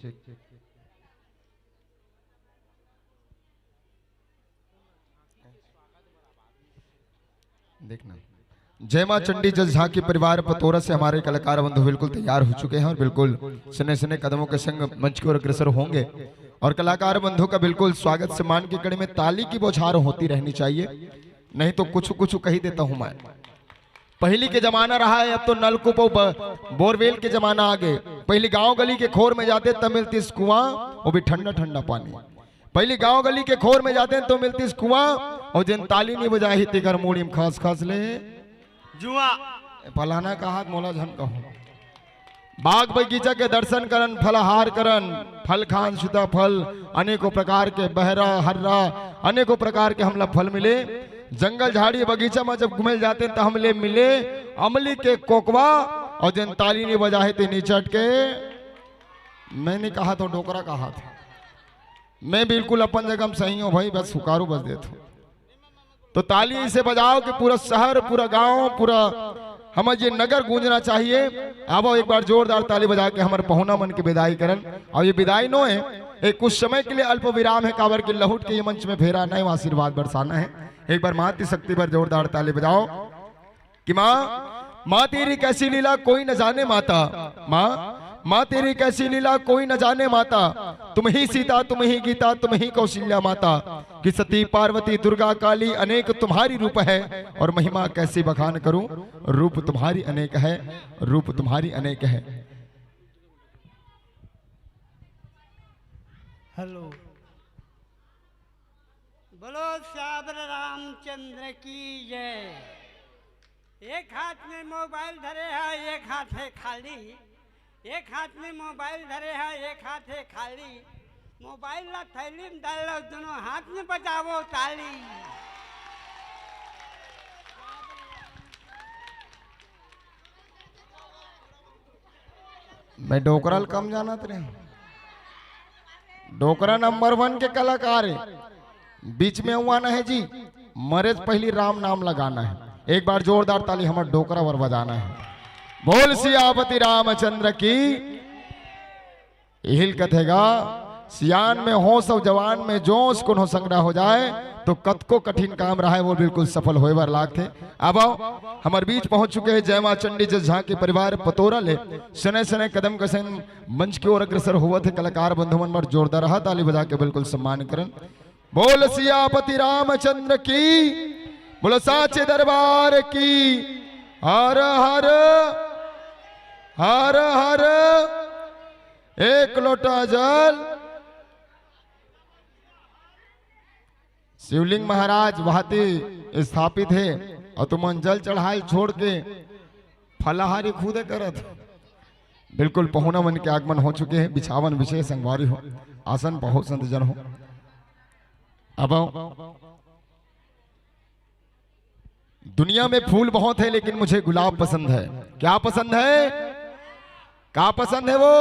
देखना, जय मां चंडी जस झांकी परिवार पतोरा से हमारे कलाकार बंधु बिल्कुल तैयार हो चुके हैं और बिल्कुल सन्ने सन्ने कदमों के संग मंच की ओर अग्रसर होंगे। और कलाकार बंधु का बिल्कुल स्वागत सम्मान की कड़ी में ताली की बौछार होती रहनी चाहिए, नहीं तो कुछ कुछ कही देता हूं मैं। पहली के जमाना रहा है, अब तो नलकूप और ब-, बोरवेल के जमाना आ गए। पहली गांव गली के खोर में जाते तब मिलती इस कुआं, वो भी ठंडा ठंडा पानी। पहली गांव गली के खोर में जाते तो मिलती इस कुआं, और जिन ताली नहीं बजाही तेकर मूड़ी में खास खास ले जुआ। फलाना कहा मोला झन कहूं। बाग बगीचा के दर्शन करन, फलाहार करन, फल खान, सीताफल, अनेकों प्रकार के बहरा, हर्रा, अनेकों प्रकार के हमला फल मिले। जंगल झाड़ी बगीचा में जब घूमे जाते त हमले मिले अमली के कोकवा, और जन ताली नहीं बजाहे ते निचट के। मैं नहीं कहा तो डोकरा कहा था। मैं बिल्कुल अपन जगह में सही हूं भाई, बस हुकारू बस देत हूं। तो ताली इसे बजाओ कि पूरा शहर, पूरा गांव, पूरा हमर ये नगर गूंजना चाहिए। आवो एक बार जोरदार ताली बजा के हमर पहुना मन के विदाई करन। और ये विदाई नो है, एक कुछ समय के लिए अल्प विराम है, काबर के लहुट के ये मंच में फेरा नए आशीर्वाद बरसाना है। एक बार मातृशक्ति पर जोरदार ताली बजाओ कि माँ, माँ तेरी कैसी लीला कोई न जाने माता। माँ, माँ तेरी कैसी लीला कोई न जाने माता। तुम ही सीता, तुम ही गीता, तुम ही कौशल्या माता। कि सती पार्वती दुर्गा काली अनेक तुम्हारी रूप है, और महिमा कैसी बखान करूं, रूप तुम्हारी अनेक है, रूप तुम्हारी अनेक है। हेलो, बोलो सियावर रामचंद्र की जय। एक हाथ में मोबाइल धरे है, एक हाथ है खाली। एक हाथ में मोबाइल धरे है, एक हाथ है खाली। मोबाइल ला थैली में डाल लो, दोनों हाथ में बजावो ताली। मैं डोकरा ल कम जानत रहे। डोकरा नंबर वन के कलाकार है। बीच में हुआ ना है जी, मरे से पहली राम नाम लगाना है। एक बार जोरदार ताली हमर डोकरा बर बजाना है। बोल सियापति रामचंद्र की। इहिल कथेगा, सियान में होश और जवान में जोश कोनो संग ना हो जाए, तो कतको कठिन काम रहे, वो बिल्कुल सफल होए बर लागथे। अब आओ, हमर बीच पहुंच चुके हैं जय मां चंडी जस झांकी परिवार पतोरा ले। सने सने कदम कसन मंच की ओर अग्रसर होवत हे। कलाकार बंधु मन बर जोरदार हा ताली बजा के बिल्कुल सम्मान करन। बोल सियापति रामचंद्र की, बोल साचे दरबार की। हर हर, हर हर। एक लोटा जल। शिवलिंग महाराज वहाती स्थापित हे और तुमन जल चढ़ाए छोड़ के फलाहारी खुदे करत। बिल्कुल पहुना मन के आगमन हो चुके हैं। बिछावन विशेष संगवारी हो, आसन बहुत संत जन हो। अब दुनिया में फूल बहुत है, लेकिन मुझे गुलाब पसंद है। क्या पसंद है? का पसंद है वो?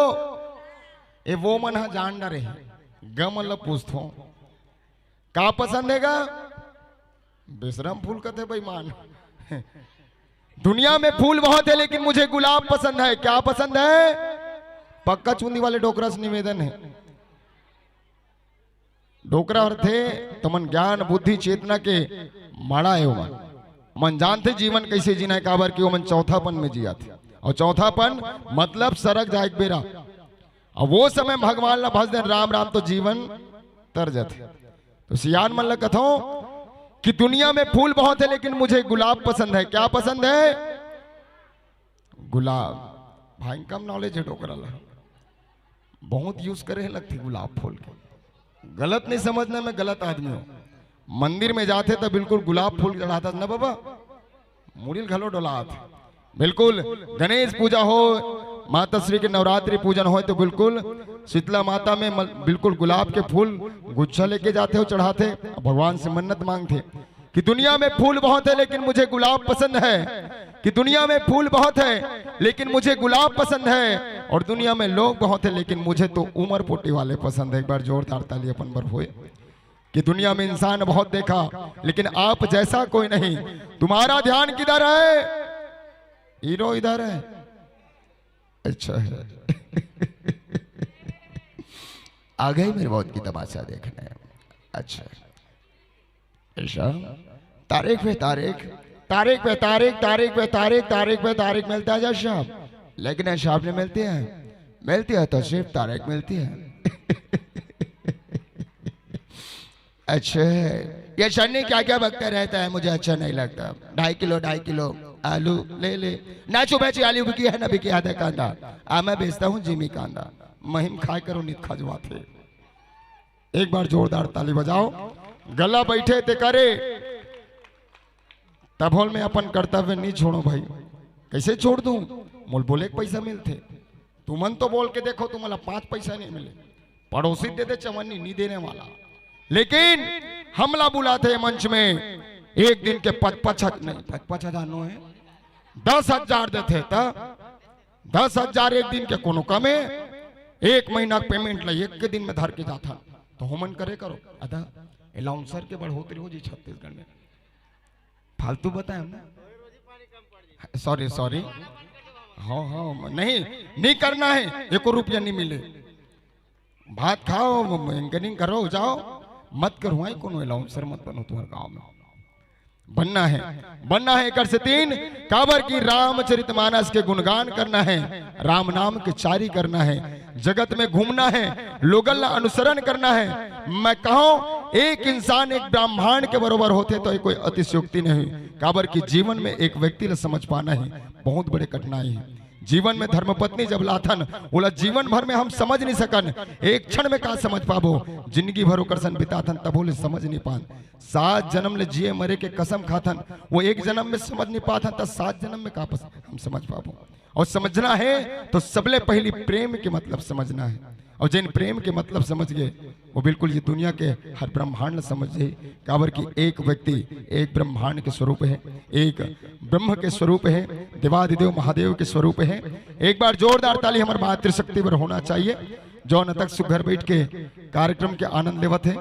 ए, वो मन ह जान डरे हे। ग मन ल पूछथों, का पसंद हे गा? बेशरम फूल कथे बेईमान। दुनिया में फूल बहुत है, लेकिन मुझे गुलाब पसंद है। क्या पसंद है? पक्का चूंदी वाले डोकरा से निवेदन है। डोकरा अर्थ है, तुमन ज्ञान, बुद्धि, चेतना के माड़ा है ओमन। ओमन जानथे जीवन कैसे जीना है, काबर कि ओमन चौथापन में जिया थे। और चौथापन मतलब सरग जाए के बेरा। और वो समय भगवान ला भज देन, राम राम तो जीवन तर जाथे। तो सियान मन ला कथों कि दुनिया में फूल बहुत है, लेकिन मुझे गुलाब पसंद है। क्या पसंद है? गुलाब। भाई कम नॉलेज है डोकरा ला, बहुत यूज करे है लगती गुलाब फूल के। गलत नहीं समझना, मैं गलत आदमी हूँ। मंदिर में जाथे तो बिल्कुल गुलाब फूल चढ़ाता ना बाबा, मुड़ी ल घलो डोलात। बिल्कुल, गणेश पूजा हो, माता श्री के नवरात्रि पूजन हो, तो बिल्कुल शीतला माता में मल-, बिल्कुल गुलाब के फूल गुच्छा लेके जाथे हो, चढ़ाथे, भगवान से मन्नत मांगथे कि दुनिया में फूल बहुत है, लेकिन मुझे गुलाब पसंद है, कि दुनिया में फूल बहुत है, लेकिन मुझे गुलाब पसंद है, और दुनिया में लोग बहुत है, लेकिन मुझे तो उमर पोटी वाले पसंद है। एक बार जोरदार ताली अपन बर होए कि दुनिया में इंसान बहुत देखा, लेकिन आप जैसा कोई नहीं। तुम्हारा ध्यान किधर है? हीरो इधर है। अच्छा है। आ गए मेरे मौत की तमाशा देखने। अच्छा है। ऐसा तारीख पे तारीख, तारीख पे तारीख, तारीख पे तारीख, तारीख पे तारीख मिलता है जब साहब, लेकिन ऐसा आपने मिलती है, मिलती है तो सिर्फ तारीख मिलती है। अच्छा है। ये सन्नी क्या क्या बकता रहता है, मुझे अच्छा नहीं लगता। ढाई किलो, ढाई किलो आलू ले ले, नाचो बेची आलू बिकी है ना बिकी आधा कांदा, आ मैं बेचता हूँ जिमी कांदा। महिम खाए करो नित खजवा थे। एक बार जोरदार ताली बजाओ। गला बैठे ते करे, तभोल में अपन कर्तव्य नहीं छोड़ो भाई। कैसे छोड़ दूं? मोल बोले के पैसा मिलथे। तुमन तो बोल के देखो, तुम्हारा पांच पैसा नहीं मिले, पड़ोसी दे दे चवन्नी, नहीं देने वाला। लेकिन हमला बुलाथे मंच में, एक दिन के पच पच हज-, नहीं, पच पच हजार नो है, दस हजार देथे त दस हजार एक दिन के कोनो कम है, एक महीना के पेमेंट ला एक के दिन में धर के जाथन, तो होमन करे करो। अदा अलाउंसर के बढ़ोतरी हो जी छत्तीसगढ़ में। फालतू बताए हम ना, सॉरी सॉरी। हाँ हाँ, नहीं, नहीं करना है, एको रुपया नहीं मिले। भात खाओ, एंकरिंग करो, जाओ, मत करो, आई कोनो अलाउंसर मत बनो तुम्हारे गांव में। बनना है, बनना है एकर से तीन, काबर की रामचरितमानस के गुणगान करना है, राम नाम के चारी करना है, जगत में घूमना है, लोगन ला अनुसरण करना है। मैं कहूं, एक इंसान एक ब्रह्मांड के बरोबर होथे तो ये कोई अतिशयोक्ति नहीं, काबर की जीवन में एक व्यक्ति ला समझ पाना ही बहुत बड़े कठिनाई है। जीवन में धर्मपत्नी जब लाथन, ओला जीवन भर में हम समझ नहीं सकन, एक क्षण में का समझ पाबो, जिंदगी भर ओकर सन बिताथन तभो ले समझ नहीं पान। सात जन्म ले जिए मरे के कसम खाथन, वो एक जन्म में समझ नहीं पाथन, त सात जन्म में का पस-, हम समझ पाबो? और समझना है तो सबले पहली प्रेम के मतलब समझना है। और जिन प्रेम के मतलब समझ गए, वो बिल्कुल ये दुनिया के हर ब्रह्मांड समझ जाए, काबर कि एक व्यक्ति एक ब्रह्मांड के स्वरूप है, एक ब्रह्म के स्वरूप है, देवादिदेव महादेव के स्वरूप है। एक बार जोरदार ताली हमारे मातृशक्ति पर होना चाहिए, जो न तक सुघर बैठ के कार्यक्रम के आनंद लेवत है।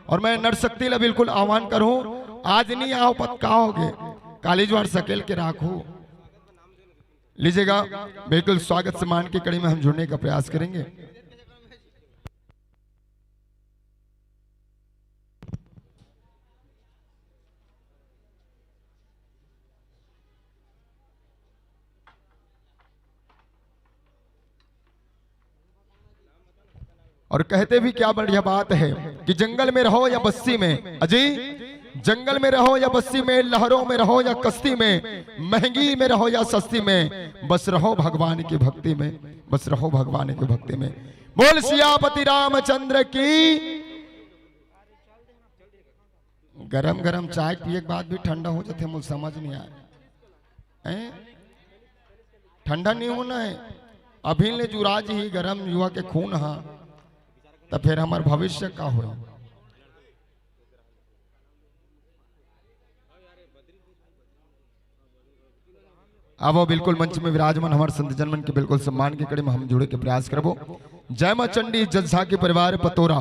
और मैं नरशक्ति ला बिल्कुल आह्वान करूं, आज नहीं आओ पत का होगे, कालीज वार सकेल के राखो। लीजिएगा, बिल्कुल स्वागत सम्मान की कड़ी में हम जुड़ने का प्रयास करेंगे। और कहते भी क्या बढ़िया बात है कि जंगल में रहो या बस्ती में, अजी, जंगल में रहो या बस्ती में, लहरों में रहो या कश्ती में, महंगी में रहो या सस्ती में, बस रहो भगवान की भक्ति में, बस रहो भगवान की भक्ति में। बोल सियापति रामचंद्र की। गरम गरम चाय पिए के बाद भी ठंडा हो जाथे, मोला समझ नहीं आए। हैं? ठंडा नहीं होना है, अभी ले जुराज ही गरम युवा के खून हा, तो फिर हमार भविष्य का होई? अब वो बिल्कुल मंच में विराजमान हमारे संत जन मन के बिल्कुल सम्मान के कड़ी में हम जुड़े के प्रयास करबो। जय माँ चंडी, जज झा के परिवार पतोरा।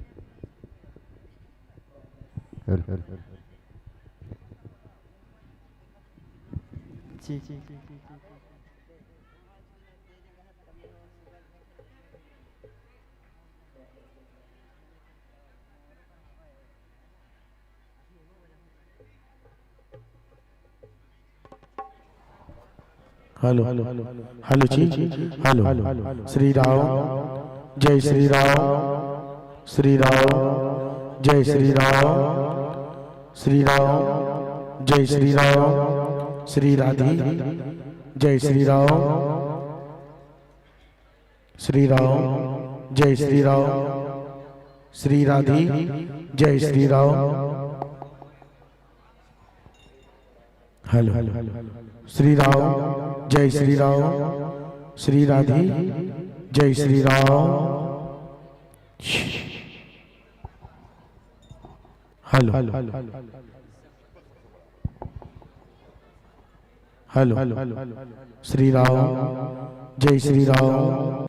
Hello, hello. जी, जी, जी, जी, जी। हेलो, हेलो जी, हेलो। श्री राम, जय श्री राम, श्री राम, जय श्री राम, श्री राम, जय श्री राम, श्री राधे, जय श्री राम, श्री राम, जय श्री राम, श्री राधे, जय श्री राम। हेलो, श्री राम, जय श्री राम, श्री राधे, जय श्री राम। हेलो, हेलो, श्री राम, जय श्री राम।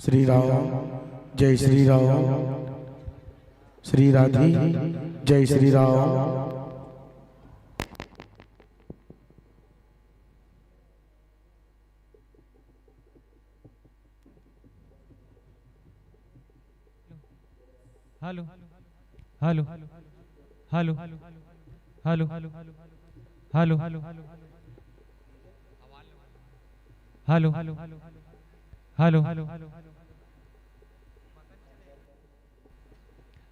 श्री राम, जय श्री राम, श्री राधे, जय Shri Ram. Hello, hello, hello, hello, hello, hello, hello, hello, hello. Hello, hello, hello, hello.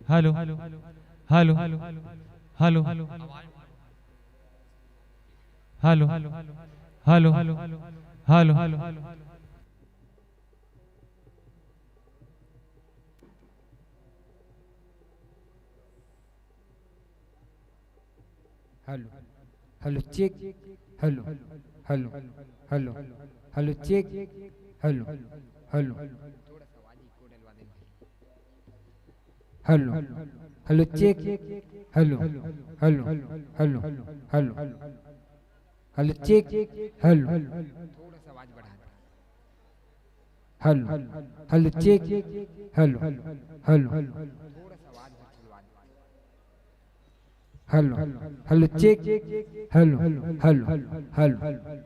Hello, hello, hello, hello, hello, hello, hello. Hello, hello, check. Hello, hello, hello, hello, check. Hello, hello, hello, hello, check. Hello, hello, hello, hello, hello, check. Hello, hello, hello, check. Hello, hello, hello, hello, check. Hello, hello, hello, hello.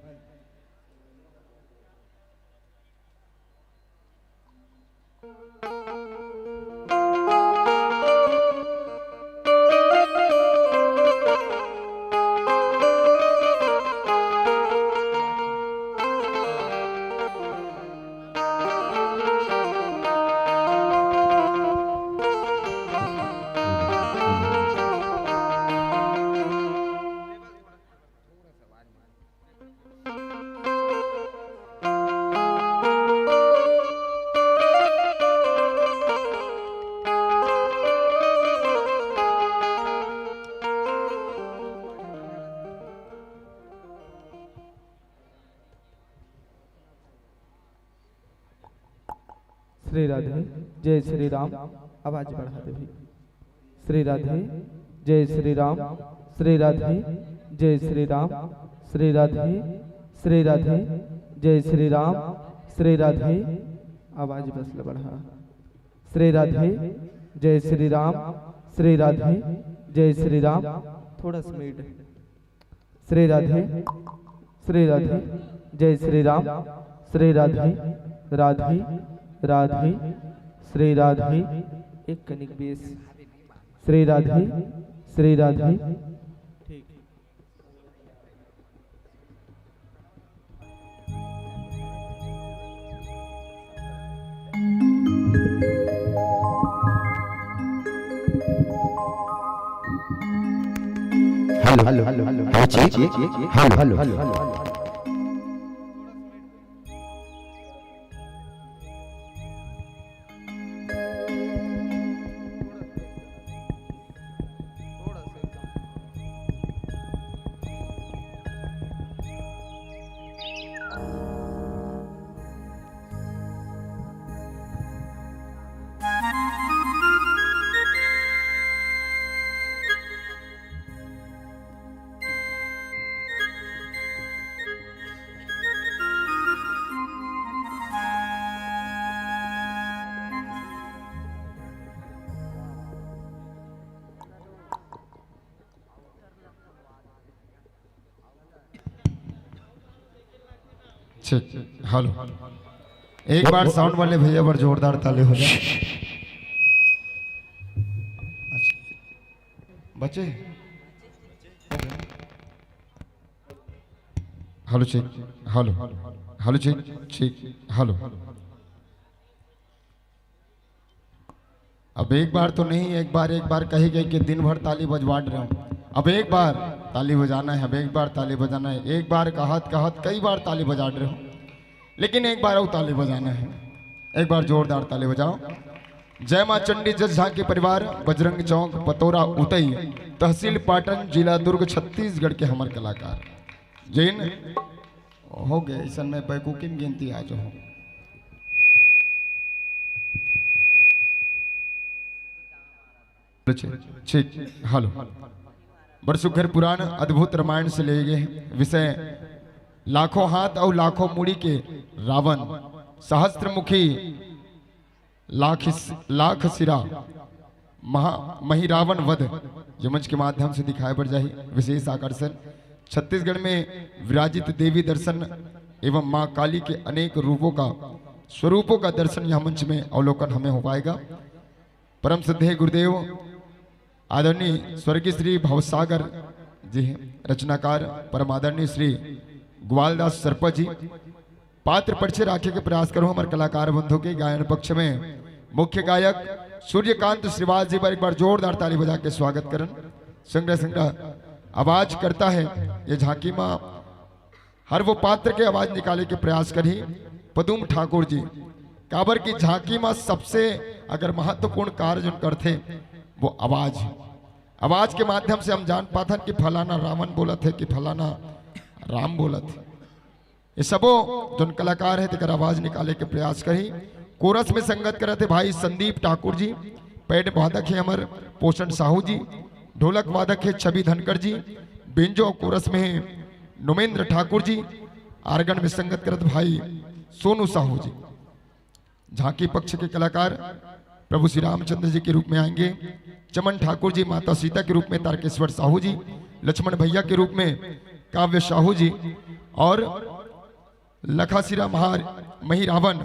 Shri Radhe, जय श्री राम। आवाज बढ़ा दे भाई। श्री राधे, जय श्री राम। श्री राधे, जय श्री राम। श्री राधे, श्री राधे, जय श्री राम। श्री राधे, आवाज बस ले बढ़ा। श्री राधे, जय श्री राम। श्री राधे, जय श्री राम। थोड़ा सा mid। श्री राधे, श्री राधे, जय श्री राम। श्री राधे, राधे, राधे, श्री राधे। एक कनिक बेस। श्री राधे, श्री राधे। ठीक। Hello, hello, hello, hello, check, check, hello, hello, hello. ठीक, हेलो। एक बार साउंड वाले भैया बर जोरदार ताली हो जाए। अच्छा। बचे? Hello, check. Hello. Hello, check, check. Hello. अब एक बार तो नहीं, एक बार, एक बार कही गई कि दिन भर ताली बजवा रहे हो। अब एक बार ताली बजाना है, अब एक बार ताली बजाना है। एक बार कहत कहत कई बार ताली बजा रहे हो, लेकिन एक बार और ताली बजाना है। एक बार जोरदार ताली बजाओ। जय माँ चंडी, जस झांकी परिवार, बजरंग चौक, पतोरा उतई, तहसील पाटन, जिला दुर्ग, छत्तीसगढ़ के हमर कलाकार। जिन हो गए, ऐसन में बैकुकी में गिनती आ जाओ। ठीक, हेलो। बड़ सुघर पुराण अद्भुत रामायण से लिए गए विषय लाखों हाथ और लाखों मुड़ी के रावण, सहस्त्र मुखी, लाख, लाख सिरा, महा, मही रावण वध, ये मंच के माध्यम से दिखाए बर जाही। विशेष आकर्षण छत्तीसगढ़ में विराजित देवी दर्शन एवं माँ काली के अनेक रूपों का, स्वरूपों का दर्शन यह मंच में अवलोकन हमें हो पाएगा। परम श्रद्धेय गुरुदेव आदरणीय स्वर्गीय श्री भवसागर जी हैं, रचनाकार परम आदरणीय श्री ग्वालदास सरपा जी। पात्र परिचय राखे के प्रयास करूं हमर कलाकार बंधु के। गायन पक्ष में मुख्य गायक सूर्यकांत श्रीवास जी बर एक बार जोरदार ताली बजा के स्वागत करन। संग्रह संग्रह आवाज करता है ये झांकी मा। हर वो पात्र के आवाज निकाले के प्रयास करही पदुम ठाकुर जी। काबर की झांकी मा सबसे अगर महत्वपूर्ण कार्य जोन करथे वो आवाज है। आवाज के माध्यम से हम जान पाथन कि फलाना रावण बोलत है कि फलाना राम बोलत है। ये सबो जोन कलाकार है तेकर आवाज निकाले के प्रयास करही। कोरस में संगत करत है भाई संदीप ठाकुर जी, पैड वादक है हमर पोषण साहू जी, ढोलक वादक है छवि धनकर जी, बेंजो कोरस में है नुमेंद्र ठाकुर जी, आर्गन में संगत करत भाई सोनू साहू जी। झांकी पक्ष के कलाकार प्रभु श्री रामचंद्र जी के रूप में आएंगे, चमन ठाकुर जी, माता सीता के रूप में तारकेश्वर साहू जी, लक्ष्मण भैया के रूप में काव्य साहू जी और लखासिरा महार मही रावण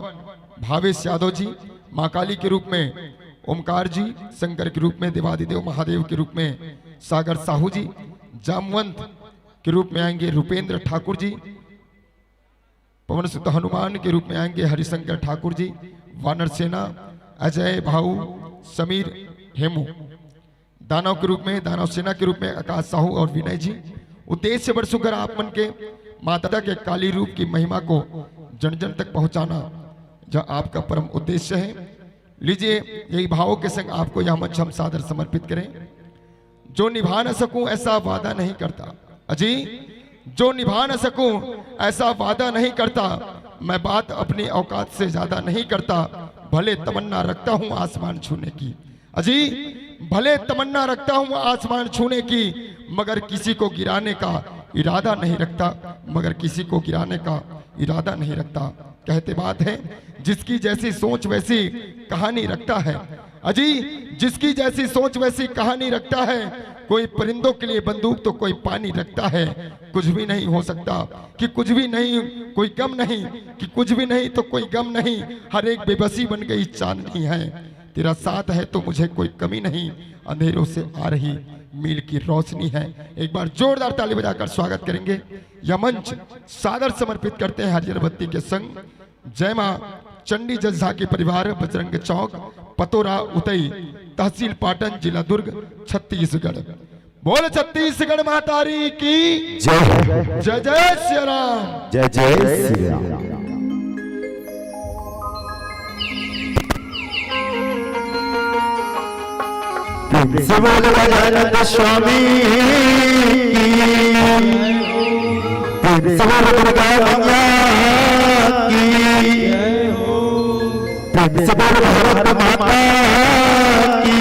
भावेश यादव जी, माँ काली के रूप में ओमकार जी, शंकर के रूप में देवादिदेव महादेव के रूप में सागर साहू जी, जामवंत के रूप में आएंगे रूपेंद्र ठाकुर जी, पवन सुत हनुमान के रूप में आएंगे हरिशंकर ठाकुर जी, वानर सेना, अजय भाऊ, समीर हेमू, दानव के रूप में, दानव सेना के रूप में आकाश साहू और विनय जी। उद्देश्य बड़ सुघर, आप मन के माता के काली रूप की महिमा को जन जन तक पहुंचाना, जो आपका परम उद्देश्य है। लीजिए, यही भावों के संग आपको यह मंच हम सादर समर्पित करें। जो निभा न सकूं ऐसा वादा नहीं करता, अजी, जो निभा न सकूं ऐसा वादा नहीं करता। मैं बात अपनी औकात से ज्यादा नहीं करता, भले तमन्ना रखता हूं आसमान छूने की, अजी, भले तमन्ना रखता हूं आसमान छूने की, मगर किसी को गिराने का इरादा नहीं रखता, मगर किसी को गिराने का इरादा नहीं रखता। कहते बात है, जिसकी जैसी सोच वैसी कहानी रखता है। अजी, जिसकी जैसी सोच वैसी कहानी रखता है। कोई परिंदों के लिए बंदूक तो कोई पानी रखता है। कुछ भी नहीं हो सकता कि कुछ भी नहीं, कोई गम नहीं कि कुछ भी नहीं तो कोई गम नहीं। हर एक बेबसी बन गई चांदनी है। तेरा साथ है तो मुझे कोई कमी नहीं, अंधेरों से आ रही मील की रोशनी है। एक बार जोरदार ताली बजाकर स्वागत करेंगे। यह मंच सादर समर्पित करते हैं हरियर बत्ती के संग। जय मां चंडी जस झांकी परिवार, बजरंग चौक, पतोरा उतई, तहसील पाटन, जिला दुर्ग, छत्तीसगढ़। बोल छत्तीसगढ़ महतारी की जय। जय जय सिया राम। जय जय सिया राम। प्रेम से बोल गजानंद स्वामी की, प्रेम से बोल दुर्गा मैया की, प्रेम से बोल भारत माता की।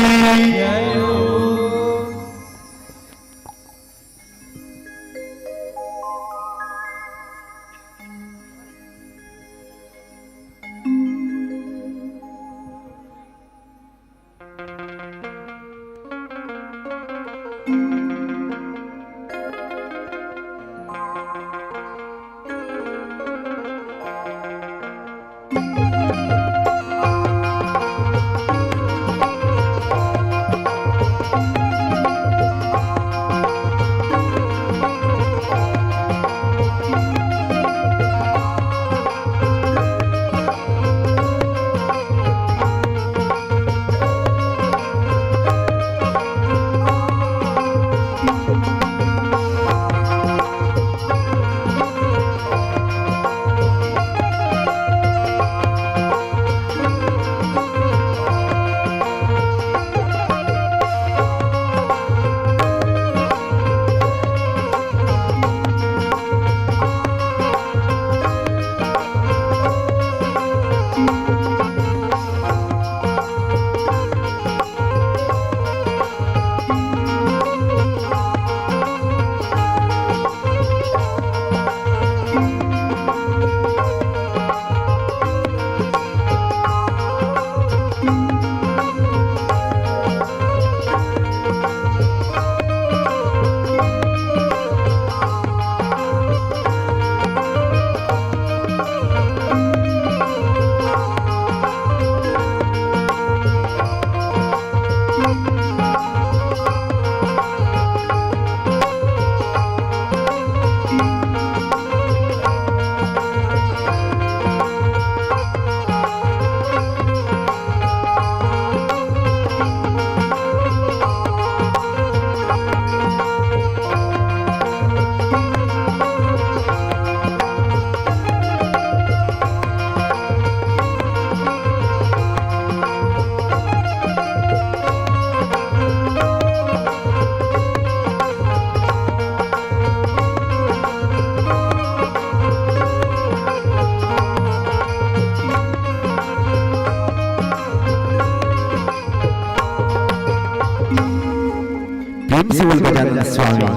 शिव गजानन स्वामी।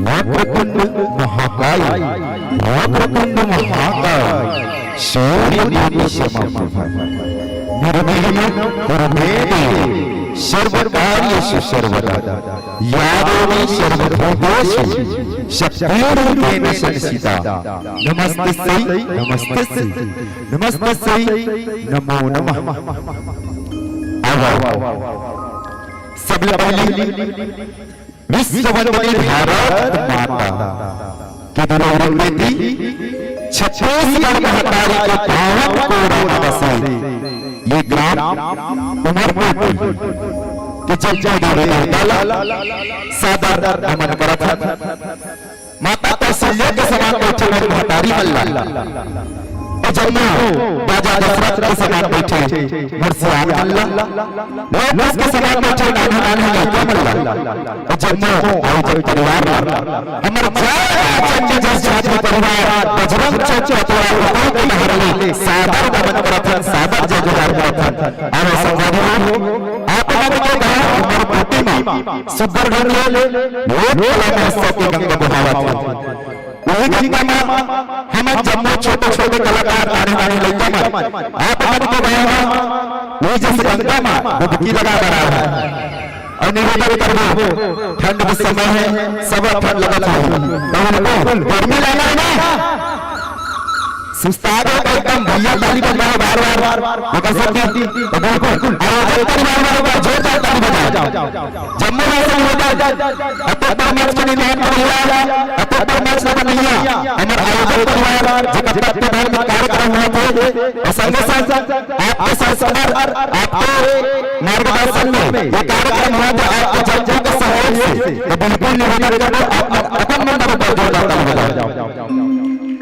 वक्रतुंड महाकाय, वक्रतुंड महाकाय, सूर्यकोटि समप्रभ। निर्विघ्नं कुरु मे देव, सर्वकार्येषु सर्वदा। या देवी सर्वभूतेषु शक्तिरूपेण संस्थिता। नमस्तस्यै, नमस्तस्यै, नमस्तस्यै, नमो नमः। आवा। सबले पहिली विश्ववंदिनी भारत माता के दुलारी बेटी, छत्तीसगढ़ महतारी के पावन कोरा म बसे ये ग्राम उमरकोट के जम्मो देवी देवता ला सादर नमन करत हन। माता कौशल्या के समान बइठे मोर महतारी मन ला, अउ जम्मो राजा दशरथ के समान बइठे मोर सियान मन ला, लोकेश के समान बइठे नान्हे नान्हे लइका मन ला, अउ जम्मो आयोजक परिवार ला, हमर जय माँ चंडी जस जाति परिवार, बजरंग चौक कोतवाल उदय के नहर ले सादर नमन करत हन, सादर जय जोहार करत हन। अउ संगवारी हो, आप मन के गाँव उमरकोटी म सुग्घर ढंग ले लोक कला महोत्सव के गंगा बहावत हे। वही गंगा म हमन जम्मो छोटे-छोटे कलाकार, नान्हे-नान्हे लइका मन, आप मन के गाँव म वही जइसे गंगा म डुबकी लगा बर आए हन। अउ निवेदन करबो, ठंड के समय हे, सब ठंड लगत होही, त उनको गर्मी लागत हे ना? सुस्ता गे त एकदम भैया ताली बजाओ बार-बार, एकर सब की, त बिल्कुल, आयोजक परिवार वाले एक बार जोरदार ताली बजाओ। जम्मो भाई सब निवेदन, अतोपा मंच के निर्माण करइया, अतोपा मंच ल बनइया, हमर आयोजक परिवार, जेकर तत्वाधान में कार्यक्रम होवत हे, अउ संगे संग आपके संस्कार, आपके मार्गदर्शन में ये कार्यक्रम होवत हे, आपके जम्मो के सहयोग से, त बिल्कुल निवेदन करबो, आप अपन मन बर जोरदार ताली बजाओ।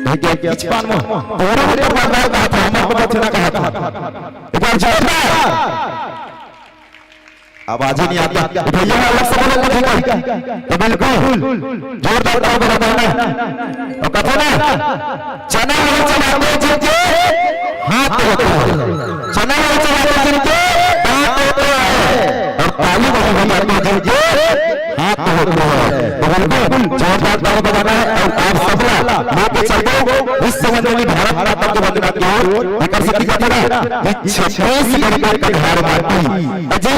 कहे कि किछ पान में तोरे ऊपर बरदार कहा था, हमर को बचना कहा था। एक बार जोरदार। आवाज ही नहीं आता। भैया अलग से बोलो, ठीक है? तो बिल्कुल जोरदार ताली बजाना। अउ कथे ना, चना नहीं चबाते जिनके हाथ होते हैं, चना नहीं चबाते जिनके दांत होते हैं, अउ ताली नहीं बजाते जिनके हाथ होते हैं। तो बिल्कुल जोरदार ताली बजाना हे। अउ आप सबला लेके चलबो विश्ववंदिनी भारत माता के वंदना के ओर। एकर सेती कथे ना कि छत्तीसगढ़ के कहार माटी, अजी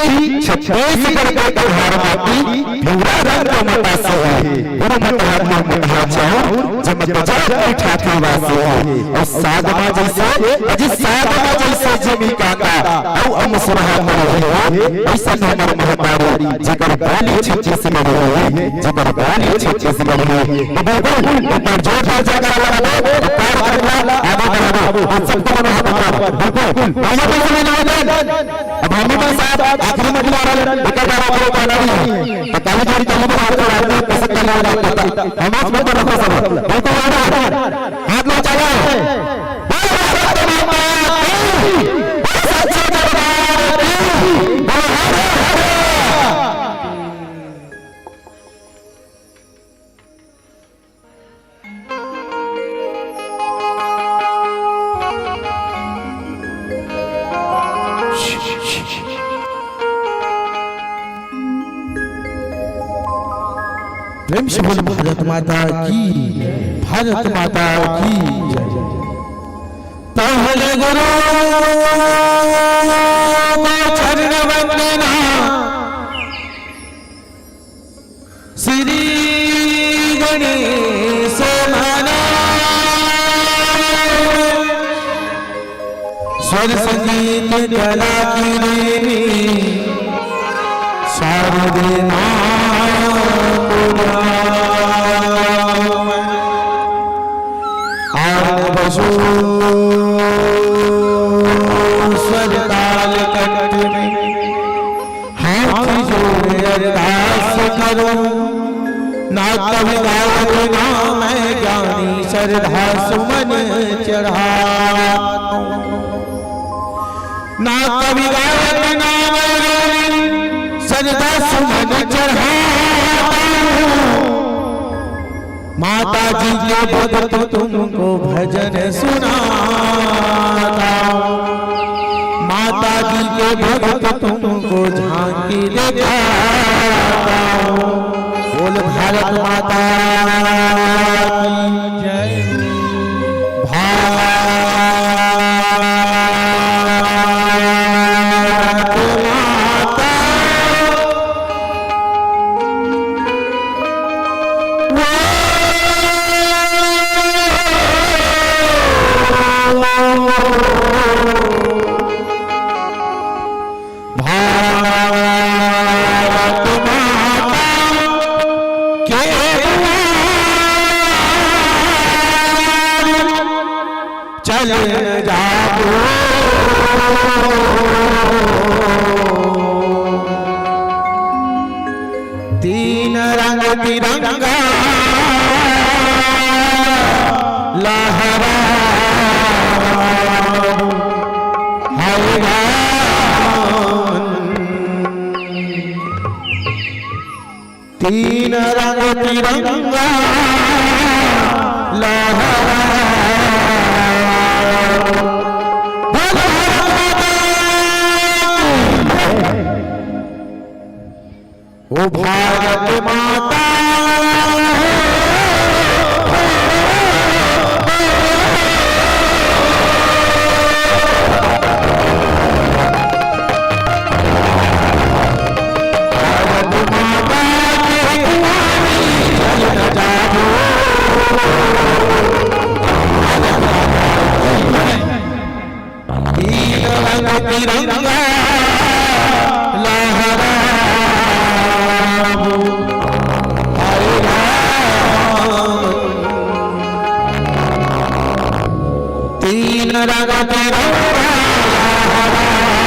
छत्तीसगढ़ के कहार माटी, भूरा रंग के मतासी हे, गुरु मत हाथ में मत हाथ जाओ, जब मत जात की ठाठी वासी हे। अउ साग मा जइसे, अजी साग मा जइसे जिमी कांदा, अउ अमसुरहा तो रही हो, अइसन हमर महतारी, जेकर बोली छत्तीसगढ़ी हे, जेकर बोली छत्तीसगढ़ी हे। तो बिल्कुल, एक बार जोरदार जयकारा लगा दो, तो कार्यक्रम ला आगे बढ़ाबो। आप सबको मनो हाथ उठाओ। बिल्कुल, भैया, पैसे लेने वाले हैं। अब हम भी साथ आखिरी में बुला रहे हैं, बेटा, बाबा को गाना भी है। तो ताली जोड़ी, ताली बजाओ, तो रात में कैसे ताली बजाओ, पता। हम आज में तो रखो सब। बिल्कुल, आ रहा है। हाथ में चला है। बोलो भारत माता की, बोलो सच्चे दरबार की, बोलो हर हर। प्रेम से बोल भारत माता की, भारत माता की जय। पहले गुरु को चरण वंदना, श्री गणेश महाराज, स्वर संगीत कला की देवी शारदे माँ को नमः। आनंद बसो स्वर ताल कंठ में, हाथ जोड़े अरदास करूं, ना कवि गावत ना मैं ज्ञानी, श्रद्धा सुमन चढ़ाऊं। ना कवि गावत ना मैं ज्ञानी, श्रद्धा सुमन चढ़ाऊं। माता जी के भक्त तुमको भजन सुनाता हूँ। माता जी के भक्त तुमको झांकी दिखाता हूँ। बोल भारत माता की जय। भारत माता भारत माता के द्वार चल जाबो। तीन रंग तिरंगा लहरा, हाय राम। तीन रंग तिरंगा लहरा। बोल भारत माता की। ओ भारत माता। भारत माता के दुआरी चल न जाबो। तीन रंग तिरंगा लहराबो। हरे राम। तीन रंग तिरंगा लहराबो।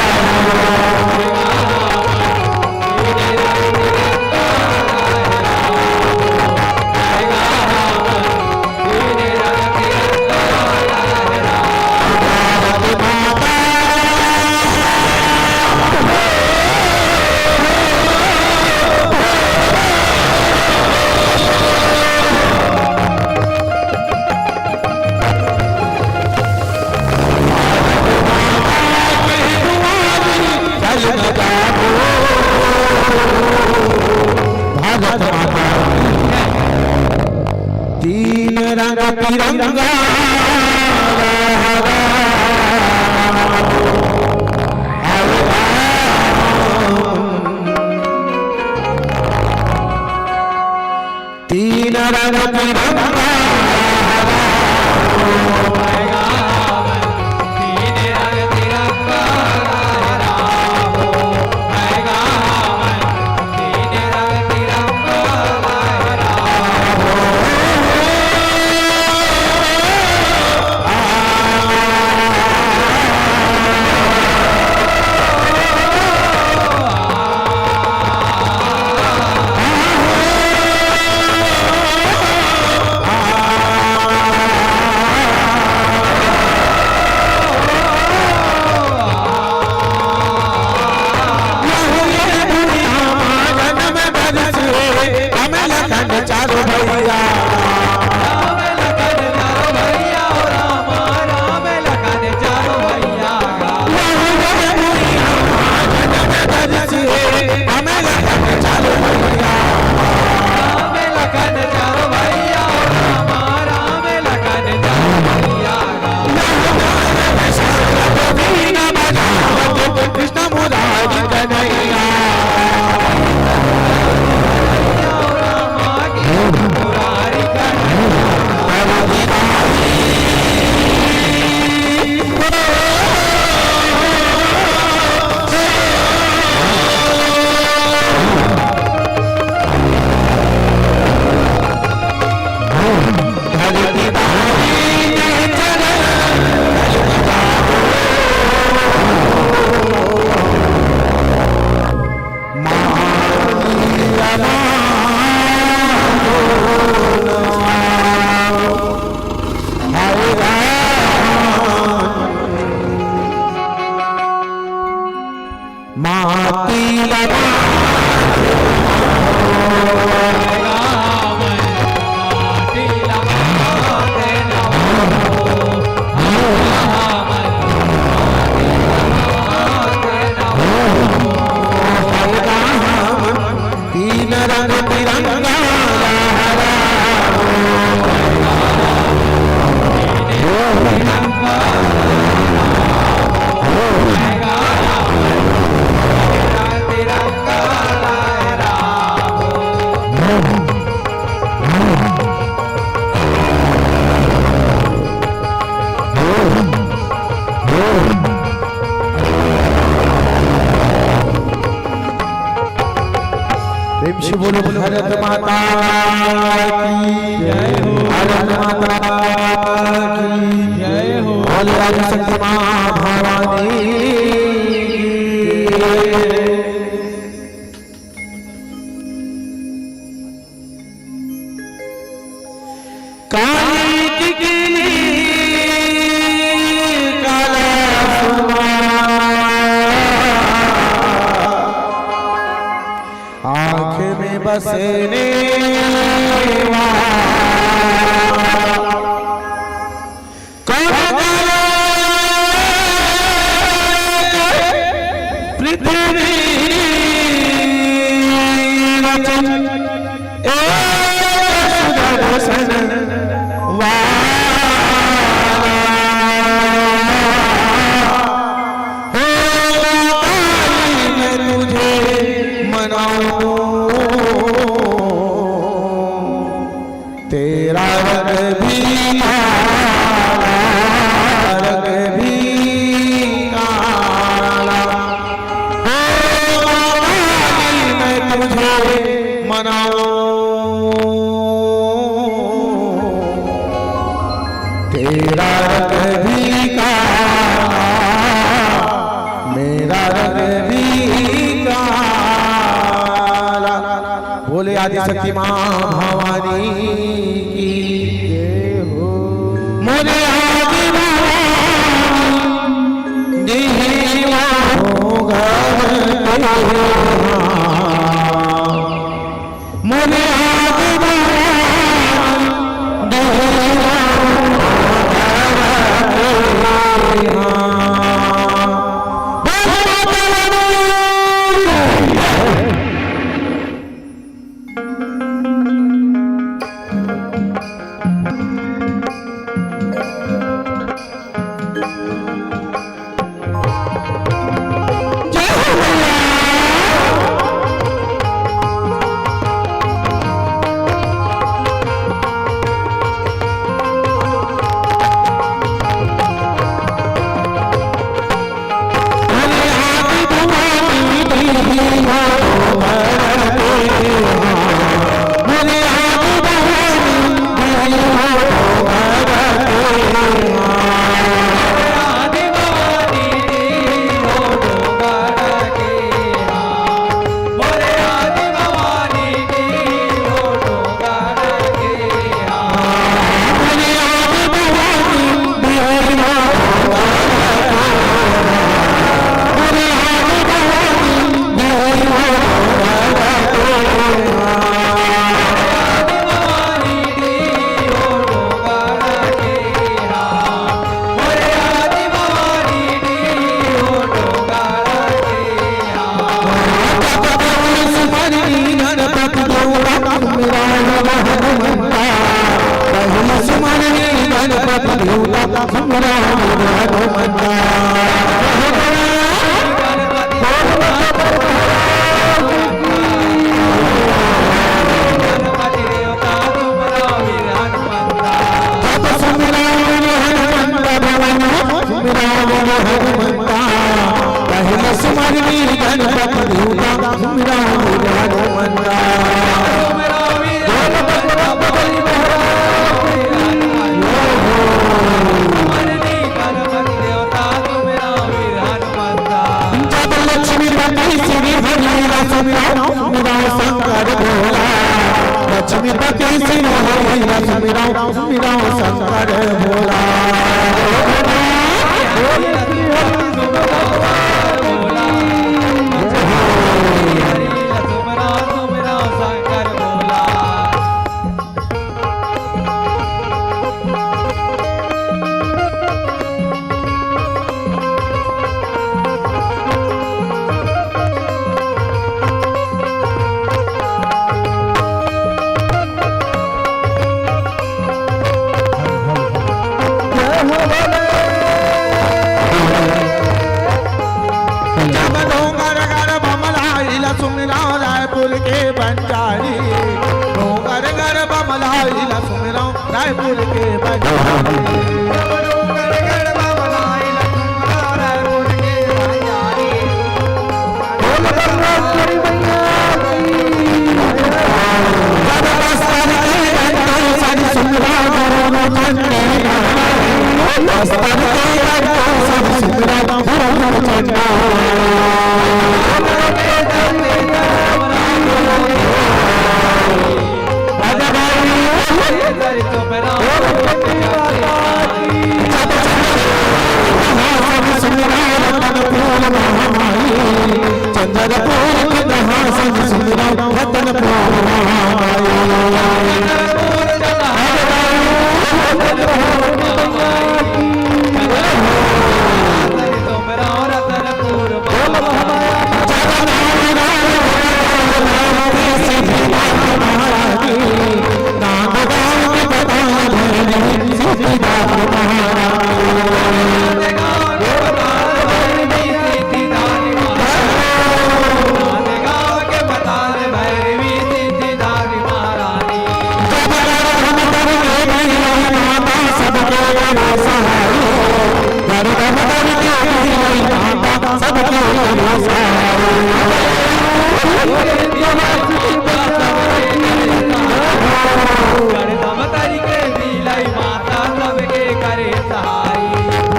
भारत माता की। तीन रंग तिरंगा लहरा। तीन रंग तिरंगा लहरा। प्रेम से बोलो भारत माता की जय हो। भारत माता की जय हो। बोले आदि शक्ति माँ भवानी की जय हो। काली टिकली काला सुमा, आँख में बसने वाला। कौन काला पृथ्वी रचन ए सुदर्शन वाला। हो काली मैं तुझे मनाऊं। तेरा रंग भी काला, रंग भी काला। ओ काली मैं तुझे मनाऊं। तेरा रंग भी काला, मेरा रंग भी काला। बोले आदि शक्ति माँ भवानी की जय हो। मोरे आदि भवानी देवा हो घर के हाँ। मोरे आदि भवानी देवा हो घर के हाँ। बोले माता रानी की जय। जब लक्ष्मीपति श्री हरि रस मिलाओ, सुमिराओ शंकर भोला। लक्ष्मीपति श्री हरि रस मिलाओ, सुमिराओ शंकर भोला। जब डोंगरगढ़ बमलाइला सुमिराव रायपुर के बंजारी, डोंगरगढ़ बमलाइला सुमिराव रायपुर के बंजारी। बोल बलरामपुरी मैया की।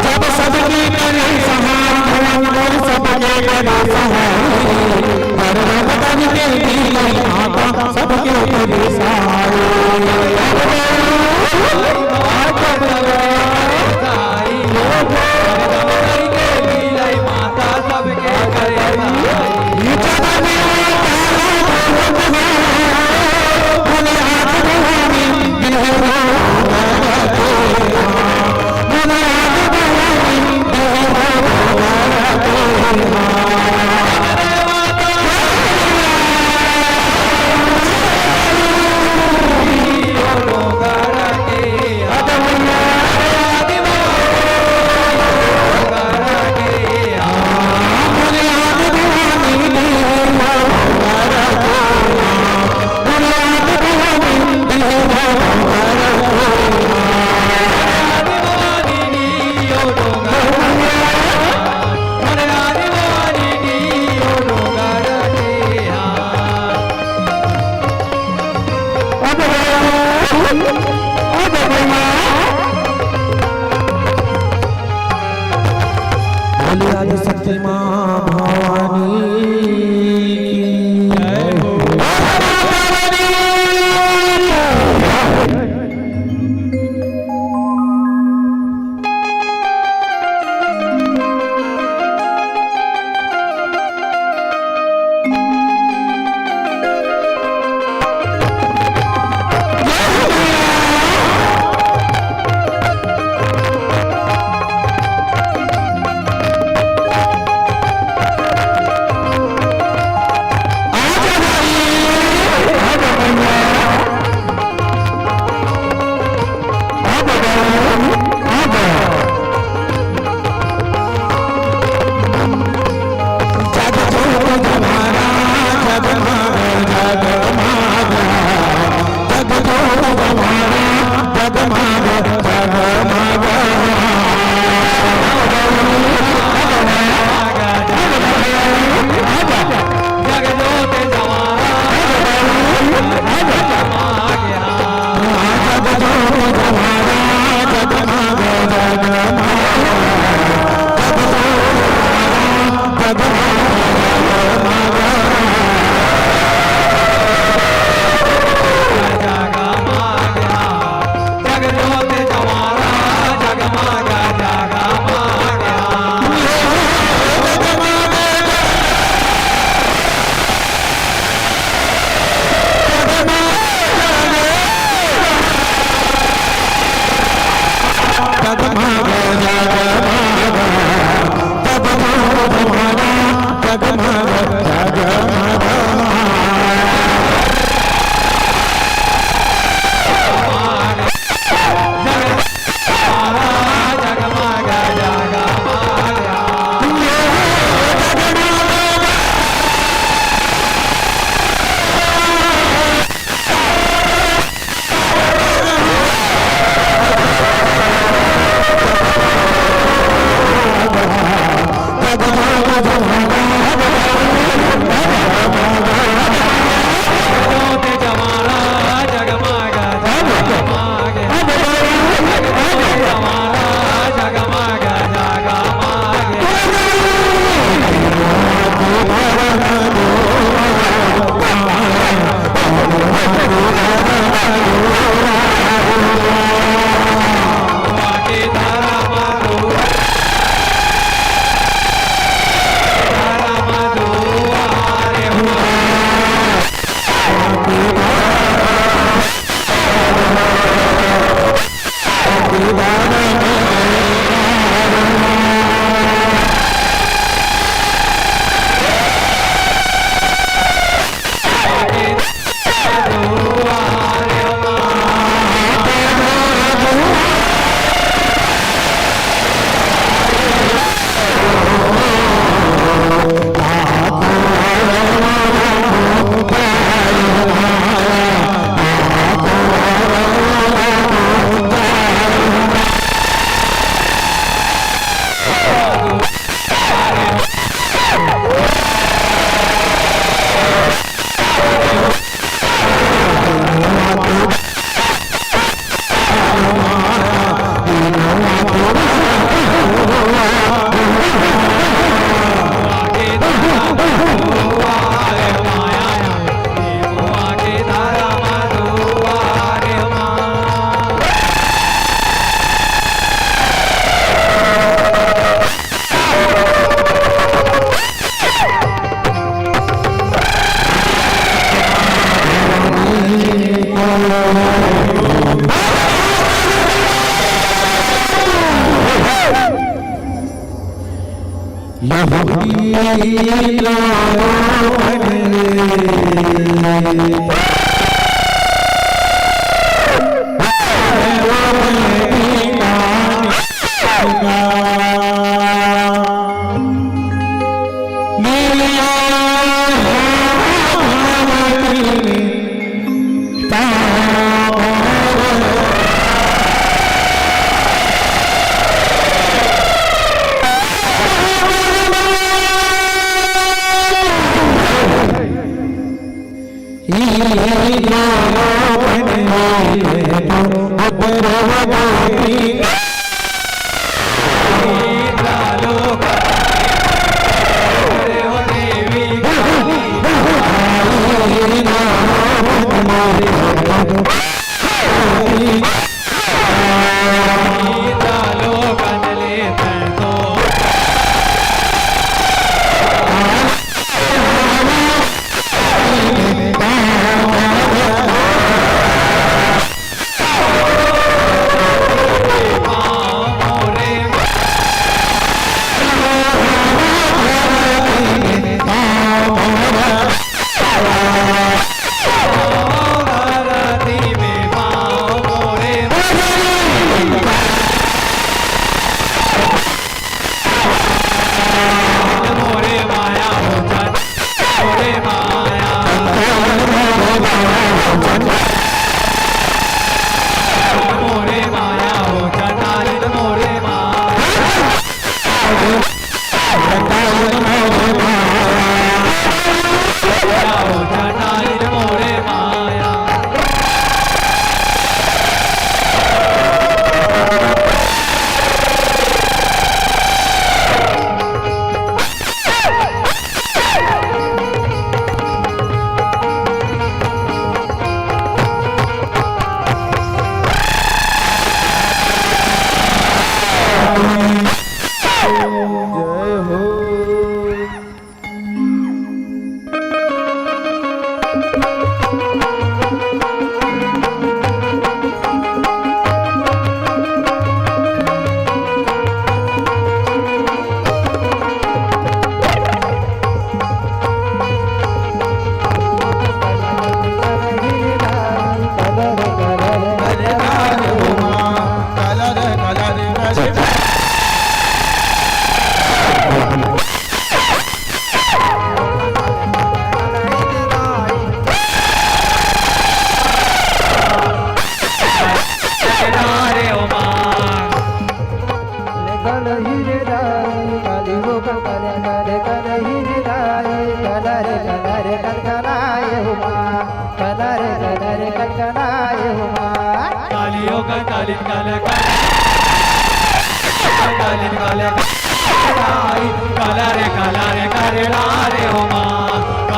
जब सबके करे सहाय, भगवान सबके करे सहाय, हर भगतन के दिल माता सबके करे सहाय। बोलिए आदिशक्ति माँ भवानी की जय हो।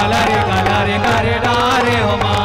कलर कलर कर डारे हो माँ।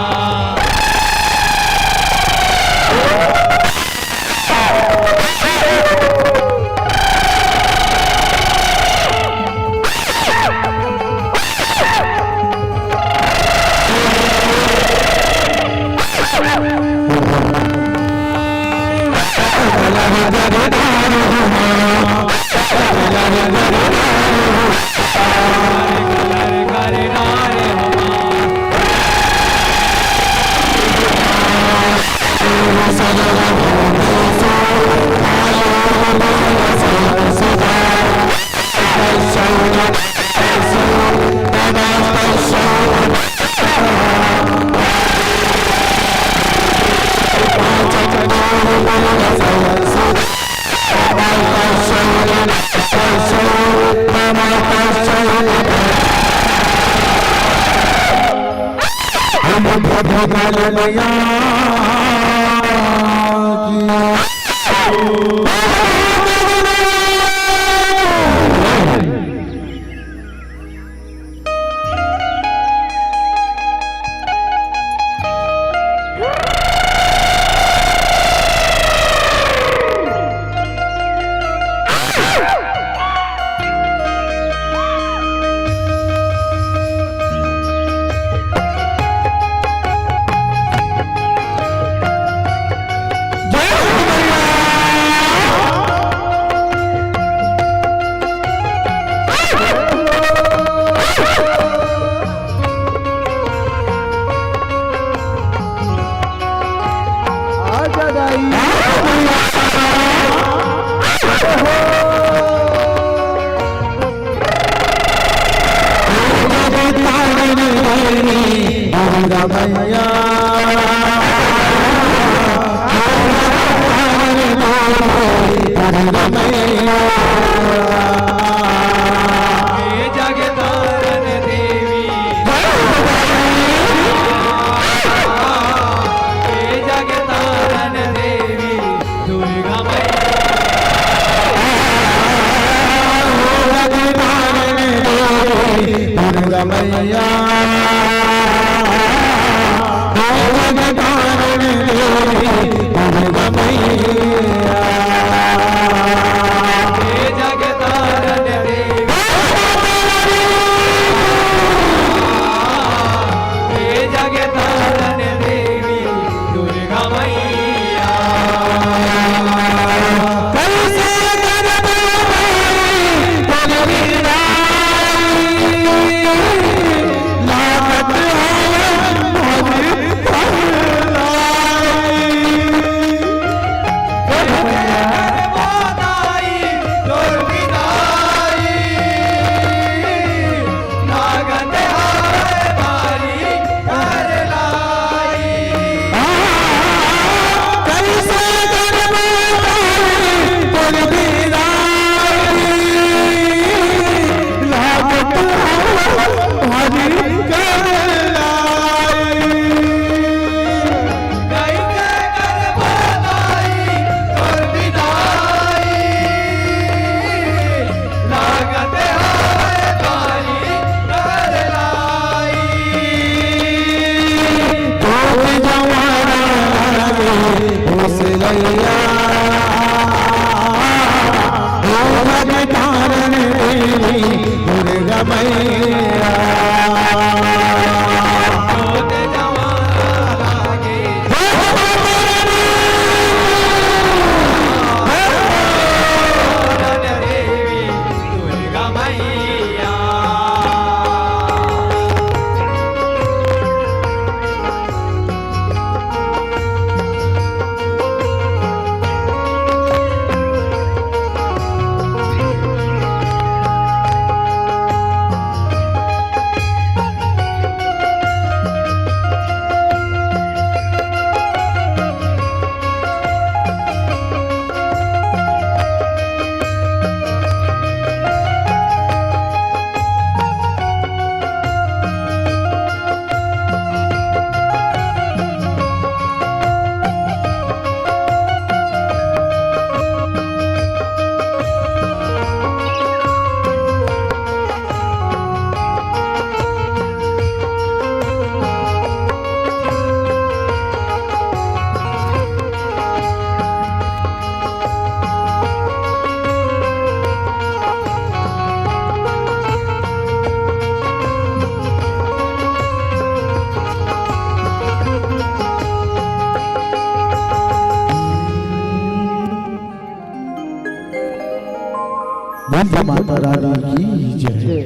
जय माता रानी की जय।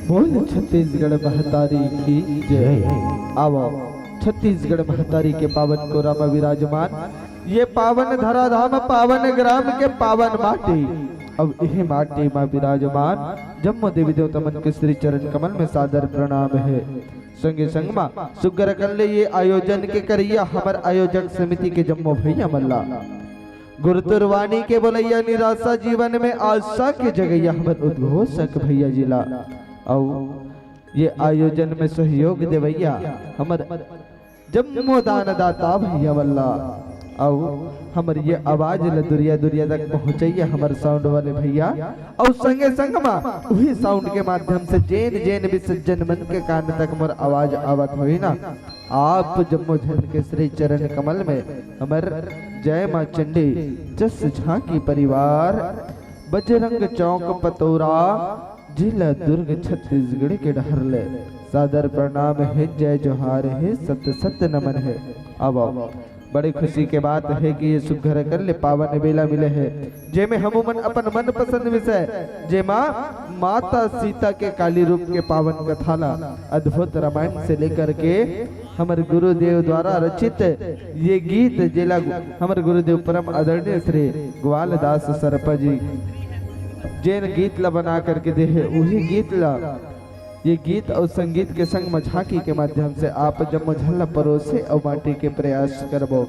बोल छत्तीसगढ़ महतारी की जय। आवो छत्तीसगढ़ महतारी के पावन कोरा म विराजमान ये पावन धराधाम, पावन ग्राम के पावन माटी, अउ इही माटी म विराजमान जम्मो देवी देवता मन के श्री चरण कमल में सादर प्रणाम हे। संगे संग म सुग्घर अकन ले ये आयोजन के करइया हमर आयोजक समिति के जम्मो भइया मन ला, गुरुतुर वाणी के बोलइया, निराशा जीवन में आशा के जगइया हमर उद्घोषक भइया जी ला, अउ ये आयोजन में सहयोग देवइया हमर जम्मो दानदाता भइया मन ला, अउ हमर ये आवाज ल दुरिया दुरिया तक पहुँचइया हमर साउंड वाले भइया, अउ संगे संग म उही साउंड के माध्यम से जेन जेन भी सज्जन मन के कान तक मोर आवाज आवत होही ना, आप जम्मो झन के श्री चरण कमल में हमर जय माँ चंडी जस झांकी परिवार, बजरंग चौक पतौरा, जिला दुर्ग, छत्तीसगढ़ के डहर ले सादर प्रणाम हे, जय जोहार हे, सत सत नमन हे। अब बड़ी खुशी के बात हे कि ये सुग्घर अकन ले पावन बेला मिले हे, जेमे हमू मन अपन मनपसंद विषय, जेमा माता सीता के काली रूप के पावन कथा ला अद्भुत रामायण से लेकर के हमर गुरुदेव द्वारा रचित ये गीत, जेला हमर गुरुदेव परम आदरणीय श्री ग्वाल दास सरपा जी, जेन गीत ला बना करके दे हे, उही गीत ला, ये गीत अउ संगीत के संग म झांकी के माध्यम से आप जम्मो झन ला परोसे अउ बांटे के प्रयास करबो।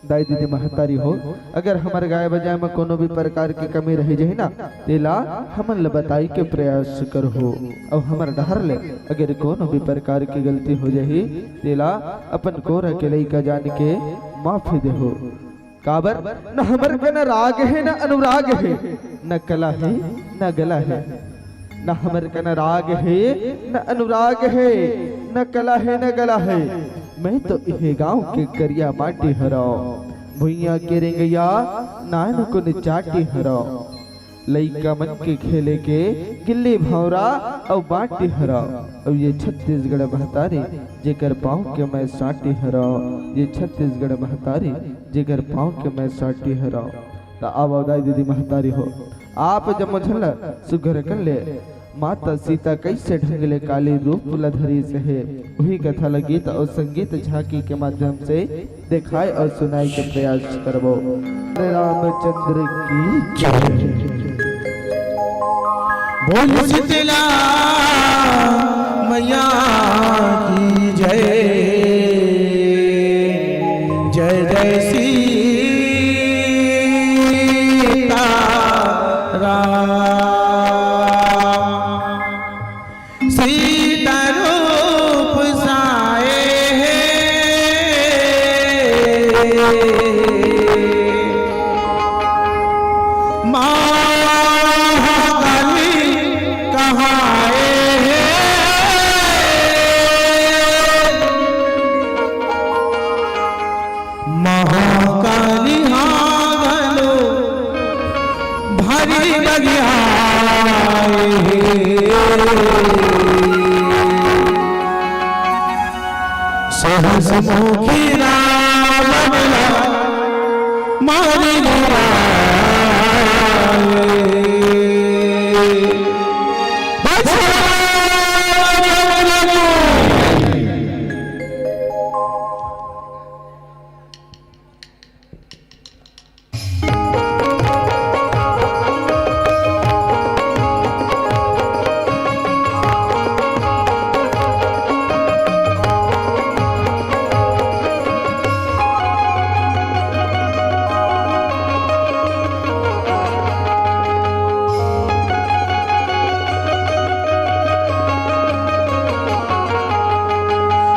दाई दीदी महतारी हो, अगर हमर गाय बजाय म कोनो भी प्रकार के कमी रहि जही ना, तेला हमन ल बताई के प्रयास करहू। अउ हमर डहर ले अगर कोनो भी प्रकार के गलती हो जही, तेला अपन कोरा के लइका जान के माफी देहू। काबर न हमर कन राग हे, न अनुराग हे, न कला हे, न गला हे। न हमर कन राग हे, न अनुराग हे, न कला हे, न गला हे। मैं तो इहे गांव के करिया माटी हरव, भुइयां के रेंगइया नानकुन चाटी हरव। लइका मन के खेले के गिल्ली भौंरा अउ बांटी हरव। अउ ये छत्तीसगढ़ महतारी जेकर पाँव के मैं सांटी हरव, ये छत्तीसगढ़ महतारी जेकर पाँव के मैं सांटी हरव। त आवव दाई दीदी महतारी हो, आप जम्मो झन ल सुघर कर ले माता सीता कइसे ढंग ले काली रूप ल धरिस हे, उही कथा ल गीत अउ संगीत झांकी के माध्यम से देखाय अउ सुनाय के प्रयास करबो। रामचंद्र की जय। बोल शीतला मैया की जय। जय जय सीता राम। सीता रूप साए हे। महाकाली कहाए हे। महाकाली हाँ घलो भारी बगियाए हे। सहस मुखी रावण ला मारि गिराए।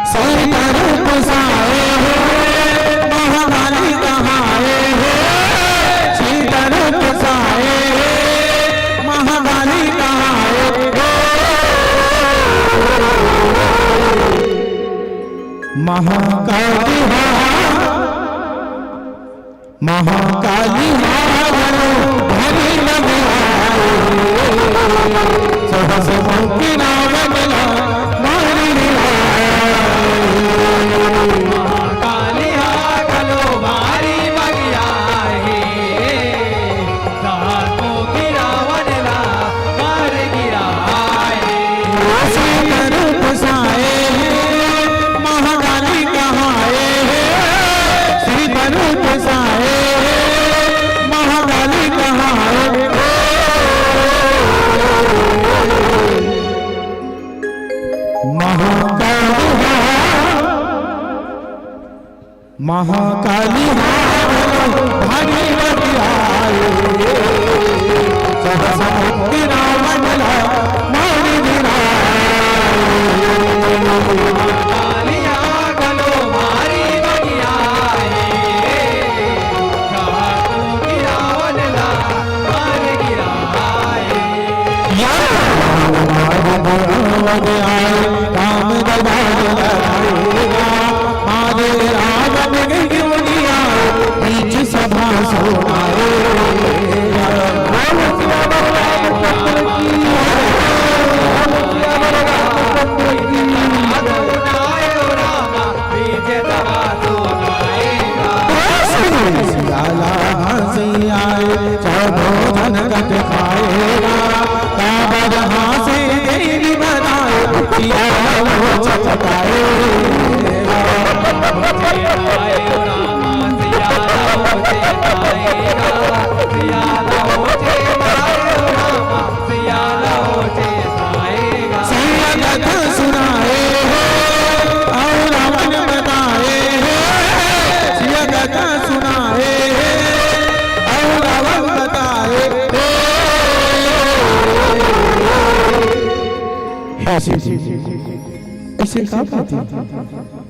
सीता रूप साए हे, महाकाली कहाए हे। सीता रूप साए हे, महाकाली कहाए हे। महाकाली हाँ, महाकाली हाँ घलो भारी बगियाए हे। सहस मुखी रावण ला मारि गिराए हे। महाकाली हाँ घलो भारी बगियाए हे। सहस मुखी रावण महाकाली हावलो भारी बगियाए, सहस मुक्ति रावण ला मार गिराए। महाकाली हावलो भारी बगियाए, सहस मुक्ति रावण ला मार गिराए। या राम नाम आए, राम दबाए लगाएगा, मारे रावण के क्यों दिया, बीच सभा सुनाएगा। बोल सियावर रामचंद्र की, बोल सियावर रामचंद्र की। सियाला हंसी आए, चौदो धन कट खाएगा। काबर हासे देवी बनाए, सियाला वो चटकाए। सिया कथा सुनाए हे, अउ रावण बताए हे। सिया कथा सुनाए हे, अउ रावण बताए हे। ऐसे, ऐसे का बात है?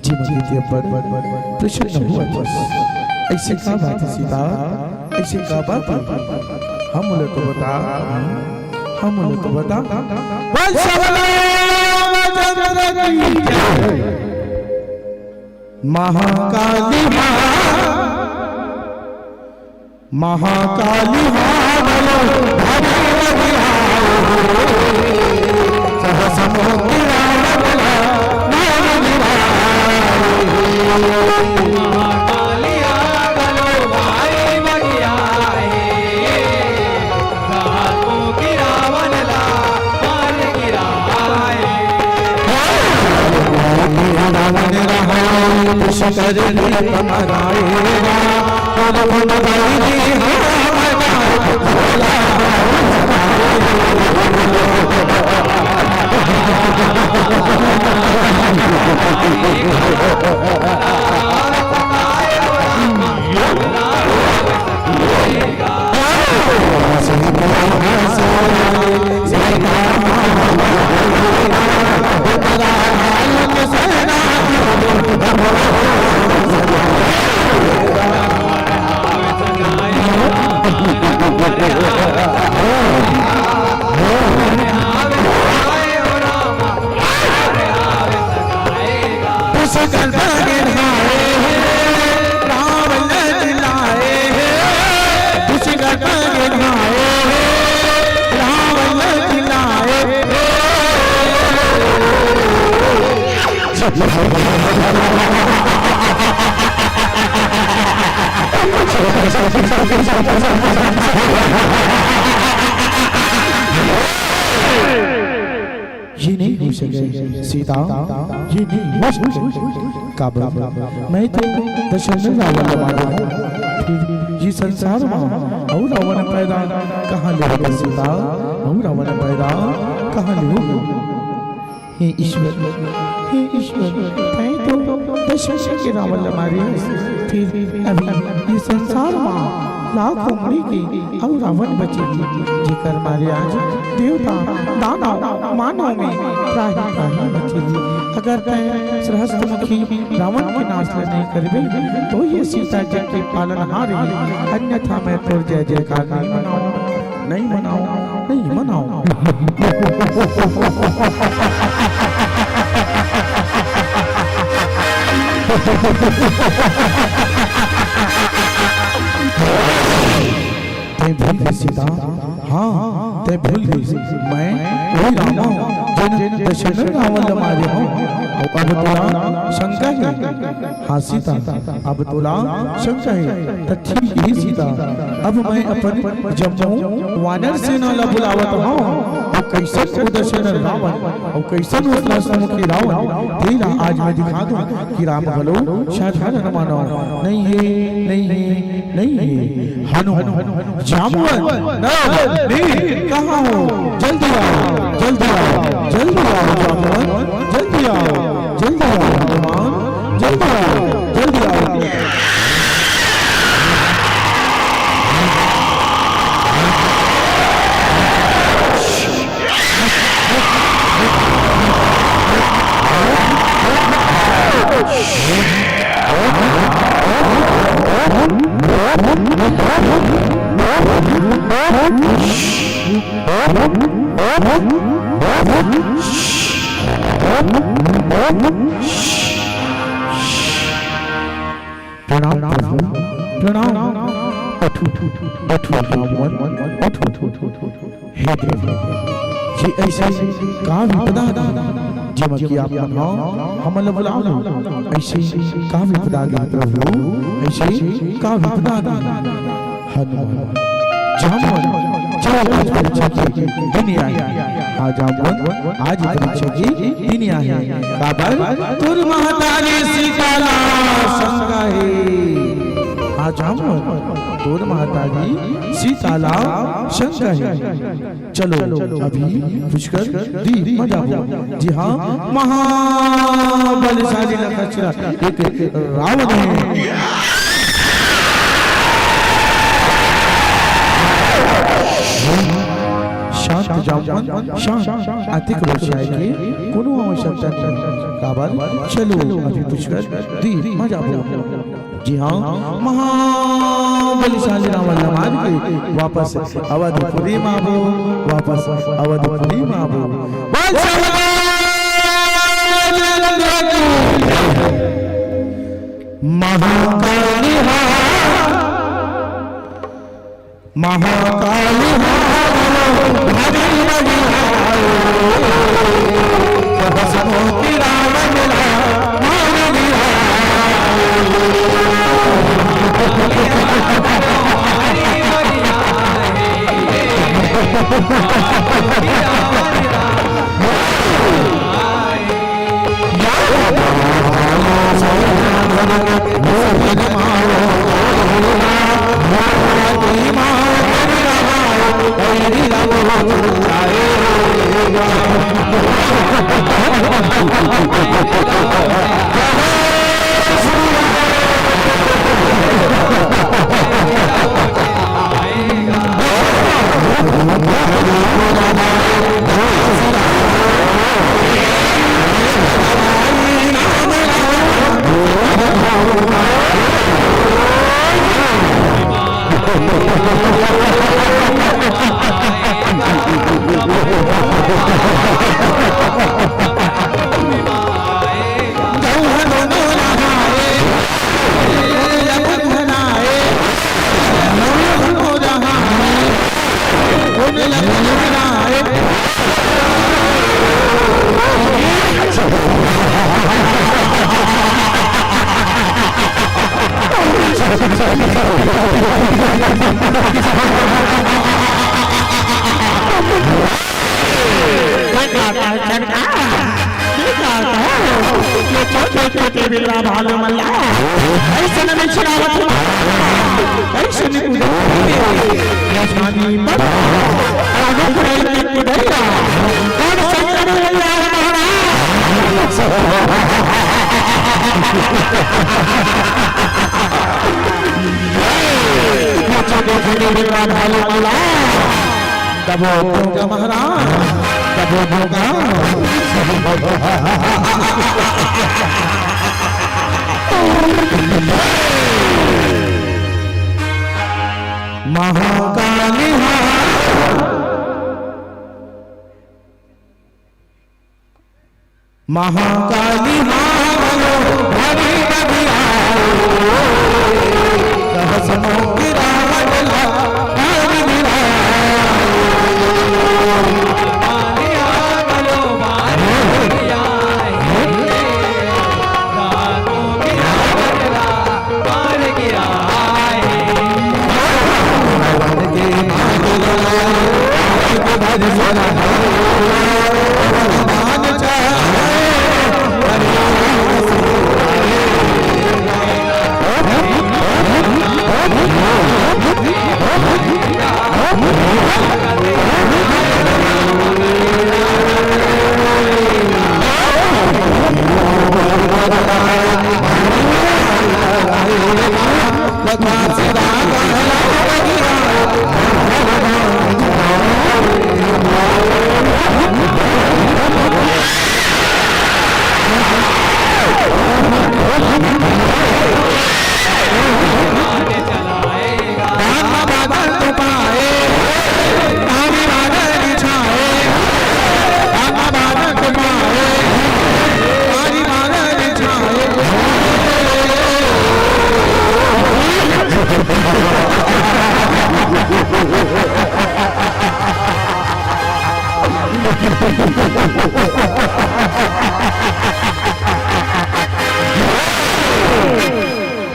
जी, मैं दीदी अब्बड़ प्रसन्न हुआ था। ऐसे का बात है सीता? ऐसे का बात है? हम लोग तो बता, हम लोग तो बता। बोल श्री रामचंद्र की जय। महाकाली माँ, महाकाली हावलो भारी बगियाए, सहस मुक्ति रावण ला मार गिराए। महाकाली हावलो भारी बगियाए, सहस मुक्ति रावण ला मार गिराए। रावण रहाए, पुष्कर दीप मनाएगा। ये नहीं हो सके सीता, ये नहीं हो सके। काबर मैं तो दशरथ रावण ला मारे हूँ, फिर ये संसार मा अउ रावण पैदा कहाँ ले होगे सीता? अउ रावण पैदा कहाँ ले होगे? हे ईश्वर, हे ईश्वर, तैं तो दशरथ के रावण ला मारे हस, फिर अभी ये संसार मा लाख उमरी के अउ रावण बचे हे, जेकर मारे आज देवता, दानव, मानव में त्राहि त्राहि मचे हे। अगर तैं सहस्त्रमुखी रावण के नाश ल नहीं करबे, तो ये सीता जग के पालनहार हे, अन्यथा मैं तोर जय जयकार नहीं मनाऊं। नहीं मनाओ, नहीं मनाओ। तैं भूल गे सीता, हाँ, तैं भूल गे। मैं वही राम हूँ, जेन दशरथ रावण ला मारे हूँ। अब तोला शंका हे? हाँ सीता, अब तोला शंका हे, त ठीक हे सीता, अब मैं अपन जम्मो वानर सेना ला बुलावत हौं। अउ कइसन ओ दशरथ रावण, अउ कइसन ओ सहस्त्रमुखी रावण, तेला आज मैं दिखा दूं कि राम घलो साधारण मानव नहीं हे, नहीं हे, नहीं हे। हनुमान, जामवंत, नल, नील, कहाँ हो? जल्दी आओ, जल्दी आओ, जल्दी आओ जामवंत, जल्दी आओ, जल्दी आओ हनुमान, जल्दी आओ, जल्दी आओ। प्रणाम प्रभु, प्रणाम। उठ, उठ, उठ, उठ, उठ, उठ, उठ, उठ। हे प्रभु, ये अइसे का विपदा गे, जेमा कि आप मन ह हमन ला बुलाव? अइसे का विपदा गे प्रभु, अइसे का विपदा गे? हनुमान, जामवंत, चल आज परीक्षा के दिन आए। हाँ जामवंत, आज परीक्षा के दिन आए। काबर? तोर महतारी सीता ला शंका हे। हाँ जामवंत, तोर महतारी सीता ला शंका हे। चलो, अभी पुष्कर दीप म जाबो। जी हाँ, महाबलशाली नखशिरा एक रावण हे। शांत जामवंत, शांत। अतिक रोषाय के कोनो आवश्यकता नहीं। काबर? चलो, अभी पुष्कर दीप म जाबो। जी हाँ, महाबलशाली रावण ला मार के वापस अवधपुरी म आबो, वापस अवधपुरी म आबो। बोल शंकर महाकाली। महाकाली। ये छोटे छोटे बिल्ला भालू मल्ला, ऐसे नहीं छुड़ावत हो, ऐसे नहीं कूदे। ये पानी पर आगे खड़े के कुदैया, और संग में ये आ रहा है। ये छोटे छोटे बिल्ला भालू मल्ला। तबो भोगा महाराज, तबो भोगा। महाकाली। महाकाली माँ बोलो, भरी बगिया। सहस मोहि रावण ला, पारि दिया।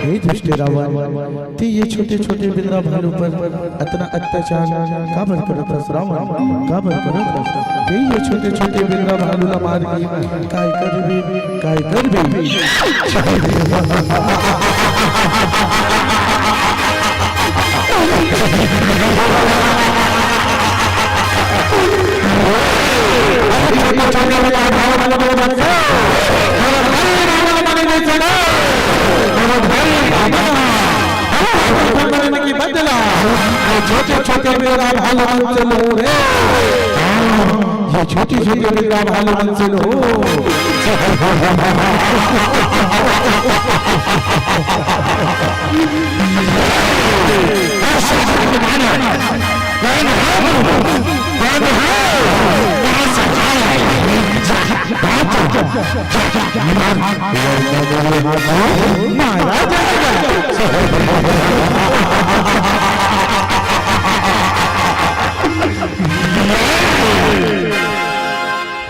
हे दुष्ट रावण, ते ये छोटे छोटे बिंद्रा भालू पर अतना अत्याचार काबर करत हस रावण, काबर करत हस? ते ये छोटे छोटे बिंद्रा भालू ला मार के काय करबे, काय करबे? छोटे छोटे बिंद्रा भालू मन से लड़हूं रे। ये छोटे छोटे बिंद्रा भालू मन से लड़हूं।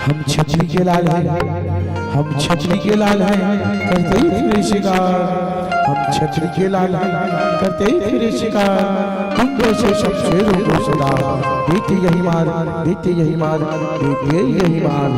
हम छतरी के लाल हैं, हम छतरी के लाल हैं, करते ही फिरे शिकार। हम छतरी के लाल हैं, करते ही फिरे शिकार। तुम जैसे शमशेरों को सदा देते यही मार, देते यही मार, देते यही मार।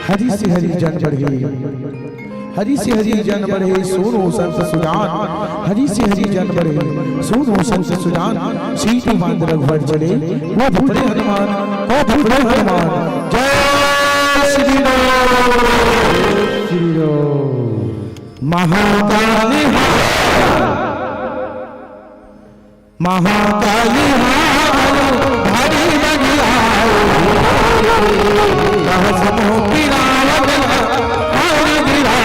हरि से हरि जन बढ़े, हरि से हरि जन बढ़े, सुनो संत सुजान। हरि से हरि जन बढ़े, सुनो संत सुजान। सीतु बांध रघुवर चले, क्रोध पड़े हनुमान, क्रोध पड़े हनुमान। जय श्री राम। श्री राम। महाकाली महाकाली हावल भारी बगियाओ, कह समूह पिरावल भारी गिराओ।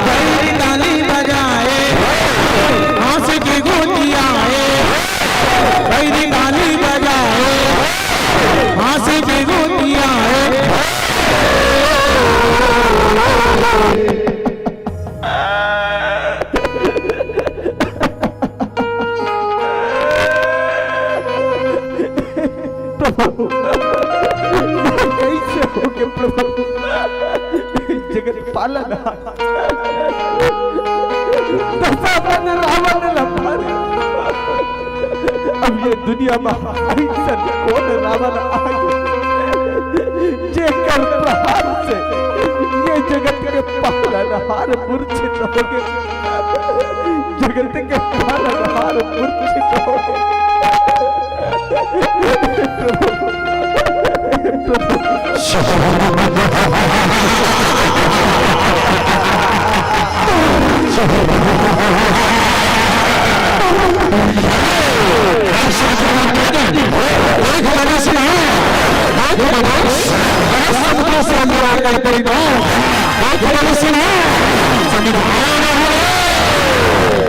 बैरी ताली बजाए, हंस के गोतियाए, बैरी ताली बजाए, हंस के गोतियाए। प्रभु, कैसे हो गए प्रभु? जगत पालनहार, दशापन रावण ला मारे। अब ये दुनिया में ऐसा कौन रावण आ गया, जेकर प्रहार से ये जगत के पालनहार मूर्छित हो गए, जगत के पालनहार मूर्छित हो गए। प्रभु, प्रभु,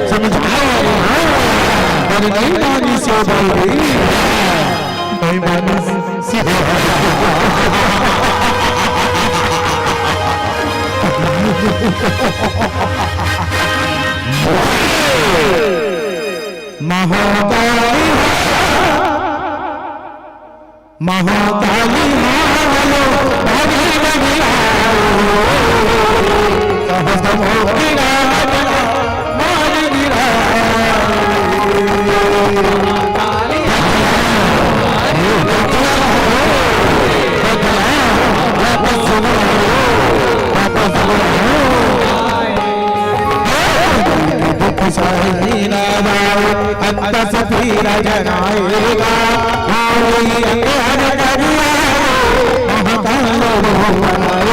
समझाओ रे, हाँ। अरे नहीं मानी से भाई, नहीं मानी से। महाकाली, महाकाली, अंत सफीरा जनाएगा, कोई अंधेर करिया, महाकाल रूप बनाएगा।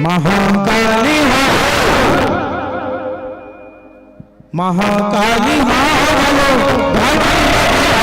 महाकाली, महाकाली, महाकाली,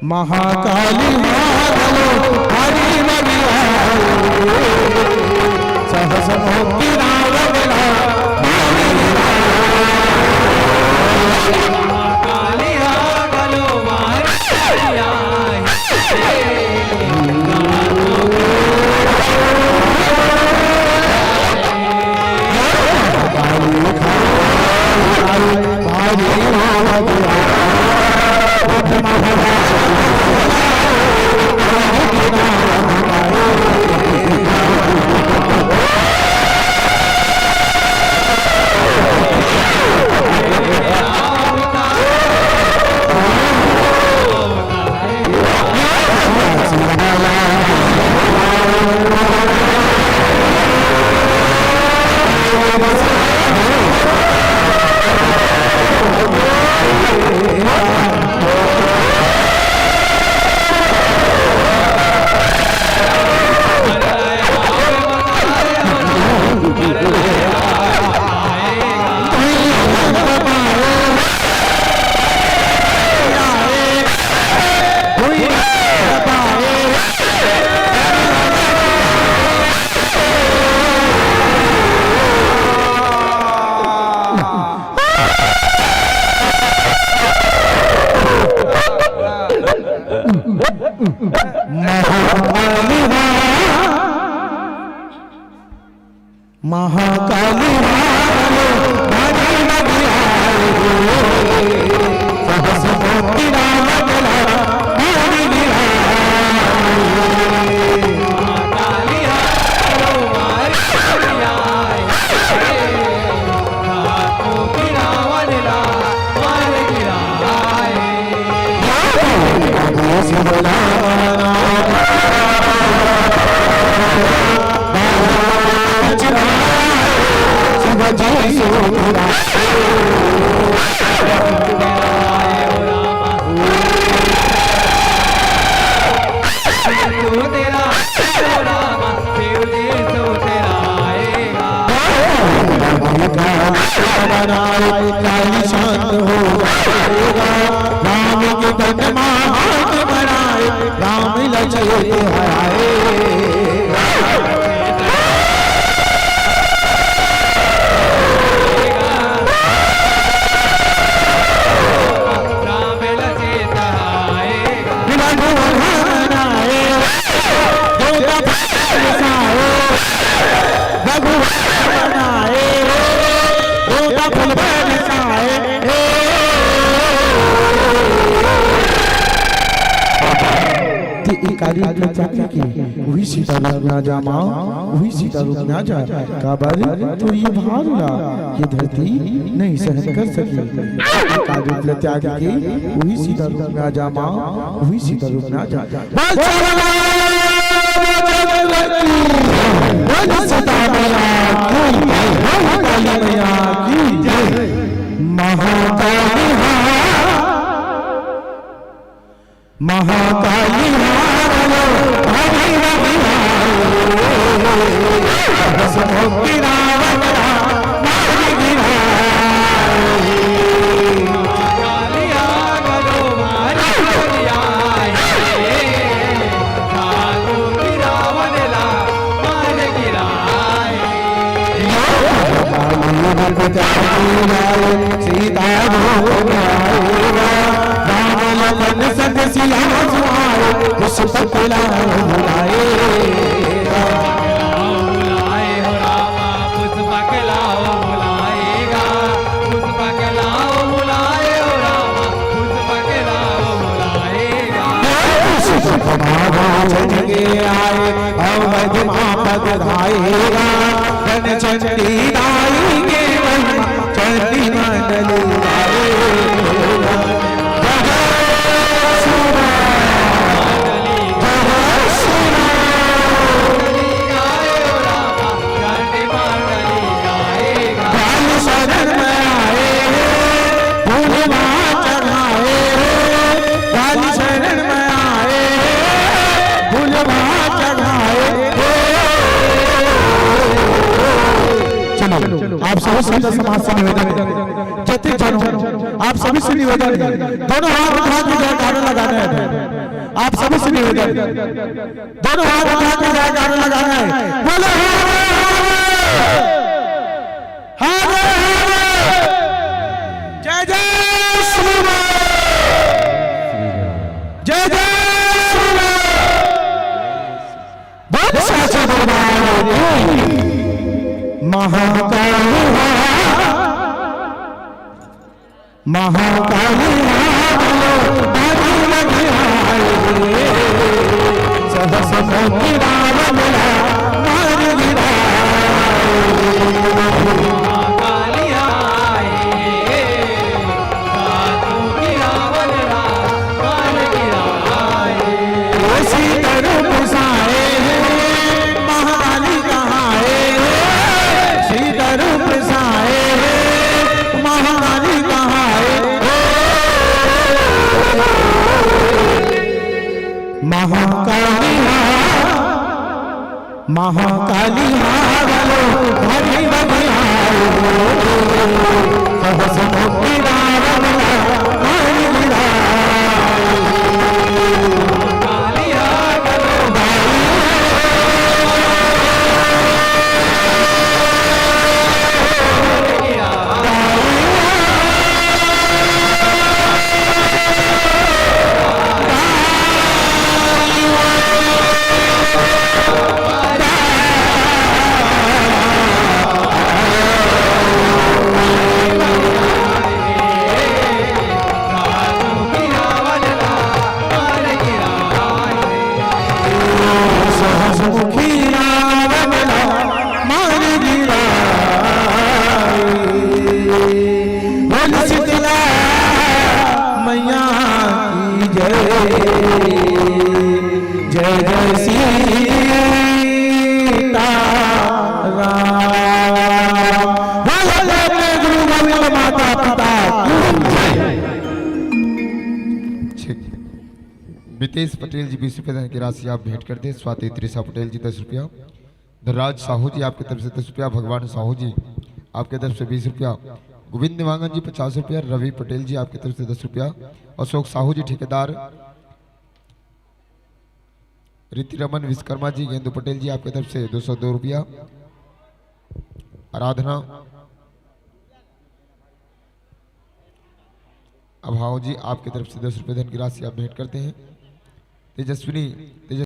महाकाली, काली शांत हो जाएगा। राम के तन मा हाथ बढ़ाए, राम लचेत है आए। ते ए काली प्रजाति के उही सीता रूप में आ जा माँ, उही सीता रूप में आ जा। काबर तोर ये भार ला ये धरती नहीं सहन कर सके। ए काली प्रजाति के उही सीता रूप में आ जा माँ, उही सीता रूप में आ जा। बोल सीता मैया की जय, बोल काली मैया की जय। महाकाली महाकाली हारो, हरि हरि हारो, बस मोती रावण मार गिराए। सीता रूप में आएगा, राम लखन संग सिया सुहाए, पुष्पक लाओ बुलाएगा। सुकुमार राजन के आए, अवध माँ पधराएगा। धन चंडी दाई के महिमा, चंडी मंडली गाएगा। जय जय सुना, जय जय सुना। काली शरण में आए हैं, फूलवा चढ़ाए हैं। काली शरण में आए हैं, फूलवा चढ़ाए हैं। चलो, आप सभी संत समाज से निवेदन है, जतिक जन हो, आप सभी से निवेदन है, दोनों हाथ उठा के जयकारा लगाना है। आप सभी से निवेदन है। दोनों हाथ उठा के जयकारा लगाना है। बोलो हरे हरे, हरे हरे। जय जय श्री राम। जय जय श्री राम। बोल साचा दरबार की। महाकाली। महाकाली महाबलो भारी लगियाए, सहस मुखी रावण ला मार गिराए। ओ शीतल रूप साए हे, महाकाली कहाए हे, शीतल रूप साए हे, महाकाली कहाए हे। महाकाली हा, महाकाली महाबलो भारी बलिहारी, सहस मुखी रावण ला मार गिराए। सहस मुखी रावण ला मार गिराए। बोल शीतला मैया की जय, जय जय सीता राम। बोल अपने गुरु गोविंद माता पिता की जय। ठीक। मितेश पटेल जी बीस रुपये धन की राशि आप भेंट कर दे। स्वाति त्रिशा पटेल जी दस रुपया, धनराज साहू जी आपकी तरफ से दस रुपया, भगवान साहू जी आपके तरफ से बीस रुपया, गोविंद देवांगन जी पचास रुपया, रवि पटेल जी आपकी तरफ से दस रुपया, अशोक साहू जी ठेकेदार, रीति रमन विश्वकर्मा जी, गेंदू पटेल जी आपकी तरफ से दो सौ दो रुपया, आराधना अभाव जी आपकी तरफ से दस रुपये धन की राशि आप भेंट करते हैं। तेजस्विनी, तेजस्विनी